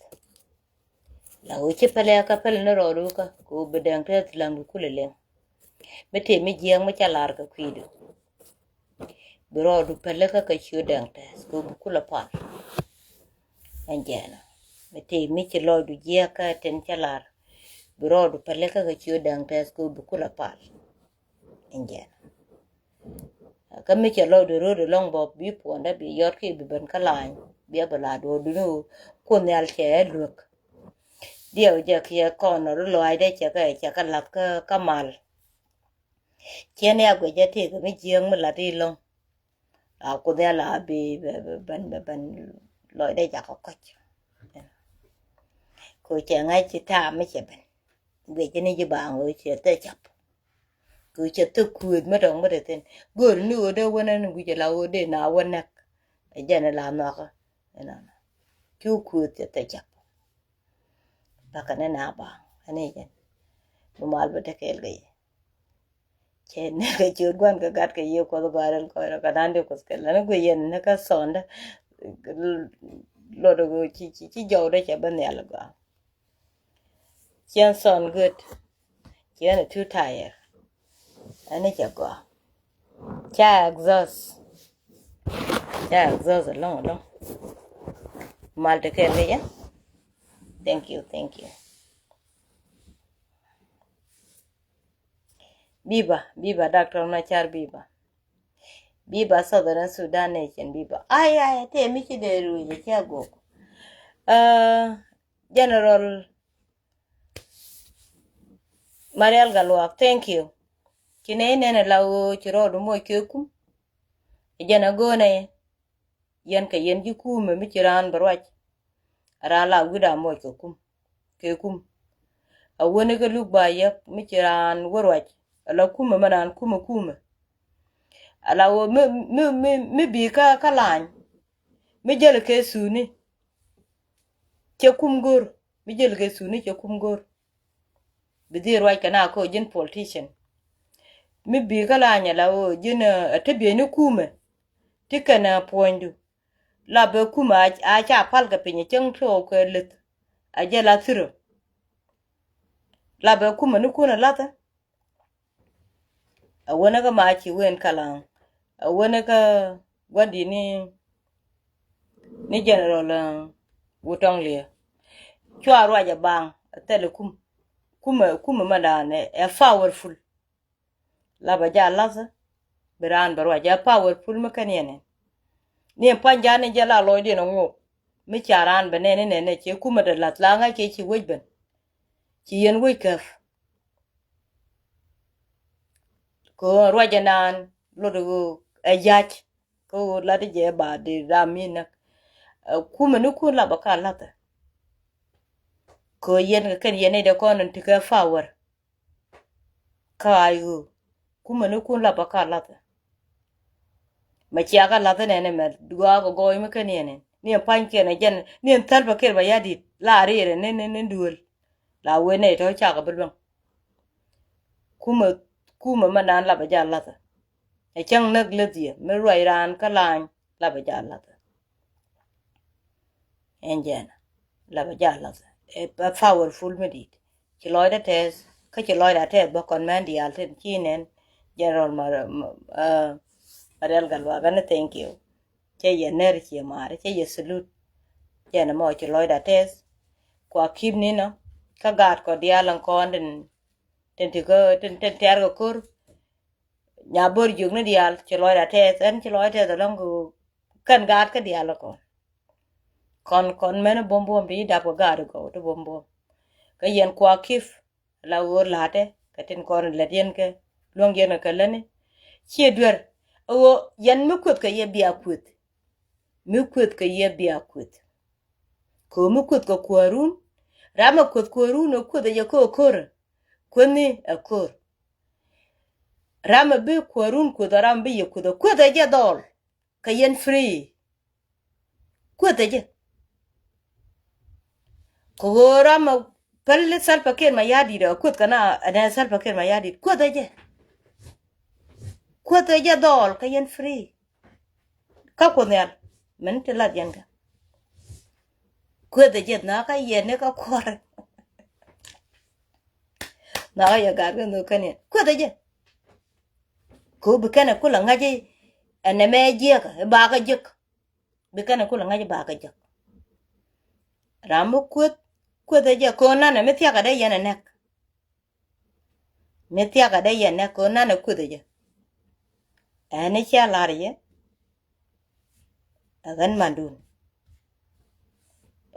La wee ci pɛlɛ kä pɛlɛ ni rɔɔdu kä kɛ wee bi dɛŋ tɛth laŋ bi kulɛ leŋ. Mi tëë mi jiɛɛŋ mi ca lar kɛ kui̱du. Bi rɔɔdu pɛlɛ kä kɛ ciö dɛŋ tɛth kɛ wee bi kulɛ pal. Ɛn jɛɛnɔ mi tëë mi ci lɔcdu jiɛɛk kä tɛn ca lar. Bi rɔɔdu pɛlɛ kä kɛ ciö dɛŋ tɛth kɛ wee bi kulɛ pal. Ɛn jɛn kä mi cɛ lɔcdu ro̱o̱du lɔŋ bɔ bi puɔndä bi yɔt ki bi ben kä lany. Biɛ bi la duɔ̱ɔ̱duni wä kun nhial cɛ ɛ luek. Diɛw jɛ kiɛ kɔn ru lɔaacdɛ cɛ kɛ cɛ kɛ lath kä kä mal. Ciɛ ni a guic jɛ tëëk mi jiääk mi lat i̱ lɔŋ. A kun nhial a bi ben ben ben lɔcdɛ jakä kɔc. Ko cɛ ŋa̱c ci taam mi cɛ ben. Guic ni ji̱ baaŋ ɣöö cɛ thil cap. Kɛ cɛ thil kuëëth mi tɔŋ mi te thi̱n. Gööri ni ɣöö dee wänä ni gui̱cɛ la ɣöö dee na wä näk. Ɛ jɛn ɛ la nhɔakä. Ɛnɔnɔ cu kuëëth cɛ thil cap. Bakɛ ni na baaŋ ɛn i̱ jɛn. Bi mal bi te kɛɛl kɛ yɛ. Cɛ ni kɛ ciöt gua̱n kɛ gat kɛ yiëë kuɔth gɔaa rɛl kɔc rɔ kɛ da̱n di kuɔth kɛ lani guic yɛn ni kä thɔndä. Luɔt ci ci ci jɔwdä cɛ bä nhial gɔaa. Ciɛn thɔn göt. Ciɛn ɛ too tired. Ɛn ni cɛ gɔaa. Ca exhaust. Ca exhaust ɛlɔ̱ŋ ɛlɔ̱ŋ. Mal te kɛn kɛ yɛ. Thank you, thank you. Biba, biba, Doctor Machar, biba. Biba, Southern Sudan nation, biba. Ay, ay, te mi ci dee rui̱ jɛ cɛ gok. Uh, General Marial Galuak, thank you. Ci nɛ inɛn ɛ la ɣöö ci rɔɔdu moc kɛ kum. Jɛn a go̱o̱nɛ yɛn kɛ yɛn ji̱ kumɛ mi ci raan bɛ ruac. A raan la wi̱da moc kɛ kum. Kɛ kum. A wäni kɛ luk ba yɛk mi ci raan wä ruac. A la kumɛ mɛ naan kumɛ kumɛ. A la ɣöö mi, mi, mi, mi bi kä, kä lany. Mi jäl kɛ thuni. Cɛ kum go̱r. Mi jäl kɛ thuni cɛ kum go̱r. Bi dhil ruac kɛ na kä ji̱n politician. Mi bi kä la nyɛ la ɣöö ji̱n, eh, a te bieyni kumɛ. Ti kɛn, eh, puɔ̱nydu. La bɛ kumɛ a, a ca pal kɛ piny cäŋ ti ɣɔw kɛ leth. A jɛ la thirä. La bɛ kumɛ ni kun a lathä. A wänä kä ma ci wen kalaŋ. A wänä kä gua̱ndi ni, ni general, uh, Wutɔŋ Liɛ. Cua ruac a baŋ a thɛl kum. Kumɛ, kumɛ ma dan ɛ, ɛ powerful. La bɛ ja lath bi raan bɛ ruac ɛ powerful mi kɛn yɛn ɛn. Ni ɛn pua̱ny jan ni jɛ la lɔcdiɛn a ŋuɔk. Mi ca raan bɛ nɛn ni nɛn ɛ ci kumɛ dɛ lath la ŋa̱c kɛ ci wec ben. Ci yɛn wec käp. Kɛ ɣöö ruac ɛnan lot ɣöö ɛ yac. Kä ɣöö lat jɛ ba di ram mi näk. Ɛ, kumɛ ni kun lapɛ ka lathɛ. Kɛ ɣöö yɛn kɛ kɛn yɛn nɛy dee kɔn in ti kɛ power. Kä ay ɣöö kumɛ ni kun lapɛ ka lathɛ. Mɛ ciakä lath inɛn imɛ duaak ɔ gɔɔy mi ken yɛn in ni ɛn pa̱ny kiɛn ɛ jɛn ni ɛn thäl pɛ kiɛn bɛ ya dit la riɛr in ni ni duel. La wen nɛy tɔ̱ cakɛ bi luäŋ. Kumɛ kumɛ mɛ naan lapɛ jal lathɛ. Ɛ cäŋ näk läth yɛ mi ruac raan kä laany lapɛ jal lathɛ. Ɛn jɛn lapɛ jal lathɛ ɛ powerful mi dit. Ci lɔcdä tɛth kä ci lɔcdä tɛth bä kɔn mɛn diaal tin ci nɛn. General Marial Gatluak ɛn thank you. Cɛ yɛ ner ciɛ maari cɛ yɛ salute. Jɛn ɛmɔ ci lɔcdä tɛth. Kua kip ni nɔ kä gaat kɔ diaal ɛn kɔn tin tin ti kä tin tin tɛr kɛ ko̱r. Nya bör jiök ni diaal ci lɔcdä tɛth ɛn ci lɔcdä tɛth ɛlɔ̱ŋ kɛ kɛn gaat kä diaal ɛ kɔn. Kɔn kɔn mɛn buɔ̱m buɔ̱m ti ci dap kɛ gaat ɛ gɔw ti buɔ̱m buɔ̱m. Kä yɛn kua kip la ɣöö la̱tɛ kɛ tin kɔn lät yɛn kɛ luäŋ yɛn kɛ lätni. Ciɛ duer ɛ ɣöö yɛn mi kueth kɛ yɛ bia kueth. Mi kueth kɛ yɛ bia kueth. Kɛ ɣöö mi kueth kɛ kuäärun. Ram ɛ kueth kuäärun ɛ kueth ɛ jɛ kä ɛ ko̱rɛ. Kuethni ɛ ko̱r. Ram ɛ bi kuäärun kueth ɛ ram ɛ bi yɛ kueth ɛ kueth ɛ jɛ dhɔl. Kɛ yɛn free. Kueth ɛ jɛ. Kɛ ɣöö ram ɛ päl Salva Kiir Mayardit ɛ kueth kɛ na ɛnɛ Salva Kiir Mayardit kueth ɛ jɛ. Kueth ɛ jɛ dhɔl kɛ yɛn free. Kä kuoth nhial min ti lat yɛn kɛ. Kueth ɛ jɛ na kä yɛn ni kä kuɔr. Na kä yɛ gaat kɛ nhök kɛn yɛn kueth ɛ jɛ. Kɛ ɣöö bi kɛn ɛ kulɛ ŋa̱c i̱ ɛn ɛmɛ jiɛk i̱ bakä jiäk. Bi kɛn ɛ kulɛ ŋa̱c i̱ bakä jiäk. Ram mi kueth kueth ɛ jɛ kɛ ɣöö nanɛ mi thiakä dee yɛn ɛ nɛk. Mi thiakä dee yɛn nɛk kɛ ɣöö nanɛ kueth ɛ jɛ. Ɛn i̱ cia la̱r yɛ. Ɛ ɣän mandun.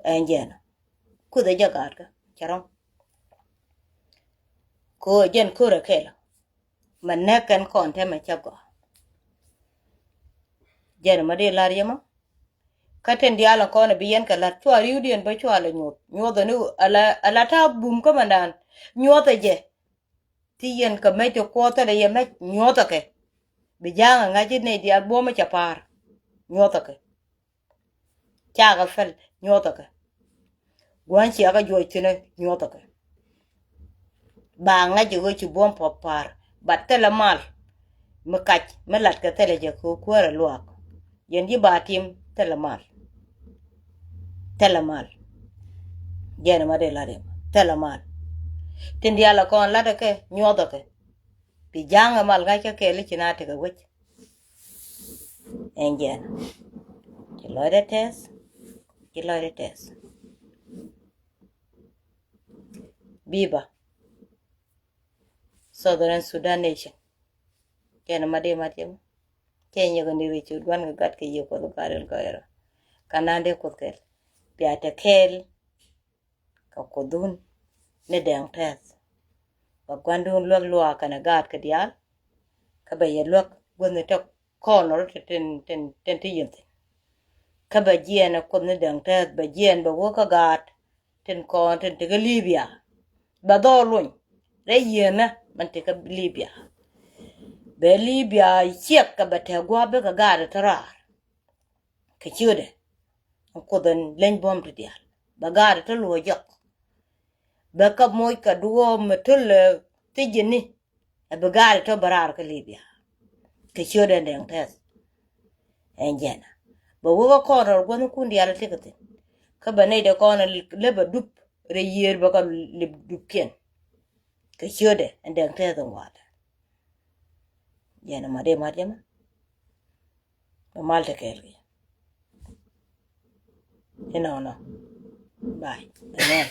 Ɛn jɛn kueth ɛ jɛ gaatkä cɛ rɔ̱ŋ. Kɛ ɣöö jɛn ko̱rɛ kɛl. Mɛ nɛk kɛn kɔn tɛmɛ cɛ gɔaa. Jɛn mɛ dee la̱r yɛ mɔ. Kä tin diaal in kɔn ɛ bi yɛn kɛ la̱t cua ri̱wdiɛn bä cua lɛ nyuɔth nyuɔth ɛn i̱ ala ala ta̱a̱ bum kä mɛndan. Nyuɔth ɛ jɛ. Ti yɛn kɛ mec ti kuɔth thilɛ yɛ mec nyuɔth ɛ kɛ. Bi ja̱a̱ŋ ɛ ŋa̱c i̱ nɛy diaal buɔ̱m i̱ cɛ pa̱a̱r. Nyuɔth ɛ kɛ. Cakɛ pɛl nyuɔthɛ kɛ. Gua̱n ciɛ kɛ juɔc thi̱n ɛ nyuɔthɛ kɛ. Ba ŋa̱c i̱ ɣöö ci buɔ̱m puɔ̱th pa̱a̱r. Bat thilɛ mal mi kac mi latkɛ thilɛ jɛ kɛ kuäärɛ luaak. Yɛn ji̱ ba tim thilɛ mal. Thilɛ mal. Jɛn ma dee lat yɛ thilɛ mal. Tin diaal ɛ kɔn latkɛ kɛ nyuɔthɛ kɛ. Bi ja̱a̱ŋ ɛ mal ŋa̱c kä kɛɛl i̱ ci na tekɛ wec. Ɛn jɛn ci lɔcdɛ tɛth. Ci lɔcdɛ tɛth. Biba Southern Sudan nation. Kɛn ma dee ma tiɛm. Kɛn yɛ kɛ ni ri ci guan kɛ gat kɛ yɛ kuɔth gat in gɔyrɔ. Ka nan dee kuɔth kɛl bia te kɛɛl. Kɛ kuothun ni dɛŋ tɛth. Bɛ gua̱ndun luäk luaak kɛnɛ gaat kɛ diaal. Kä bɛ yɛ luäk guäthni te kɔn rɔ tin tin tin ti yɛn thin. Kä bɛ jiɛɛn ɛ kuoth ni dɛŋ tɛth bɛ jiɛɛn bɛ wä kä gaat tin kɔn tin ti kä Libya. Bɛ dhɔɔl luny rɛ yieenä mɛn ti kä Libya. Bɛ Libya ciɛk kɛ bɛ tɛk gua̱a̱p bikɛ gaat te raar. Kɛ ciötdɛ ɛn kuoth ɛn leny buɔ̱m ti diaal bɛ gaat te luɔ̱c jɔk. Bɛ kɛ moc kɛ duɔ̱ɔ̱p mi te lɛ thiec jɛ ni. Ɛ bi gaat te bɛ raar kä Libya. Kɛ ciötdɛ ɛn dɛŋ tɛth. Ɛn jɛn bɛ wä kä kɔn rɔr gua̱thnikun diaal ti kɛ thi̱n. Kä bɛ nɛy dɛ kɔn lɛ bɛ dup rɛy yiëër bɛ kɛ lip dupkiɛn. Kɛ ciötdɛ ɛn dɛŋ tɛth ɛn walɛ. Jɛn ɛmɔ dee mat jɛ mɛ. Bɛ mal te kɛɛl kɛ inɔnɔ. Bye. Amen.